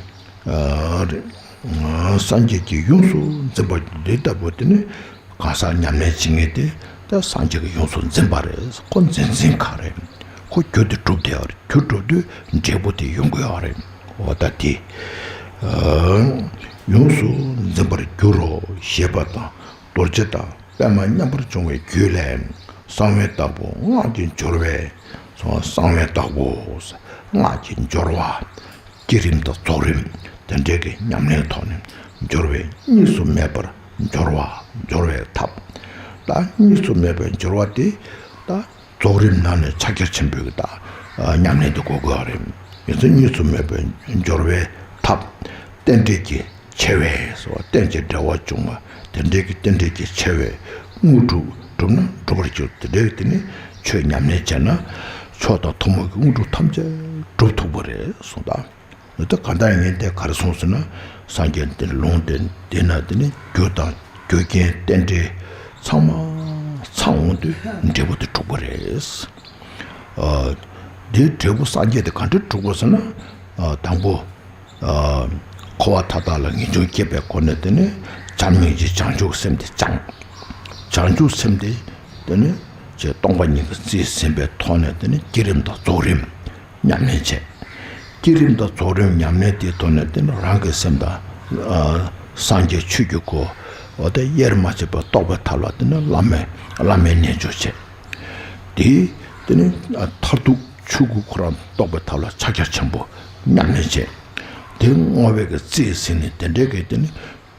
སངས་རྒྱས་ཀྱིས་ཡོངས་སུ་འཛིན་པ་འདི་ལྟ་བུ་དེ་ནི་གང་ཟག་ཉམས་ལེན་བྱེད་མཁན་དེ་ད་སངས་རྒྱས་ཀྱིས་ཡོངས་སུ་འཛིན་པ་རེད། ཁོ་འཛིན་འཛིན་ག་རེད། ཁོ་རྒྱུ་དེ་གྲུབ་བསྡད་ཡོད་རེད། རྒྱུ་གྲུབ་དུས་འབྲས་བུ་དེ་ཡོང་གི་ཡོད་རེད། འོ་ད་དེ་ཡོངས་སུ་འཛིན་པར་འགྱུར་རོ་ཞེས་པ་དང་རྡོ་རྗེ་དང་པདྨ་མཉམ་པར་སྦྱོང་བའི་རྒྱུད་ལས། གསང་བའི་བདག་པོ་སྔགས་ཀྱི་སྦྱོར་བས། གསང་བའི་བདག་པོ་སྔགས་ཀྱི་སྦྱོར་བ། བསྐྱེད་རིམ་དང་རྫོགས་རིམ་དེ་འདྲའི་གི་ཉམས་ལེན་ཐོག་ནས་སྦྱོར་བས་གཉིས་སུ་མེད་པར་སྦྱོར་བ། སྦྱོར་བའི་ཐབས། ད་གཉིས་སུ་མེད་པའི་སྦྱོར་བ་དེ་ད་རྫོགས་རིམ་ནང་ནས་ཕྱག་རྒྱ་ཆེན་པོའི་གི་ད་ཉམས་ལེན་དུ་གོ་དགོས་པ་རེད། ཡིན་ཚུལ་གཉིས་སུ་མེད་པའི་སྦྱོར་བའི་ཐབས། རྟེན་འབྲེལ་གྱི་ཆེ་བས་སོ། རྟེན་གྱི་འབྲེལ་བ་བྱུང་བ་དེ་འདྲའི་གི་རྟེན་འབྲེལ་གྱི་ཆེ་བས་དངོས་གྲུབ་བསྒྲུབ་ན་འགྲུབ་པར་འགྱུར། དེ་འདྲའི་དེ་ནི་ཆོས་ཉམས་ལེན་བྱས་ན་མཆོག་དང་ཐུན་མོང་གི་དངོས་གྲུབ་ཐམས་ཅད་འགྲུབ་ཐུབ་པ་རེད་གསུངས་ད། འོ་ད་གང་ལྟར་ངས་དེ་ག་རེ་གསུངས་ཟེར་ན། སངས་རྒྱས་འདི་ལུང་དེ་འདི་ན་དེ་ནི་རྒྱུ་དང་རྒྱུ་རྐྱེན་རྟེན་འབྲེལ་ཚང་མ་ཚང་འོང་དུས་འབྲས་བུ་དེ་གྲུབ་པ་རེད། ཨ། འདིའི་འབྲས་བུ་སངས་རྒྱས་དེ་ག་འདྲ་གྲུབ་པ་ཟེར་ན། ཨ། དང་པོ། ཨ། འཁོར་བ་མཐའ་དག་ལ་ངེས་འབྱུང་སྐྱེས་པའི་སྒོ་ནས་དེ་ནི་བྱམས་སྙིང་རྗེ་བྱང་ཆུབ་སེམས་དེ་བཅངས། བྱང་ཆུབ་སེམས་དེ་དེ་ནི་ཅེས་སྟོང་པ་ཉིད་ཀྱི་རྩིས་ཟིན་པའི་ཐོག་ནས་དེ་ནི་བསྐྱེད་རིམ་དང་རྫོགས་རིམ། ཉམས་ལེན་བྱས། བསྐྱེད་རིམ་དང་རྫོགས་རིམ་ཉམས་ལེན་དེའི་ཐོག་ནས་དེ་ནི་རང་གི་སེམས་དང་། ཨ། སངས་རྒྱས་ཆོས་ཀྱི་སྐུ། འོ་དེ་དབྱེར་མ་མཆིས་པ་རྟོགས་པའི་ཐབས་ལ་དེ་ནི་བླ་མེད་བླ་མེད་རྣལ་འབྱོར་བྱས། དེ་དེ་ནི་མཐར་ཐུག་ཆོས་སྐུ་ཁོ་རང་རྟོགས་པའི་ཐབས་ལ་ཕྱག་རྒྱ་ཆེན་པོ་ཉམས་ལེན་བྱས། དེ་བསྔོ་བའི་གི་རྩིས་ཟིན་ནས་དེ་འདྲའི་གི་དེ་ནི་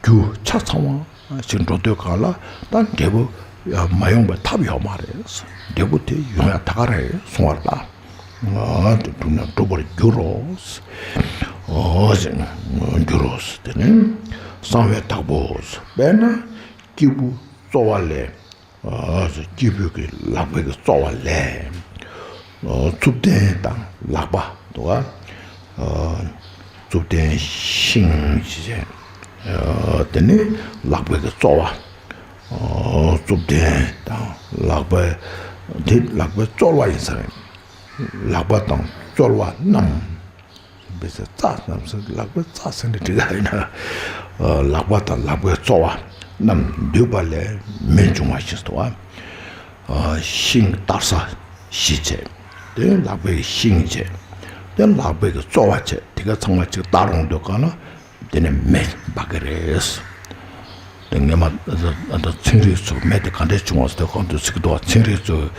རྒྱུ་ཆ་ཚང་བ་ཞིག་འགྲོ་དུས་གང་ལ་ད་འབྲས་བུ་མ་ཡོང་བའི་ཐབས་ཡོད་མ་རེད། འབྲས་བུ་དེ་ཡོང་ཡ་ད་ག་རེད་གསུང་བ་ལ། ཨ། དེ་གྲུབ་ན་འགྲུབ་པར་འགྱུར་རོ། ཨོ་ཟེར་འགྱུར་རོ་ཟེར། དེ་ནས་གསང་བའི་བདག་པོ་ཟེར། དཔེར་ན་སྐྱེས་བུ་གཙོ་བོ་ལས། ཨ་ཟེར། སྐྱེས་བུ་གི་ལག་པའི་གི་གཙོ་བོ་ལས། ཨོ། གཙུབ་བརྟན་དང་ལག་པ་འདུག་ག། ཨ། གཙུབ་བརྟན་ཤིང་ཞེས་བྱས། ཨ། དེ་ནས་ལག་པའི་གི་གཙོ་བོ། ཨོ། གཙུབ་བརྟན་དང་ལག་པའི་དེ་ལག་པའི་རྩོལ་བ་ཡིན་ས་རེད། ལག་པ་དང་རྩོལ་བ་རྣམས། བས་རྩ་རྣམས་སུ་ལག་པའི་རྩ་ཟེར་ནས་འབྲི་ག་ཡིན་ན། ལག་པ་དང་ལག་པའི་རྩོལ་བ་རྣམས་འདུས་པ་ལས་མེ་འབྱུང་བ་ཞིག་ཏུ་བ། ཤིང་བཏར་ས་ཞིག་བྱས། དེ་ལག་པའི་ཤིང་བྱས། དེ་ལག་པའི་གི་རྩོལ་བ་བྱས། དེ་ག་ཚང་མ་ཅིག་བཏར་རུང་དུས་གང་ལ། དེ་ནས་མེ་འབར་གི་རེད། དེ་སྔས་མ་ད་ཚན་རིག་ཚོས་མེ་དེ་ག་འདྲས་བྱུང་བ་ཟེར་དུས་གང་དུ་ཚིག་དོ། ཚན་རིག་ཚོས་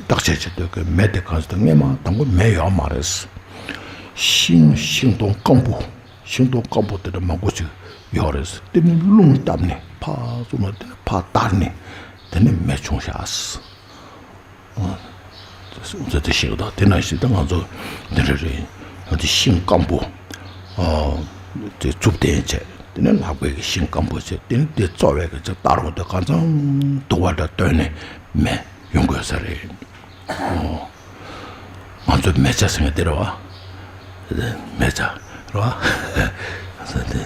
བརྟག་དཔྱད་བྱེད་དུས་ཀྱི་མེ་དེ་གང་ཟེར་དུས་སྔས་མ་དང་པོ་མེ་ཡོད་མ་རེད། ཤིང་ཤིང་སྡོང་སྐམ་པོ། ཤིང་སྡོང་སྐམ་པོ་དེ་འདྲ་མང་པོ་ཅིག་ ཡོད་རེད། དེ་ནི་རླུང་བཏབ་ནས་ཕར་བཙུགས་ན་དེ་ནི་ཕར་དར་ནས་དེ་ནི་མེ་བྱུང་ཤག་ཟེར་དེ་ཤེས་དགོས། དེ་ནང་བཞིན་ད་ང་ཚོ་འདི་འདྲ་རེད། འདི་ཤིང་སྐམ་པོ་དེ་རྩུབ་ལྡན་བྱས། དེ་ནི་ལྷག་པའི་གི་ཤིང་སྐམ་པོ་བྱས། དེ་ནི་དེ་བཙོ་བའི་གི་ཅིག་བཏང་རུང་དེ་གང་ཚང་དུ་བ་འདྲ་བཏོན་ནས་མེ་ཡོང་དགོས་ས་རེད། ཨོ། ང་ཚོ་མེ་བྱ་ཟེར་མཁན་དེ་རེད་བ། མེ་བྱ་རེད་བ། དེ་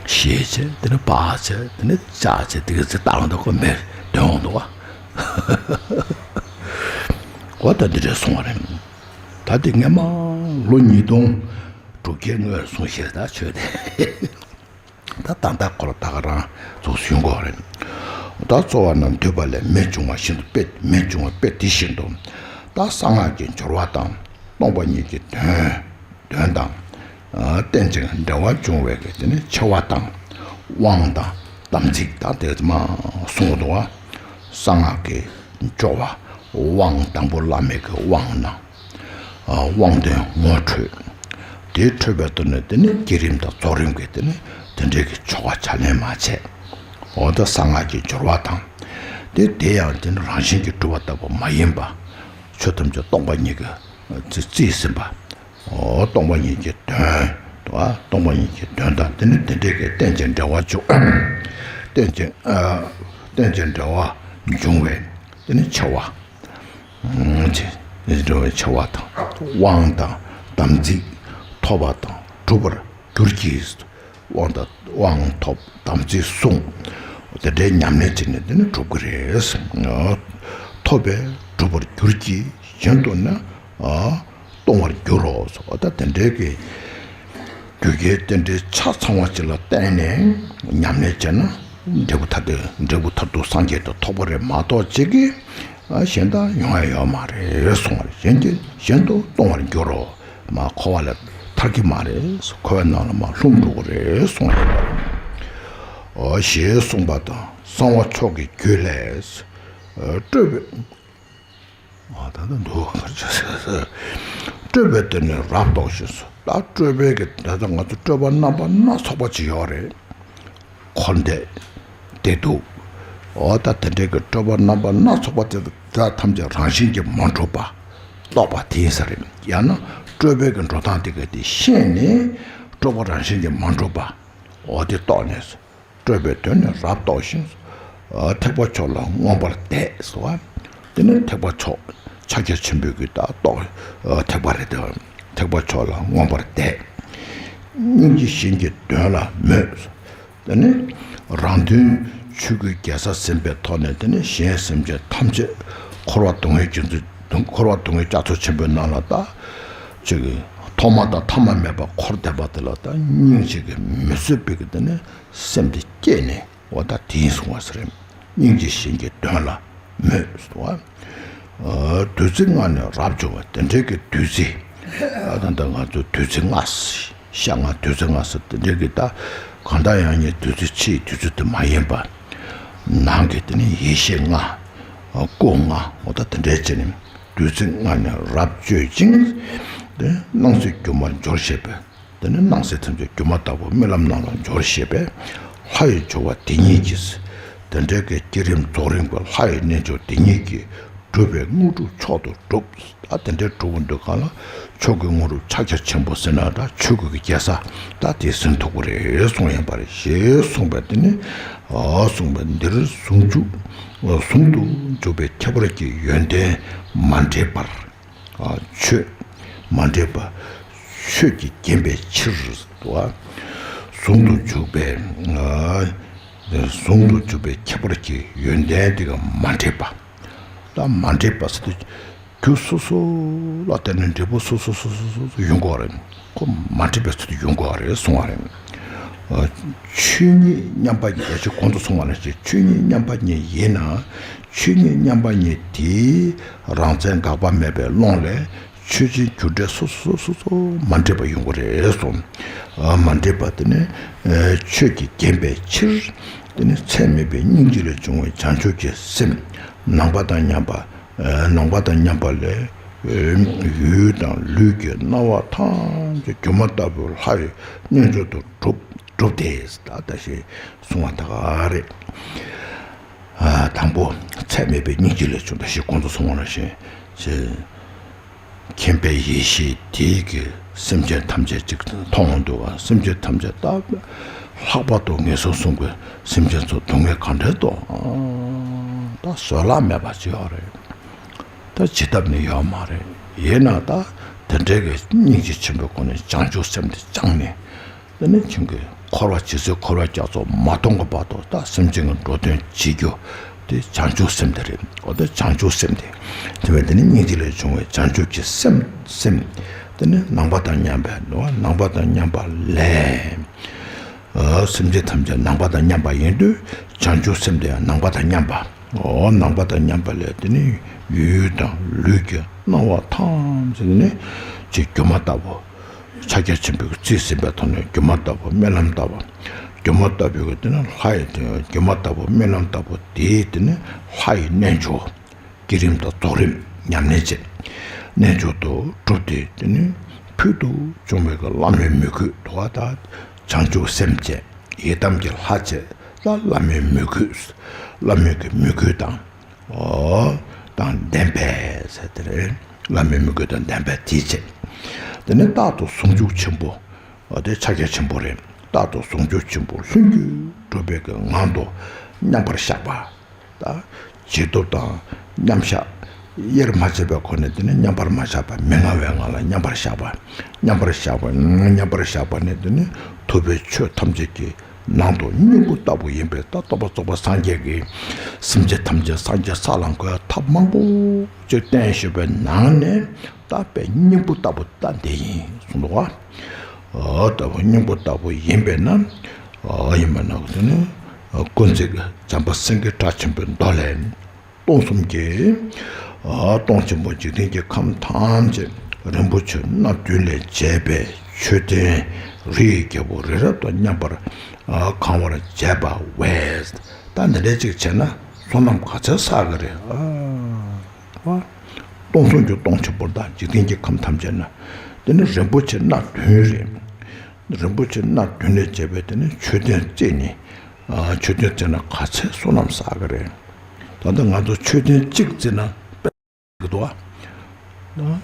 ཞེས་བྱས། དེ་ནི་པ་བྱས། དེ་ནི་ཅ་བྱས། དེ་ག་ཚེ་བཏང་འདུག་གོ། མེ་དོན་འོང་འདུག་བ། འོ་ད་འདི་འདྲས་སོང་བ་རེད། ད་དེ་སྔས་མ་ལོ་ཉིས་སྟོང་དྲུག་བརྒྱའི་སྔོན་སོང་ཞེས་ད་ཆོས་དེ། ད་ད་ལྟ་ཁོ་ལ་ད་ག་རང་ཚོ་ཞུ་དགོས་རེད། ད་གཙོ་བོ་རྣམས་འདུས་པ་ལས་མེ་བྱུང་བ་བཞིན་དུ་དཔེ། མེ་བྱུང་བ་དཔེ་དེ་བཞིན་དུ། ད་གསང་སྔགས་ཀྱི་སྦྱོར་བ་དང་སྟོང་པ་ཉིད་ཀྱི་དོན། དོན་དང་། ཨ། རྟེན་ཅིང་འབྲེལ་བར་འབྱུང་བའི་གི་དེ་ནི་ཆེ་བ་དང་། དབང་དང་། དམ་ཚིག་དང་དེ་མ་གསུངས་འདུག་བ། གསང་སྔགས་ཀྱི་སྦྱོར་བ། དབང་དང་པོ་བླ་མེད་ཀྱི་དབང་ནང་། དབང་དོན་ངོ་འཕྲོད། དེ་འཕྲོད་པའི་དོན་ནི་དེ་ནི་བསྐྱེད་རིམ་དང་རྫོགས་རིམ་གྱི་དེ་ནི་དེ་འདྲའི་གི་ཆོ་ག་ཕྱག་ལེན་མ་བྱས། འོ་ད་གསང་སྔགས་ཀྱི་སྦྱོར་བ་དང་། དེ་དེ་ཡང་དེ་ནི་རང་བཞིན་གྱིས་གྲུབ་པ་ལྟ་བུ་མ་ཡིན་པ། ཆོས་ཐམས་ཅད་སྟོང་པ་ཉིད་ཀྱིས་རྩིས་ཟིན་པ། འོ་སྟོང་པ་ཉིད་ཀྱི་དོན། འོ་སྟོང་པ་ཉིད་ཀྱི་དོན་དང་དེ་ནི་དེ་འདྲའི་གི་རྟེན་ཅིང་འབྲེལ་བར་འབྱུང་། རྟེན་ཅིང་། ཨ། རྟེན་ཅིང་འབྲེལ་བར་འབྱུང་བའི་དེ་ནི་ཆེ་བ། ཨུམ། ཆེ། འགྲོ་བའི་ཆེ་བ་དང་། དབང་དང་དམ་ཚིག་ཐོབ་པ་དང་གྲུབ་པར་འགྱུར་གྱི། དབང་དང་། དབང་ཐོབ། དམ་ཚིག་བསྲུང་། དེ་འདྲའི་ཉམས་ལེན་བྱས་ནས་དེ་ནི་གྲུབ་ཀྱི་རེད། ཐོབ་པས་གྲུབ་པར་འགྱུར་གྱི། གཞན་དུ་ནི། ཨ། ལྟུང་བར་འགྱུར་རོ། འོ་ད་དེ་འདྲའི་གི་རྒྱུ་རྐྱེན་དེ་འདྲའི་ཆ་ཚང་བ་ཅིག་ལ་བརྟེན་ནས་ཉམས་ལེན་བྱས་ན་འབྲས་བུ་མཐར་ཐུག་འབྲས་བུ་མཐར་ཐུག་སངས་རྒྱས་དེ་ཐོབ་པ་རེད་མ་གཏོགས་གཅིག་གིས། ཨ། གཞན་དག་ཡོང་ཡ་ཡོད་མ་རེད་གསུངས་པ་རེད། གཞན་གྱིས། གཞན་དུ་ལྟུང་བར་འགྱུར་རོ། མ་འཁོར་བ་ལས་ཐར་གྱི་མ་རེད། འཁོར་བའི་ནང་ལ་མ་ལྷུང་འགྲོ་གི་རེད་གསུངས་ཡོད་པ་རེད། འོ་ཞེས་གསུངས་པ་དང་། གསང་བ་མཆོག་གི་རྒྱུད་ལས། ཨ། སྤྲོས་པའི། ཨ། ད་ལྟ་འདུག་སྤྲོས་པའི་དོན་ནི་རབ་རྟོགས་ཤིང་། ད་སྤྲོས་པའི་གི་ད་ལྟ་ང་ཚོ་སྤྲོས་པ་རྣམ་པ་སྣ་ཚོགས་པ་ཅིག་ཡོད་རེད། འཁོར་འདས་བདེ་སྡུག་འོ་ད་དེ་འདྲའི་གི་སྤྲོས་པ་རྣམ་པ་སྣ་ཚོགས་པ་དེ་དག་ཐམས་ཅད་རང་བཞིན་གྱིས་མ་གྲུབ་པ་རྟོགས་པ་དེ་ཡིན་ས་རེད། ཡང་ན་སྤྲོས་པའི་གི་འགྲོ་སྟངས་དེ་ག་དེ་ཤེས་ནས་སྤྲོས་པ་རང་བཞིན་གྱིས་མ་གྲུབ་པ་འོ་དེ་རྟོགས་ནས། སྤྲོས་པའི་དོན་ནི་རབ་རྟོགས་ཤིང་། ཨ། ཐེག་པ་མཆོག་ལ་མངོན་པར་དད་ཟེར་བ། དེ་ནི་ཐེག་པ་མཆོག་ཕྱག་རྒྱ་ཆེན་པོའི་གི་ད་རྟོགས། ཨ། ཐེག་པ་རེད་དེ། ཐེག་པ་མཆོག་ལ་མངོན་པར་དད། སྙིང་རྗེ་གཞན་གྱི་དོན་ལ་མོས། དེ་ནི་རང་དོན་ཆོས་སྐུའི་རྒྱལ་ས་ཟིན་པའི་ཐོག་ནས་དེ་ནི་གཞན་སེམས་ཅན་ཐམས་ཅད་འཁོར་བ་སྡུག་བསྔལ་རྒྱུ་འབྲས། འཁོར་བ་སྡུག་བསྔལ་རྒྱ་མཚོ་ཆེན་པོའི་ནང་ལ་ད་ཅིག་ཐོག་མ་དང་ཐ་མ་མེད་པར་འཁོར་བསྡད་པ་དེ་ལ་ད་སྙིང་རྗེ་གིས་མི་བཟོད་པའི་གི་དེ་ནི་སེམས་དེ་སྐྱེས་ནས། འོ་ད་དེ་ཡིན་གསུང་བ་ཟེར། སྙིང་རྗེ་གཞན་གྱི་དོན་ལ་མོས་སོ། ཨ། བདུད་རྩི་ལྔ་ནི་རབ་སྦྱོར་བ། དེ་འདྲའི་གི་བདུད་རྩི། ཨ། ད་ལྟ་ང་ཚོ་བདུད་རྩི་ལྔ། ཤ་ལྔ་བདུད་རྩི་ལྔ་ཟེར་དེ་འདྲའི་གི་ད་གང་ལྟར་ཡང་ནི་བདུད་རྩི་ཕྱིའི་བདུད་རྩི་དེ་མ་ཡིན་པ། ནང་གི་དེ་ནི་ཡེ་ཤེས་ལྔ། ཨ། སྐུ་ལྔ། འོ་ད་དེ་འདྲའི་བྱས་ནས་བདུད་རྩི་ལྔ་ནི་རབ་སྤྱོད་ཅིང་། དེ་སྣང་སྲིད་སྒྱུ་མར་སྦྱོར་ཤེས་པས། དེ་ནི་སྣང་སྲིད་ཐམས་ཅད་སྒྱུ་མ་ལྟ་བུ་རྨི་ལམ་ནང་ལ་སྦྱོར་ཤེས་པས། ལྷ་ཡི་སྦྱོར་བ་དེ་ཉིད་ཀྱིས། དེ་འདྲའི་གི་བསྐྱེད་རིམ་རྫོགས་རིམ་གྱི་ལྷ་ཡི་རྣལ་འབྱོར་དེ་ཉིད་ཀྱིས་གྲུབ་པའི་དངོས་གྲུབ་མཆོག་ཏུ་གྲུབ། ད་དེ་འདྲའི་གྲུབ་པ་འདི་གང་ལ་མཆོག་གི་དངོས་གྲུབ་ཕྱག་རྒྱ་ཆེན་པོ་ཟེར་ན་ད་ཆོས་སྐུ་གི་རྒྱལ་ས་ད་དེ་ཟིན་ཐུབ་ཀྱི་རེད་གསུངས་ཡིན་པ་རེད། ཞེས་གསུངས་པས་དེ་ནི། ཨ། གསུངས་པས་འདིར་ཟུང་འཇུག་ཟུང་དུ་འཇུག་པའི་ཁྱད་པར་གྱི་ཡོན་ཏན་མ་འདྲེས་པར། ཨ། ཆོས་མ་འདྲེས་པ། ཆོས་ཀྱིས་བརྒྱན་པའི་ཕྱིར་དུ། ཨ། ཟུང་དུ་འཇུག་པའི། ཨ། ཟུང་དུ་འཇུག་པའི་ཁྱད་པར་གྱི་ཡོན་ཏན་དེ་ག་མ་འདྲེས་པ། ད་མ་འདྲེས་པ་ཟེར་དུས་རྒྱུ་སོ་སོ་ལ་བརྟེན་ནས་འབྲས་བུ་སོ་སོ་སོ་སོ་སོ་ཡོང་གི་རེད། ཁོ་མ་འདྲེས་པའི་ཚུལ་དུ་ཡོང་དགོས་པ་རེད་གསུང་བ་རེད། ཨ། ཆོས་ཉིད་མཉམ་པ་ཉིད། ཡ་ཅིག་གོང་དུ་གསུངས་པ་ནང་བཞིན་ཆོས་ཉིད་མཉམ་པ་ཉིད་ཡིན་ན། ཆོས་ཉིད་མཉམ་པ་ཉིད་དེའི་རང་མཚན་འགག་པ་མེད་པའི་ཀློང་ལས་ཆོས་ཅན་རྒྱུ་འབྲས་སོ་སོ་སོ་སོ་མ་འདྲེས་པ་ཡོང་གི་རེད་གསུངས། ཨ། མ་འདྲེས་པ་དེ་ནི། ཨ། ཆོས་ཀྱིས་བརྒྱན་པའི་ཕྱིར། དེ་ནི་ཚད་མེད་པའི་སྙིང་རྗེ་ལས་བྱུང་བའི་བྱང་ཆུབ་ཀྱི་སེམས། ནང་པ་དང་མཉམ་པ། ཨ། ནང་པ་དང་མཉམ་པ་ལས། ཨ། ཡུལ་དང་ལུས་ཀྱི་སྣང་བ་ཐམས་ཅད་སྒྱུ་མ་ལྟ་བུའི་ལྷ་ཡི་རྣལ་འབྱོར་དུ་གྲུབ། གྲུབ་སྟེ། ད་ད་ཞེས་གསུང་བ་ད་ག་རེད། ཨ། དང་པོ་ཚད་མེད་པའི་སྙིང་རྗེ་ལས་བྱུང་། ད་ཞེས་གོང་དུ་གསུངས་པ་ནང་བཞིན་ཞེས། མཁྱེན་པའི་ཡེ་ཤེས་དེ་གིས་སེམས་ཅན་ཐམས་ཅད་ཅིག་མཐོང་འདུག་ག་སེམས་ཅན་ཐམས་ཅད་ད་ལྷག་པར་དུ་ངན་སོང་གསུམ་གྱི་སེམས་ཅན་ཚོ་སྡུག་བསྔལ་ག་འདྲས་འདུག་ད་བཟོད་གླགས་མེད་པ་ཅིག་ཡོད་རེད། ད་བྱེད་ཐབས་ནི་ཡོད་མ་རེད། ཡིན་ན་ད་དེ་འདྲའི་གི་སྙིང་རྗེ་ཆེན་པོའི་སྒོ་ནས་བྱང་ཆུབ་སེམས་དེ་བཅངས་ནས། དེ་ནས་ཁྱོད་ཀྱིས་འཁོར་བ་ཇི་སྲིད་འཁོར་བའི་རྒྱ་མཚོ་མ་སྟོངས་ཀྱི་བར་དུ་ད་སེམས་ཅན་གྱི་འགྲོ་དོན་བྱེད་རྒྱུ་དེ་བྱང་ཆུབ་སེམས་དེ་རེད། འོ་ད་བྱང་ཆུབ་སེམས་དེ། དེ་བས་དེ་ནི་སྙིང་རྗེ་ལས་བྱུང་བའི་བྱང་ཆུབ་ཀྱི་སེམས་སེམས། དེ་ནི་ནང་པ་དང་མཉམ་པའི་ནང་པ་དང་མཉམ་པ་ལས། ཨ། སེམས་ཅན་ཐམས་ཅད་ནང་པ་དང་མཉམ་པ་ཡིན་དུས་བྱང་ཆུབ་སེམས་དེ་ཡང་ནང་པ་དང་མཉམ་པ། འོ་ནང་པ་དང་མཉམ་པ་ལས་དེ་ནི་ཡུལ་དང་ལུས་ཀྱི་སྣང་བ་ཐམས་ཅད་ནི་ཅིག་སྒྱུ་མ་ལྟ་བུ། ཕྱག་རྒྱ་ཆེན་པོས་རྩིས་ཟིན་པའི་ཐོག་ནས་སྒྱུ་མ་ལྟ་བུ། རྨི་ལམ་ལྟ་བུ། སྒྱུ་མ་ལྟ་བུའི་དེ་ནི་ལྷ་ཡི་དེ་སྒྱུ་མ་ལྟ་བུ་རྨི་ལམ་ལྟ་བུ་དེའི་དེ་ནི་ལྷ་ཡི་རྣལ་འབྱོར། བསྐྱེད་རིམ་དང་རྫོགས་རིམ་ཉམས་ལེན་བྱེད། རྣལ་འབྱོར་དུ་གྲུབ་སྟེ་དེ་ནི་ཕུལ་དུ་བྱུང་བའི་བླ་མའི་མོས་གུས་དུ་བ་དང་། བྱང་ཆུབ་སེམས་བསྐྱེད། ཡི་དམ་གྱི་ལྷ་བསྐྱེད་ལ་བླ་མའི་མོས་གུས། བླ་མའི་གི་མོས་གུས་དང་། ཨོ། དང་ལྡན་པས་ཟེར་དེ་རེད། བླ་མའི་མོས་གུས་དང་ལྡན་པས་དེའི་ཕྱིར། དེ་ནི་རྟག་ཏུ་ཟུང་འཇུག་ཆེན་པོ། ཨོ་དེ་ཕྱག་རྒྱ་ཆེན་པོ་རེད། རྟག་ཏུ་ཟུང་འཇུག་ཆེན་པོ་ལྷུན་གྱིས་གྲུབ་པའི་གི་ངང་དུ་མཉམ་པར་བཞག་པ། ད་བྱིས་སྟོབས་དང་མཉམ་བཞག་དབྱེར་མ་ཕྱེ་བའི་སྒོ་ནས་དེ་ནི་མཉམ་པར་མ་བཞག་པ། མི་མངའ་བའི་ངང་ལ་མཉམ་པར་བཞག་པ། མཉམ་པར་བཞག་པ། མཉམ་པར་བཞག་པ་ནི་དེ་ནི་ཐུབ་པའི་ཆོས་ཐམས་ཅད་ཀྱི་ནང་དུ་སྙིང་པོ་ལྟ་བུ་ཡིན་པས། ད་རྟོགས་པ་རྫོགས་པ་སངས་རྒྱས་ཀྱིས་སེམས་ཅན་ཐམས་ཅད་སངས་རྒྱས་ས་ལ་འགོད་ཐབས་མང་པོ་ཅིག་བསྟན་བཞག་པའི་ནང་ནས་ད་དཔེ་སྙིང་པོ་ལྟ་བུ་ད་འདི་ཡིན་གསུངས་འདུག་བ། ཨོ་ལྟ་བུ་སྙིང་པོ་ལྟ་བུ་ཡིན་པས་ན། ཨོ་ཡིན་པས་ན་དེ་ནི་ཀུན་གཟིགས་བྱམས་པ་སེང་གེ་སྒྲ་ཆེན་པོའི་མདོ་ལས། སྟོང་གསུམ་གྱི། ཨ། སྟོང་ཆེན་པོ་འཇིག་རྟེན་གྱི་ཁམས་ཐམས་ཅད་རིན་པོ་ཆེ་སྣ་བདུན་ལས་བྱས་པའི་མཆོད་རྟེན་རིའི་རྒྱལ་པོ་རི་རབ་ཏུ་མཉམ་པར། ཨ། གང་བར་བྱས་པ་བས། ད་འདི་འདྲ་ཅིག་བྱས་ན་བསོད་ནམས་ག་ཚད་བསགས་ཀྱི་རེད། ཨ། སྟོང་གསུམ་གྱི་སྟོང་ཆེན་པོ་དང་འཇིག་རྟེན་གྱི་ཁམས་ཐམས་ཅད་ན་དེ་ནི་རིན་པོ་ཆེ་སྣ་བདུན་རེད། རིན་པོ་ཆེ་སྣ་བདུན་ལས་བྱས་པའི་དེ་ནི་མཆོད་རྟེན་བརྩིགས་ནས། ཨ། མཆོད་རྟེན་བརྩིགས་ན་ག་ཚད་བསོད་ནམས་བསགས་ཀྱི་རེད། ད་ལྟ་ང་ཚོ་མཆོད་རྟེན་གཅིག་བརྩིགས་ན་དཔེ་གི་འདུག་ཨ།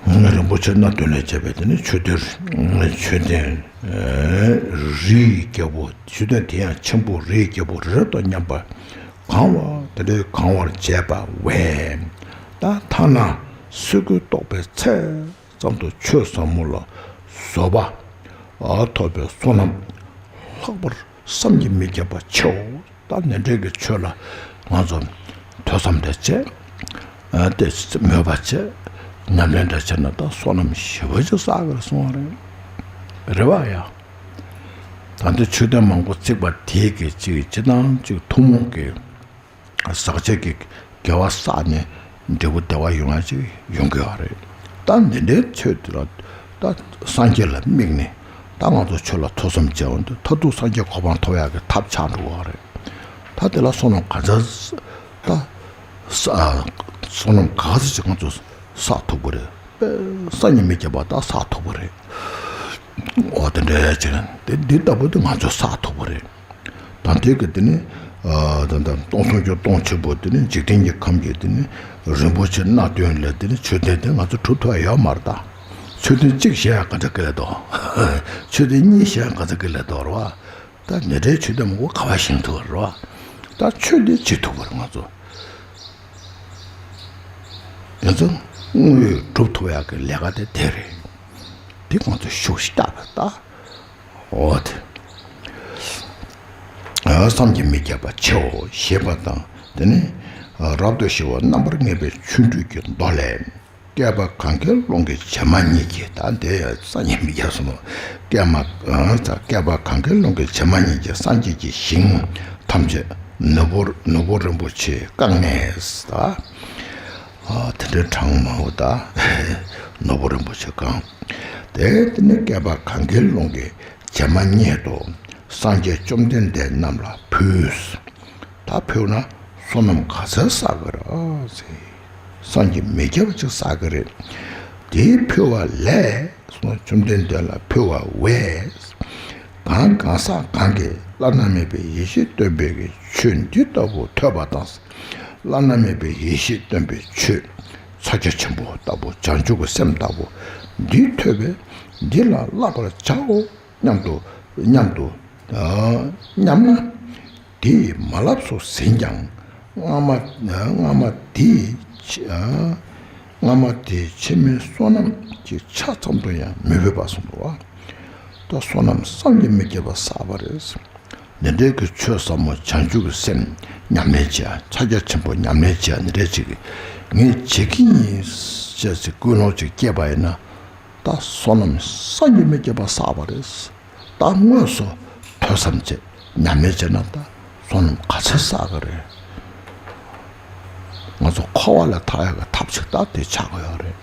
ཨ། རིན་པོ་ཆེ་སྣ་བདུན་ལས་བྱས་པའི་དེ་ནི་མཆོད་རྟེན། མཆོད་རྟེན། ཨ། རིའི་རྒྱལ་པོ། མཆོད་རྟེན་དེ་ཡང་ཆེན་པོ་རིའི་རྒྱལ་པོ་རི་རབ་ཏུ་མཉམ་པར་གང་བ། དེ་འདྲའི་གང་བར་བྱས་པ་བས། ད་ཐ་ན་སེ་གོལ་གཏོགས་པའི་ཚད་ཙམ་དུ་ཆོས་ཟབ་མོ་ལ་བཟོད་པ། ཨ། ཐོབ་པའི་བསོད་ནམས་ལྷག་པར་བསམ་གྱིས་མི་ཁྱབ་པ་ཆེའོ། ད་ནན་ཏན་གྱི་ཆོས་ལ་ང་ཚོ་ཐོས་བསམ་དེ་བྱས། ཨ། དེ་མོས་པ་བྱས། ཉམས་ལེན་དེ་བྱས་ན་ད་བསོད་ནམས་ཞེ་པོ་ཅིག་བསགས་ཀྱི་རེད་གསུང་བ་རེད། རེད་བ་ཡ། ད་ལྟ་མཆོད་རྟེན་མང་པོ་བརྩིགས་པ་དེ་གི་གཅིག་གཅིག་དང་གཅིག་ཐུན་མོང་གི་ཟག་བཅས་ཀྱི་དགེ་བ་བསགས་ནས་འབྲས་བུ་བདེ་བ་ཡོང་ཡ་ཅིག་ཡོང་གི་ཡོད་རེད། ད་འདི་འདྲའི་ཆོས་དེ་ལ་ད་སངས་རྒྱས་ལ་དམིགས་ནས་ད་ང་ཚོ་ཆོས་ལ་ཐོས་བསམ་བྱས་པ་འདི་མཐར་ཐུག་སངས་རྒྱས་གོ་འཕང་ཐོབ་ཡག་གི་ཐབས་ཆགས་འགྲོ་གི་ཡོད་རེད། ད་དེ་ལ་བསོད་ནམས་ག་ཚོད་ད་བསགས། བསོད་ནམས་ག་ཚོད་ཅིག་ང་ཚོ་བསགས་ཐུབ་ཀྱི་རེད། དཔེ་བསམ་གྱིས་མི་ཁྱབ་པ་ད་བསགས་ཐུབ་ཀྱི་རེད། འོ་དེ་འདྲ་ཅིག་དེ་འདི་ལྟ་བུ་དེ་ང་ཚོ་བསགས་ཐུབ་ཀྱི་རེད། ད་དེ་གི་དེ་ནི། ཨ། ད་ལྟ་སྟོང་གསུམ་གྱི་སྟོང་ཆེན་པོ་དེ་ནི་འཇིག་རྟེན་གྱི་ཁམས་ཀྱི་དེ་ནི་རིན་པོ་ཆེ་སྣ་བདུན་ལས་དེ་ནི་མཆོད་རྟེན་དེ་ང་ཚོ་གྲུབ་ཐུབ་ཡ་ཡོད་མ་རེད་ད། མཆོད་རྟེན་གཅིག་བཞེངས་ཡ་ག་འདྲ་གི་ལས་འདུག་མཆོད་རྟེན་གཉིས་བཞེངས་ཡ་ག་འདྲ་གི་ལས་འདུག་རེད་བ། ད་ཉེ་འབྲེལ་མཆོད་རྟེན་མང་པོ་ག་བ་བཞེངས་ཐུབ་རེད་བ། ད་ཆོས་འདི་བྱེད་ཐུབ་པ་རེད་ང་ཚོ། ང་ཚོ་དངོས་ཡོད་སྒྲུབ་ཐུབ་ཡག་གི་ལས་ཀ་དེ་དེ་རེད། དེ་ང་ཚོ་ཤུགས་ཤིག་བཏགས་པ་ད། འོ་དེ། ཨ། བསམ་གྱིས་མི་ཁྱབ་པ་ཆེའོ་ཞེས་པ་དང་དེ་ནི། ཨ། རབ་ཏུ་ཞི་བ་རྣམ་པར་ངེས་པའི་ཆོ་འཕྲུལ་གྱི་མདོ་ལས། བསྐལ་པ་གང་གཱའི་ཀླུང་གི་བྱེ་མ་སྙེད་ཀྱི། ད་དེ་ཡང་སངས་རྒྱས་མི་རྒྱ་གསུམ་པོ། བསྐལ་མ། ཨ། ད་བསྐལ་པ་གང་གཱའི་ཀླུང་གི་བྱེ་མ་སྙེད་ཀྱི་སངས་རྒྱས་ཀྱི་ཞིང་ཐམས་ཅད་ནོར་བུ། ནོར་བུ་རིན་པོ་ཆེས་བཀང་ནས་ད། ཨ། དེ་འདྲའི་གྲངས་མང་པོ་ད་ནོར་བུ་རིན་པོ་ཆེས་བཀང་། དེ་དེ་ནི་བསྐལ་པ་གང་གཱའི་ཀླུང་གི་བྱེ་མ་སྙེད་དུ་སངས་རྒྱས་བཅོམ་ལྡན་འདས་རྣམས་ལ་ཕུལ། ད་ཕུལ་ན་བསོད་ནམས་ག་ཚད་བསགས་ཀྱི་རེད་ཟེར། བསམ་གྱིས་མི་ཁྱབ་པ་ཅིག་བསགས་ཀྱི་རེད། དེའི་ཕུལ་བ་ལས་བསོད་ནམས། བཅོམ་ལྡན་འདས་ལ་ཕུལ་བ་བས། གང་གང་ཟག་གང་གིས་བླ་ན་མེད་པའི་ཡེ་ཤེས་སྟོན་པའི་གི་ཆོས་འདི་ལྟ་བུ་ཐོས་པ་དང་། བླ་ན་མེད་པའི་ཡེ་ཤེས་སྟོན་པའི་ཆོས་ཕྱག་རྒྱ་ཆེན་པོ་ལྟ་བུ། བྱང་ཆུབ་ཀྱི་སེམས་ལྟ་བུ་འདི་ཐོས་པས། འདི་ལ་བསླབ་པར་བྱའོ་སྙམ་དུ་སྙམ་དུ་སྙམ་ན། དེས་མ་བསླབས་སུ་ཟིན་ཀྱང་། སྔ་མ་སྔ་མ་དེའི་ཕྱི་སྔ་མ་དེའི་ཕྱི་མའི་བསོད་ནམས་ཀྱི་ཆ་ཙམ་དུ་ཡང་མི་འབད་པ་གསུངས་པ། ད་བསོད་ནམས་བསམ་གྱིས་མི་ཁྱབ་པ་བསགས་པ་རེད། འདི་འདྲའི་གི་ཆོས་ཟབ་མོ་བྱང་ཆུབ་ཀྱི་སེམས་ཉམས་ལེན་བྱས། ཕྱག་རྒྱ་ཆེན་པོ་ཉམས་ལེན་བྱས། འདི་འདྲའི་ཅིག་ངས་བྱེད་ཀྱི་ཡིན་ཅེས་ཅིག་ཀུན་སློང་ཅིག་སྐྱེས་པ་ཡིན་ན། ད་བསོད་ནམས་བསམ་གྱིས་མི་ཁྱབ་པ་བསགས་པ་རེད། ད་དངོས་སུ་ཐོས་བསམ་བྱས་ཉམས་ལེན་བྱས་ན་ད་བསོད་ནམས་ག་ཚོད་བསགས་ཀྱི་རེད། ང་ཚོ་འཁོར་བ་ལས་ཐར་ཡག་གི་ཐབས་ཤིག་ད་དེ་ཆགས་ཀྱི་ཡོད་རེད།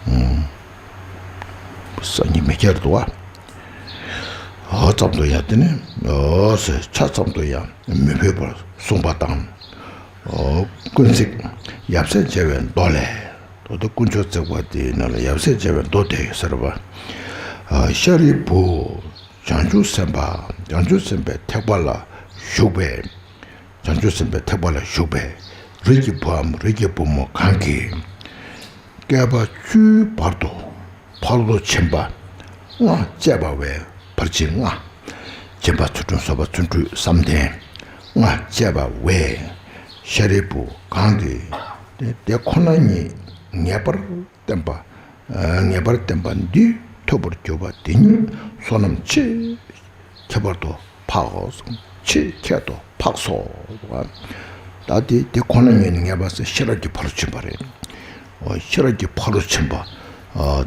ཨང་། བསམ་གྱིས་མི་ཁྱབ་འདུག་བ། འོ་ཙམ་དུ་ཡང་དེ་ནི་འོ་ཟེར་ཆ་ཙམ་དུ་ཡང་མི་འབད་པར་གསུངས་པ་དང་། འོ་ཀུན་གཟིགས་ཡབ་སྲས་མཇལ་བའི་མདོ་ལས། ད་ལྟ་དཀོན་མཆོག་བརྩེགས་པ་དེའི་ནང་ལ་ཡབ་སྲས་མཇལ་བའི་མདོ་དེ་ཡོད་ཟེར་བ། ཤཱ་རིའི་བུ། བྱང་ཆུབ་སེམས་དཔའ་བྱང་ཆུབ་སེམས་དཔའི་ཐེག་པ་ལ་ཞུགས་པའི། བྱང་ཆུབ་སེམས་དཔའི་ཐེག་པ་ལ་ཞུགས་པའི་རིགས་ཀྱི་བུའམ་རིགས་ཀྱི་བུ་མོ་གང་གིས། བསྐལ་པ་བཅུའི་བར་དུ་ཕ་རོལ་ཏུ་ཕྱིན་པ་ལྔ་སྤྱད་པ་བས། ཕར་ཕྱིན་ལྔ། སྦྱིན་པ་ཚུལ་ཁྲིམས་བཟོད་པ་བརྩོན་འགྲུས་བསམ་གཏན་ལྔ་སྤྱད་པ་བས། ཤཱ་རིའི་བུ་གང་གིས་དེ་དེ་ཁོ་ན་ཉིད་ངེས་པར་བསྟན་པ། ངེས་པར་བསྟན་པ་འདི་ཐོབ་པར་གྱུར་པ་དེ་ཉིད་བསོད་ནམས་ཆེས་ཁྱད་པར་དུ་འཕགས་སོ། ཆེས་ཁྱད་དུ་འཕགས་སོ། ད་དེ་དེ་ཁོ་ན་ཉིད་ནི་ངེས་པར་ཟེར་ཤེས་རབ་ཀྱི་ཕ་རོལ་ཕྱིན་པ་རེད། ཤེས་རབ་ཀྱི་ཕ་རོལ་ཕྱིན་པ་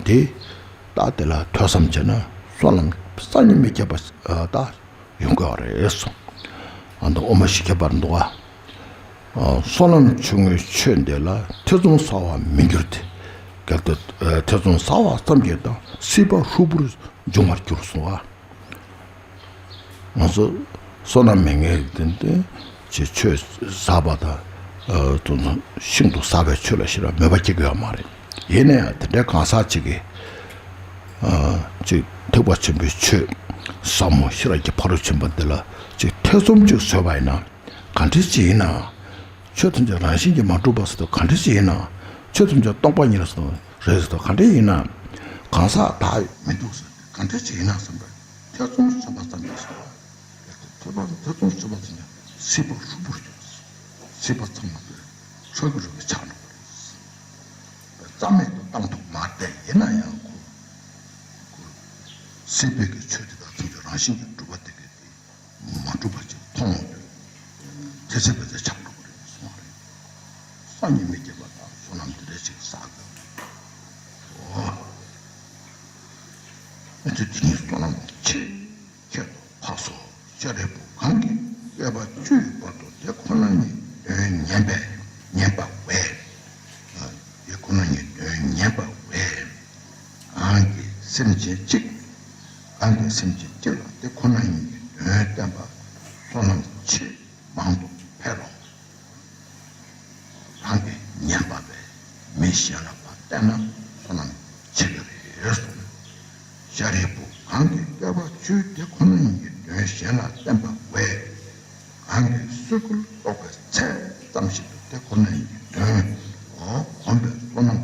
དེ་ད་དེ་ལ་ཐོས་བསམ་བྱས་ན་བསོད་ནམས་བསམ་གྱིས་མི་ཁྱབ་པ་ད་ཡོང་གི་རེད་གསུངས། ཨ་ནི་དབུ་མ་བཞི་ཁྱད་པར་འདུག་ག་བསོད་ནམས་ཆུང་ངུའི་ཆོས་འདི་ལ་ཐེ་ཚོམ་ཟ་བར་མི་འགྱུར་ཏེ། གལ་ཏེ་ཐེ་ཚོམ་ཟ་བ་ཙམ་གྱིས་ད་སྲིད་པ་ཧྲིལ་པོར་འབྱུང་བར་འགྱུར་གསུངས་པ། ང་ཚོ་བསོད་ནམས་མེད་མཁན་དེ་འདྲ་ཅིག་ཆོས་ཟབ་པ་དང་ཤིན་ཏུ་ཟབ་པའི་ཆོས་ལ་ཞེ་དྲག་མོས་པ་སྐྱེ་གི་ཡོད་མ་རེད། ཡིན་ན་ཡང་དེ་འདྲའི་གང་ཟག་ཅིག་གིས་ཅིག་ཐེག་པ་ཆེན་པོའི་ཆོས་ཟབ་མོ་ཤེས་རབ་ཀྱི་ཕ་རོལ་ཕྱིན་པ་འདི་ལ་ཅིག་ཐེ་ཚོམ་ཅིག་ཟོས་པ་ཡིན་ན། གང་འདྲ་ཅིག་ཡིན་ན། ཆོས་ཐམས་ཅད་རང་བཞིན་གྱིས་མ་གྲུབ་པ་ཟེར་དུས་གང་འདྲ་ཅིག་ཡིན་ན། ཆོས་ཐམས་ཅད་སྟོང་པ་ཉིད་ལ་ཟེར་དུས་རེད་ཟེར་དུས་གང་འདྲ་ཡིན་ན། གང་ཟག་བདག་མི་འདུག་ཟེར་དུས་གང་འདྲ་ཅིག་ཡིན་ན་བསམ་པའི་ཐེ་ཚོམ་ཟིན་པ་ཙམ་གྱིས་ཟེར་བ། ཐེ་ཚོམ་ཐེ་ཚོམ་ཟིན་པ་ཙམ་གྱིས་སྲིད་པ་ཧྲིལ་པོར་གྱུར། སྲིད་པ་ཚང་མ་པའི་འཕྲོ་གི་རུ་བའི་ཆགས་འགྲོ་བ་རེད། རྩ་མེད་དུ་བཏང་ཐུབ་མ་རེད། ཡིན་ན་ཡང་ཁོ་ཁོ་སྲིད་པའི་གི་ཆོས་དེ་དག་ཐམས་ཅད་རང་བཞིན་གྱིས་གྲུབ་པ་དེ་གི་དེ། མ་གྲུབ་པ་ཅིག་མཐོང་ཡོང་དུས། དེ་ཚེ་བས་ཚེ་ཆགས་འགྲོ་གི་རེད་གསུངས་པ་རེད། སངས་རྒྱས་མི་སྐྱེ་བ་དང་བསོད་ནམས་འདི་འདྲ་ཅིག་བསགས་དགོས། འོ། ཨ་ཙི་དེ་ཉིད་བསོད་ནམས་ཆེས་ཁྱད་དུ་འཕགས་སོ། ཤཱ་རིའི་བུ་གང་གིས་བསྐལ་པ་བཅུའི་བར་དུ་དེ་ཁོ་ན་ཉིད་དོན་ཉན་པས་ཉན་པ་བས། དེ་ཁོ་ན་ཉིད་དོན་ཉན་པ་བས། གང་གིས་སེམས་ཅན་གཅིག་གང་གིས་སེམས་ཅན་གཅིག་ལ་དེ་ཁོ་ན་ཉིད་ཀྱི་དོན་བསྟན་པ་བསོད་ནམས་ཆེས་མང་དུ་འཕེལ་ལོ། རང་གིས་ཉན་པ་བས་མི་གཞན་ལ་ཕར་བསྟན་ན་བསོད་ནམས་ཆེ་གི་རེད་གསུངས། ཤཱ་རིའི་བུ་གང་གིས་བསྐལ་པ་བཅུའི་དེ་ཁོ་ན་ཉིད་ཀྱི་དོན་གཞན་ལ་བསྟན་པ་བས། གང་གིས་སེ་གོལ་གཏོགས་པའི་ཚད་ཙམ་ཞིག་ཏུ་དེ་ཁོ་ན་ཉིད་ཀྱི་དོན་གོམས་པའི་བསོད་ནམས་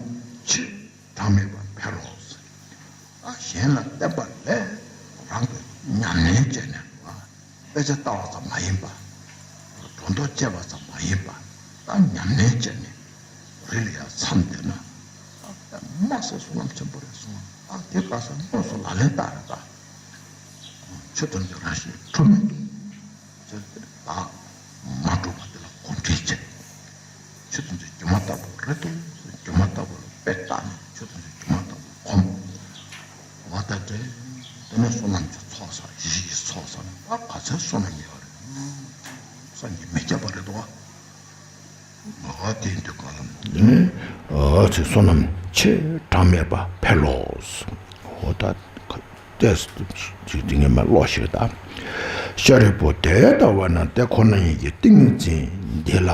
ཆེས་གྲངས་མེད་པ་འཕེལ་ལོ། ད་གཞན་ལ་བསྟན་པ་ལས་རང་གི་ཉམས་ལེན་བྱས་ནས་དཔེ་ཆ་ལྟ་བ་ཙམ་མ་ཡིན་པ། སྒྲོ་འདོགས་བཅད་པ་ཙམ་མ་ཡིན་པ། ད་ཉམས་ལེན་བྱས་ནས་རི་ལ་ཡར་མཚམས་བསྡད་ན། ད་དཔེ་མ་སྲིད་བསོད་ནམས་ཆེན་པོ་རེད་གསུངས། ད་དེ་ག་ས་དངོས་སུ་ལག་ལེན་བསྟར་རེད་ད། ཆོས་ཐམས་ཅད་རང་བཞིན་གྲུབ་མི་འདུག་ཅེས་བདག་མ་གྲུབ་པ་དེ་ལ་གོམས་འདྲིས་བྱེད། ཆོས་ཐམས་ཅད་སྒྱུ་མ་ལྟ་བུ་རེད་དོ། སྒྱུ་མ་ལྟ་བུ་ལ་དཔེ་བལྟས་ནས་ཆོས་ཐམས་ཅད་སྒྱུ་མ་ལྟ་བུ་གོམས། འོ་ད་དེ་དེ་ནས་བསོད་ནམས་ཀྱི་ཚོགས་བསགས། ཡེ་ཤེས་ཀྱི་ཚོགས་བསགས་ན་ད་ག་ཚོད་བསོད་ནམས་ཡོད་རེད། བསམ་གྱིས་མི་ཁྱབ་པ་རེད་དོ། འོ་དེ་དུས་ག་ལ་དེ་ནས་འོ་ཚེ་བསོད་ནམས་ཆེས་གྲངས་མེད་པ་འཕེལ་ལོ། འོ་ད། ཏེས་ཅིག་འདི་ངས་མ་ཀློག་ཞིག་ད། ཤཱ་རིའི་བུ་དེ་ལྟ་བས་ན་དེ་ཁོ་ན་ཉིད་ཀྱི་ཏིང་ངེ་འཛིན་འདི་ལ་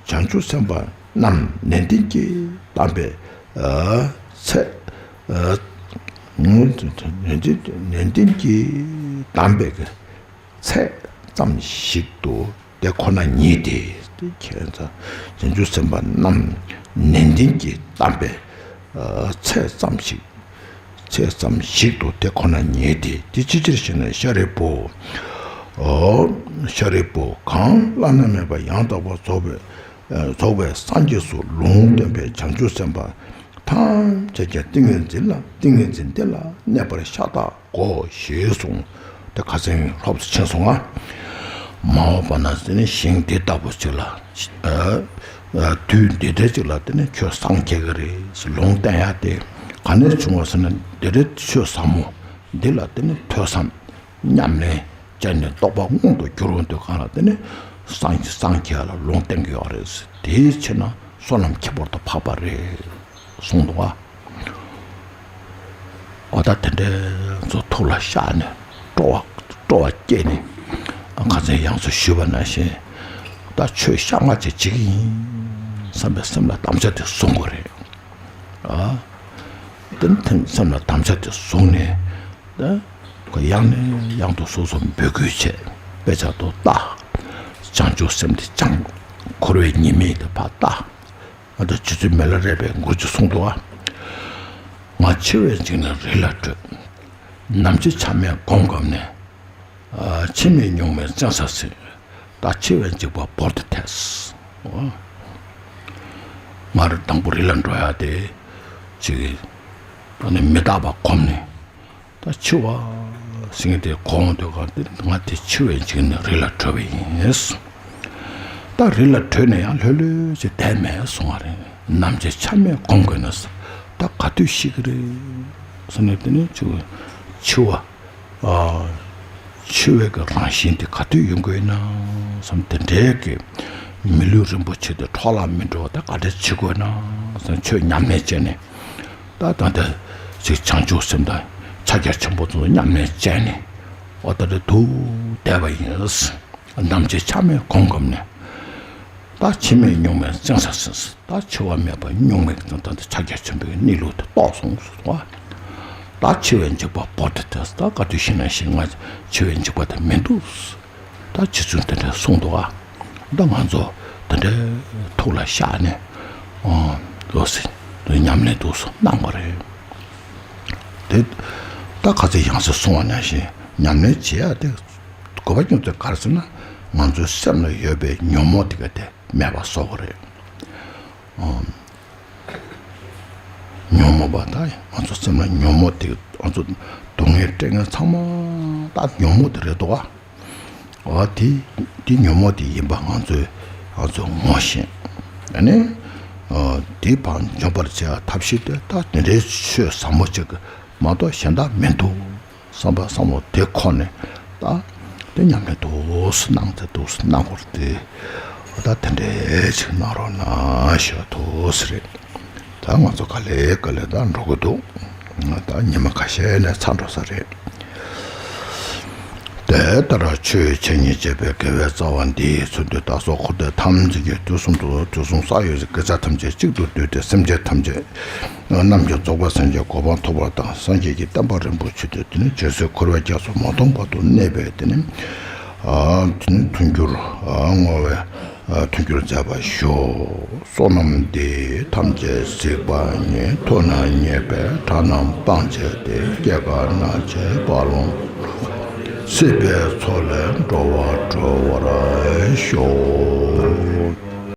བྱང་ཆུབ་སེམས་དཔའ་རྣམས་ནན་ཏན་གྱིས་དམ་པའི་ཚད། ནན་ཏན་ནན་ཏན་གྱིས་ གདམས་པའི་གི་ཚད་ཙམ་ཞིག་ཏུ་དེ་ཁོ་ན་ཉིད་དེ། དེ་ཁྱེད་ཚོ་བྱང་ཆུབ་སེམས་དཔའ་རྣམས་ནན་ཏན་གྱིས་གདམས་པའི་ཚད་ཙམ་ཞིག་ཚད་ཙམ་ཞིག་ཏུ་དེ་ཁོ་ན་ཉིད་དེ། དེ་ཅི་ཕྱིར་ཞེ་ན། ཤཱ་རིའི་བུ། ཨོ། ཤཱ་རིའི་བུ། གང་བླ་ན་མེད་པ་ཡང་དག་པར་རྫོགས་པའི་རྫོགས་པའི་སངས་རྒྱས་སུ་ལུང་བསྟན་པའི་བྱང་ཆུབ་སེམས་དཔའ་ཐམས་ཅད་ཀྱང་ཏིང་ངེ་འཛིན་ལ། ཏིང་ངེ་འཛིན་དེ་ལ་གནས་པར་ཤ་སྟག་གོ་ཞེས་གསུངས། དེ་ཁ་སང་ལྷོབ་སུ་ཕྱིན་སོང་ང་། མ་འོངས་པ་ན་དེ་ནི་ཞིང་འདི་ལྟ་བུ་ཅིག་ལ། ཨ་ཨ་དུས་འདི་འདྲ་ཅིག་ལ་དེ་ནི་ཁྱོད་སངས་རྒྱས་ཀྱི་རེད་ལུང་བསྟན་ཡ་དེ་ག་ནས་བྱུང་བ་ཟེར་ན། འདི་འདྲའི་ཆོས་ཟབ་མོ་འདི་ལ་དེ་ནི་ཐོས་བསམ་ཉམས་ལེན་བྱས་ནས་རྟོགས་པ་མངོན་དུ་གྱུར་འོང་དུས་གང་ལ་དེ་ནི་སངས་སངས་རྒྱས་ལ་ལུང་བསྟན་གྱི་ཡོད་རེད། དེའི་ཕྱིར་ན་བསོད་ནམས་ཁྱད་པར་དུ་འཕགས་པ་རེད་གསུངས་འདུག་བ། འོ་ད་དེ་འདྲའི་ཚོ་ཐུགས་ལ་བཞག་ནས་སྤྲོ་བ་སྤྲོ་བ་བསྐྱེད་ནས། ཁ་སང་ཡང་སུ་ཞུས་པ་ནང་བཞིན། ད་ཆོས་བཤད་ང་ཅིག་བྱེད་ཀྱི་ཡིན་བསམ་པའི་སེམས་ལ་དམ་བཅའ་དེ་བཟུང་དགོས་རེད། ཨ། དེ་ནི་སེམས་ལ་དམ་བཅའ་དེ་བཟུང་ནས། ད་ཁོ་ཡང་ནས་ཡང་དུ་སོ་སོ་འབོད་སྐུལ་བྱས། དཔེ་ཆ་དུ་ལྟ། བྱང་ཆུབ་སེམས་དེ་བཅངས། འཁོར་བའི་ཉེས་དམིགས་དེ་ཕར་ལྟ། ཨ་ད་རྗེ་བཙུན་མི་ལ་རས་པས་མགུར་གྱིས་གསུངས་འདུག་བ། ང་འཆི་བའི་འཇིགས་ནི་རི་ལ་བྲོས། ནམ་འཆི་ཆ་མེད་སྒོམ་སྒོམ་ནས། ཨ་འཆི་མེད་གཉུག་མའི་བཙན་ས་ཟིན། ད་འཆི་བའི་འཇིགས་པ་བོར་ཏེ་ཐལ། ང་རང་དང་པོ་རི་ལ་འགྲོ་ཡ་དེ་ཅིག་ཨ་ནི་མི་རྟག་པ་གོམས་ནས། ད་འཆི་བ་ཟེར་མཁན་དེ་གོ་འོང་དུས་གང་དེ་ང་དེ་འཆི་བའི་འཇིགས་ནི་རི་ལ་བྲོས་པ་ཡིན། ད་རི་ལ་བྲོས་ནས་ཡང་ལྷོད་ལྷོད་ཅིག་བསྡད་མེད་སོང་བ་རེད། ནམ་འཆི་ཆ་མེད་སྒོམ་དགོས་ན། ད་ག་དུས་ཤི་གི་རེད་ཟེར་ནས། དེ་ནས་འཆི་བ་འཆི་བ་ཨ་འཆི་བའི་གི་རང་བཞིན་དེ་ག་དུས་ཡོང་གི་ཡོད་ན་བསམ། དེ་འདྲའི་གི་མི་ལུས་རིན་པོ་ཆེ་དེ་འཕྲོ་བརླག་མི་འགྲོ་བ་དེ་ག་འདྲ་བྱེད་དགོས་ན་བསམ། ཆོས་ཉམས་ལེན་བྱས་ནས། ད་ད་ལྟ་ཅིག་བྱང་ཆུབ་སེམས་དང་ཕྱག་རྒྱ་ཆེན་པོ་ཚོ་ཉམས་ལེན་བྱས་ནས། འོ་ད་ལྟ་དུ་བསྡད་པ་ཡིན། ནམ་འཆི་ཆ་མེད་སྒོམ་སྒོམ་ནས། ད་འཆི་མེད་གཉུག་མའི་བཙན་ས་ཟིན། ད་འཆི་བ་མེད་པ་གཉུག་མའི་ད་ལྟ་ཕྱག་རྒྱ་ཆེན་པོའི་གནས་ལུགས་དེ་རྟོགས་སོང་ཟེར་བ། ད་འཆི་བའི་འཇིགས་པ་བོར་ཏེ་ཐལ། ད་ག་དུས་ཤི་ན་ཤི། ང་འཆི་བའི་འཇིགས་པ་དེ་མི་འདུག་ད་རྗེ་བཙུན་དེ་འདྲ་གསུངས་འདུག་ཨ། ད་ང་ཚོ་དེ་འདྲའི་ཐུགས་ལ་བཞག་ནས། ཨོ། འདུག་སེ་ཉམས་ལེན་འདུག་སེ་གནང་དགོས་རེད། དེ་ད་ཁ་ཚིག་ཡང་སེ་གསུངས་པ་ནང་བཞིན་ཉམས་ལེན་བྱེད་ཡ་དེ་དགོས་པ་ཀུན་ཏུ་ག་རེ་ཟེར་ན། ང་ཚོའི་སེམས་ལ་ཡོད་པའི་ཉོན་མོངས་དེ་ག་དེ་མེད་པ་བཟོ་དགོས་རེད། ཨོ། ཉོན་མོངས་པ་དང་། ང་ཚོ་སེམས་ལ་ཉོན་མོངས་དེ། ང་ཚོ་སྡུག་བསྔལ་སྤྲད་མཁན་ཚང་མ་ད་ཉོན་མོངས་དེ་རེད་འདུག་ག། འོ་དེ་དེ་ཉོན་མོངས་དེ་ཡིན་པ་ང་ཚོས་ང་ཚོས་ངོ་ཤེས། ཨ་ནི། ཨ་དེ་ཕར་འཇོམས་པར་བྱེད་ཡ་ཐབས་ཤེས་དེ་ད་དེ་འདྲའི་ཆོས་ཟབ་མོ་ཅིག་མ་གཏོགས་གཞན་དག་མི་འདུག་བསམ་པ་བསམ་བློ་དེ་འཁོར་ནས། ད་དེ་ཉམས་ལེན་འདུག་སེ་གནང་། དེ་འདུག་སེ་གནང་དགོས་རེད་དེ། ད་དེ་འདྲའི་ཅིག་གནང་རོགས་གནང་ཞུ་འདུག་སེ་རེད། ད་ང་ཚོ་ག་ལེ་ག་ལེ་ད་འགྲོ་གི་འདུག་ད་ཉི་མ་ཁ་ཤས་ནས་ཚར་འགྲོ་ས་རེད། དེ་ལྟར་ཆོས་འཆད་ཉན་བྱེད་པའི་དགེ་བའི་རྩ་བ་འདིས་མཚོན་དུས་བདག་སོགས་འཁོར་འདས་ཐམས་ཅད་ཀྱི་དུས་གསུམ་དུ་དུས་གསུམ་ས་ཡོད་ཀྱི་དགེ་རྩ་ཐམས་ཅད་གཅིག་ཏུ་བསྡུས་ཏེ། སེམས་ཅན་ཐམས་ཅད་རྣམས་ཀྱི་རྫོགས་པའི་སངས་རྒྱས་གོ་འཕང་ཐོབ་པ་དང་། སངས་རྒྱས་ཀྱི་བསྟན་པ་རིན་པོ་ཆེ་དེ་དེ་ནི་རྗེས་སུ་འཁོར་བའི་རྒྱ་མཚོ་མ་སྟོངས་བར་དུ་གནས་པའི་དེ་ནི། ཨ་དེ་ནི་མཐུན་འགྱུར་ཨ་བསྔོ་བའི་ཨ་མཐུན་འགྱུར་མཛད་པར་ཞུ། བསོད་ནམས་འདི་ཐམས་ཅད་གཟིགས་པ་ཉིད། ཐོབ་ནས་ཉེས་པའི་དགྲ་རྣམས་སྤངས་བྱས་ཏེ། སྐྱེ་རྒ་ན་འཆིའི་རྦ་ཀློང་སྲིད་པའི་མཚོ་ལས་འགྲོ་བ་སྒྲོལ་བར་ཤོག།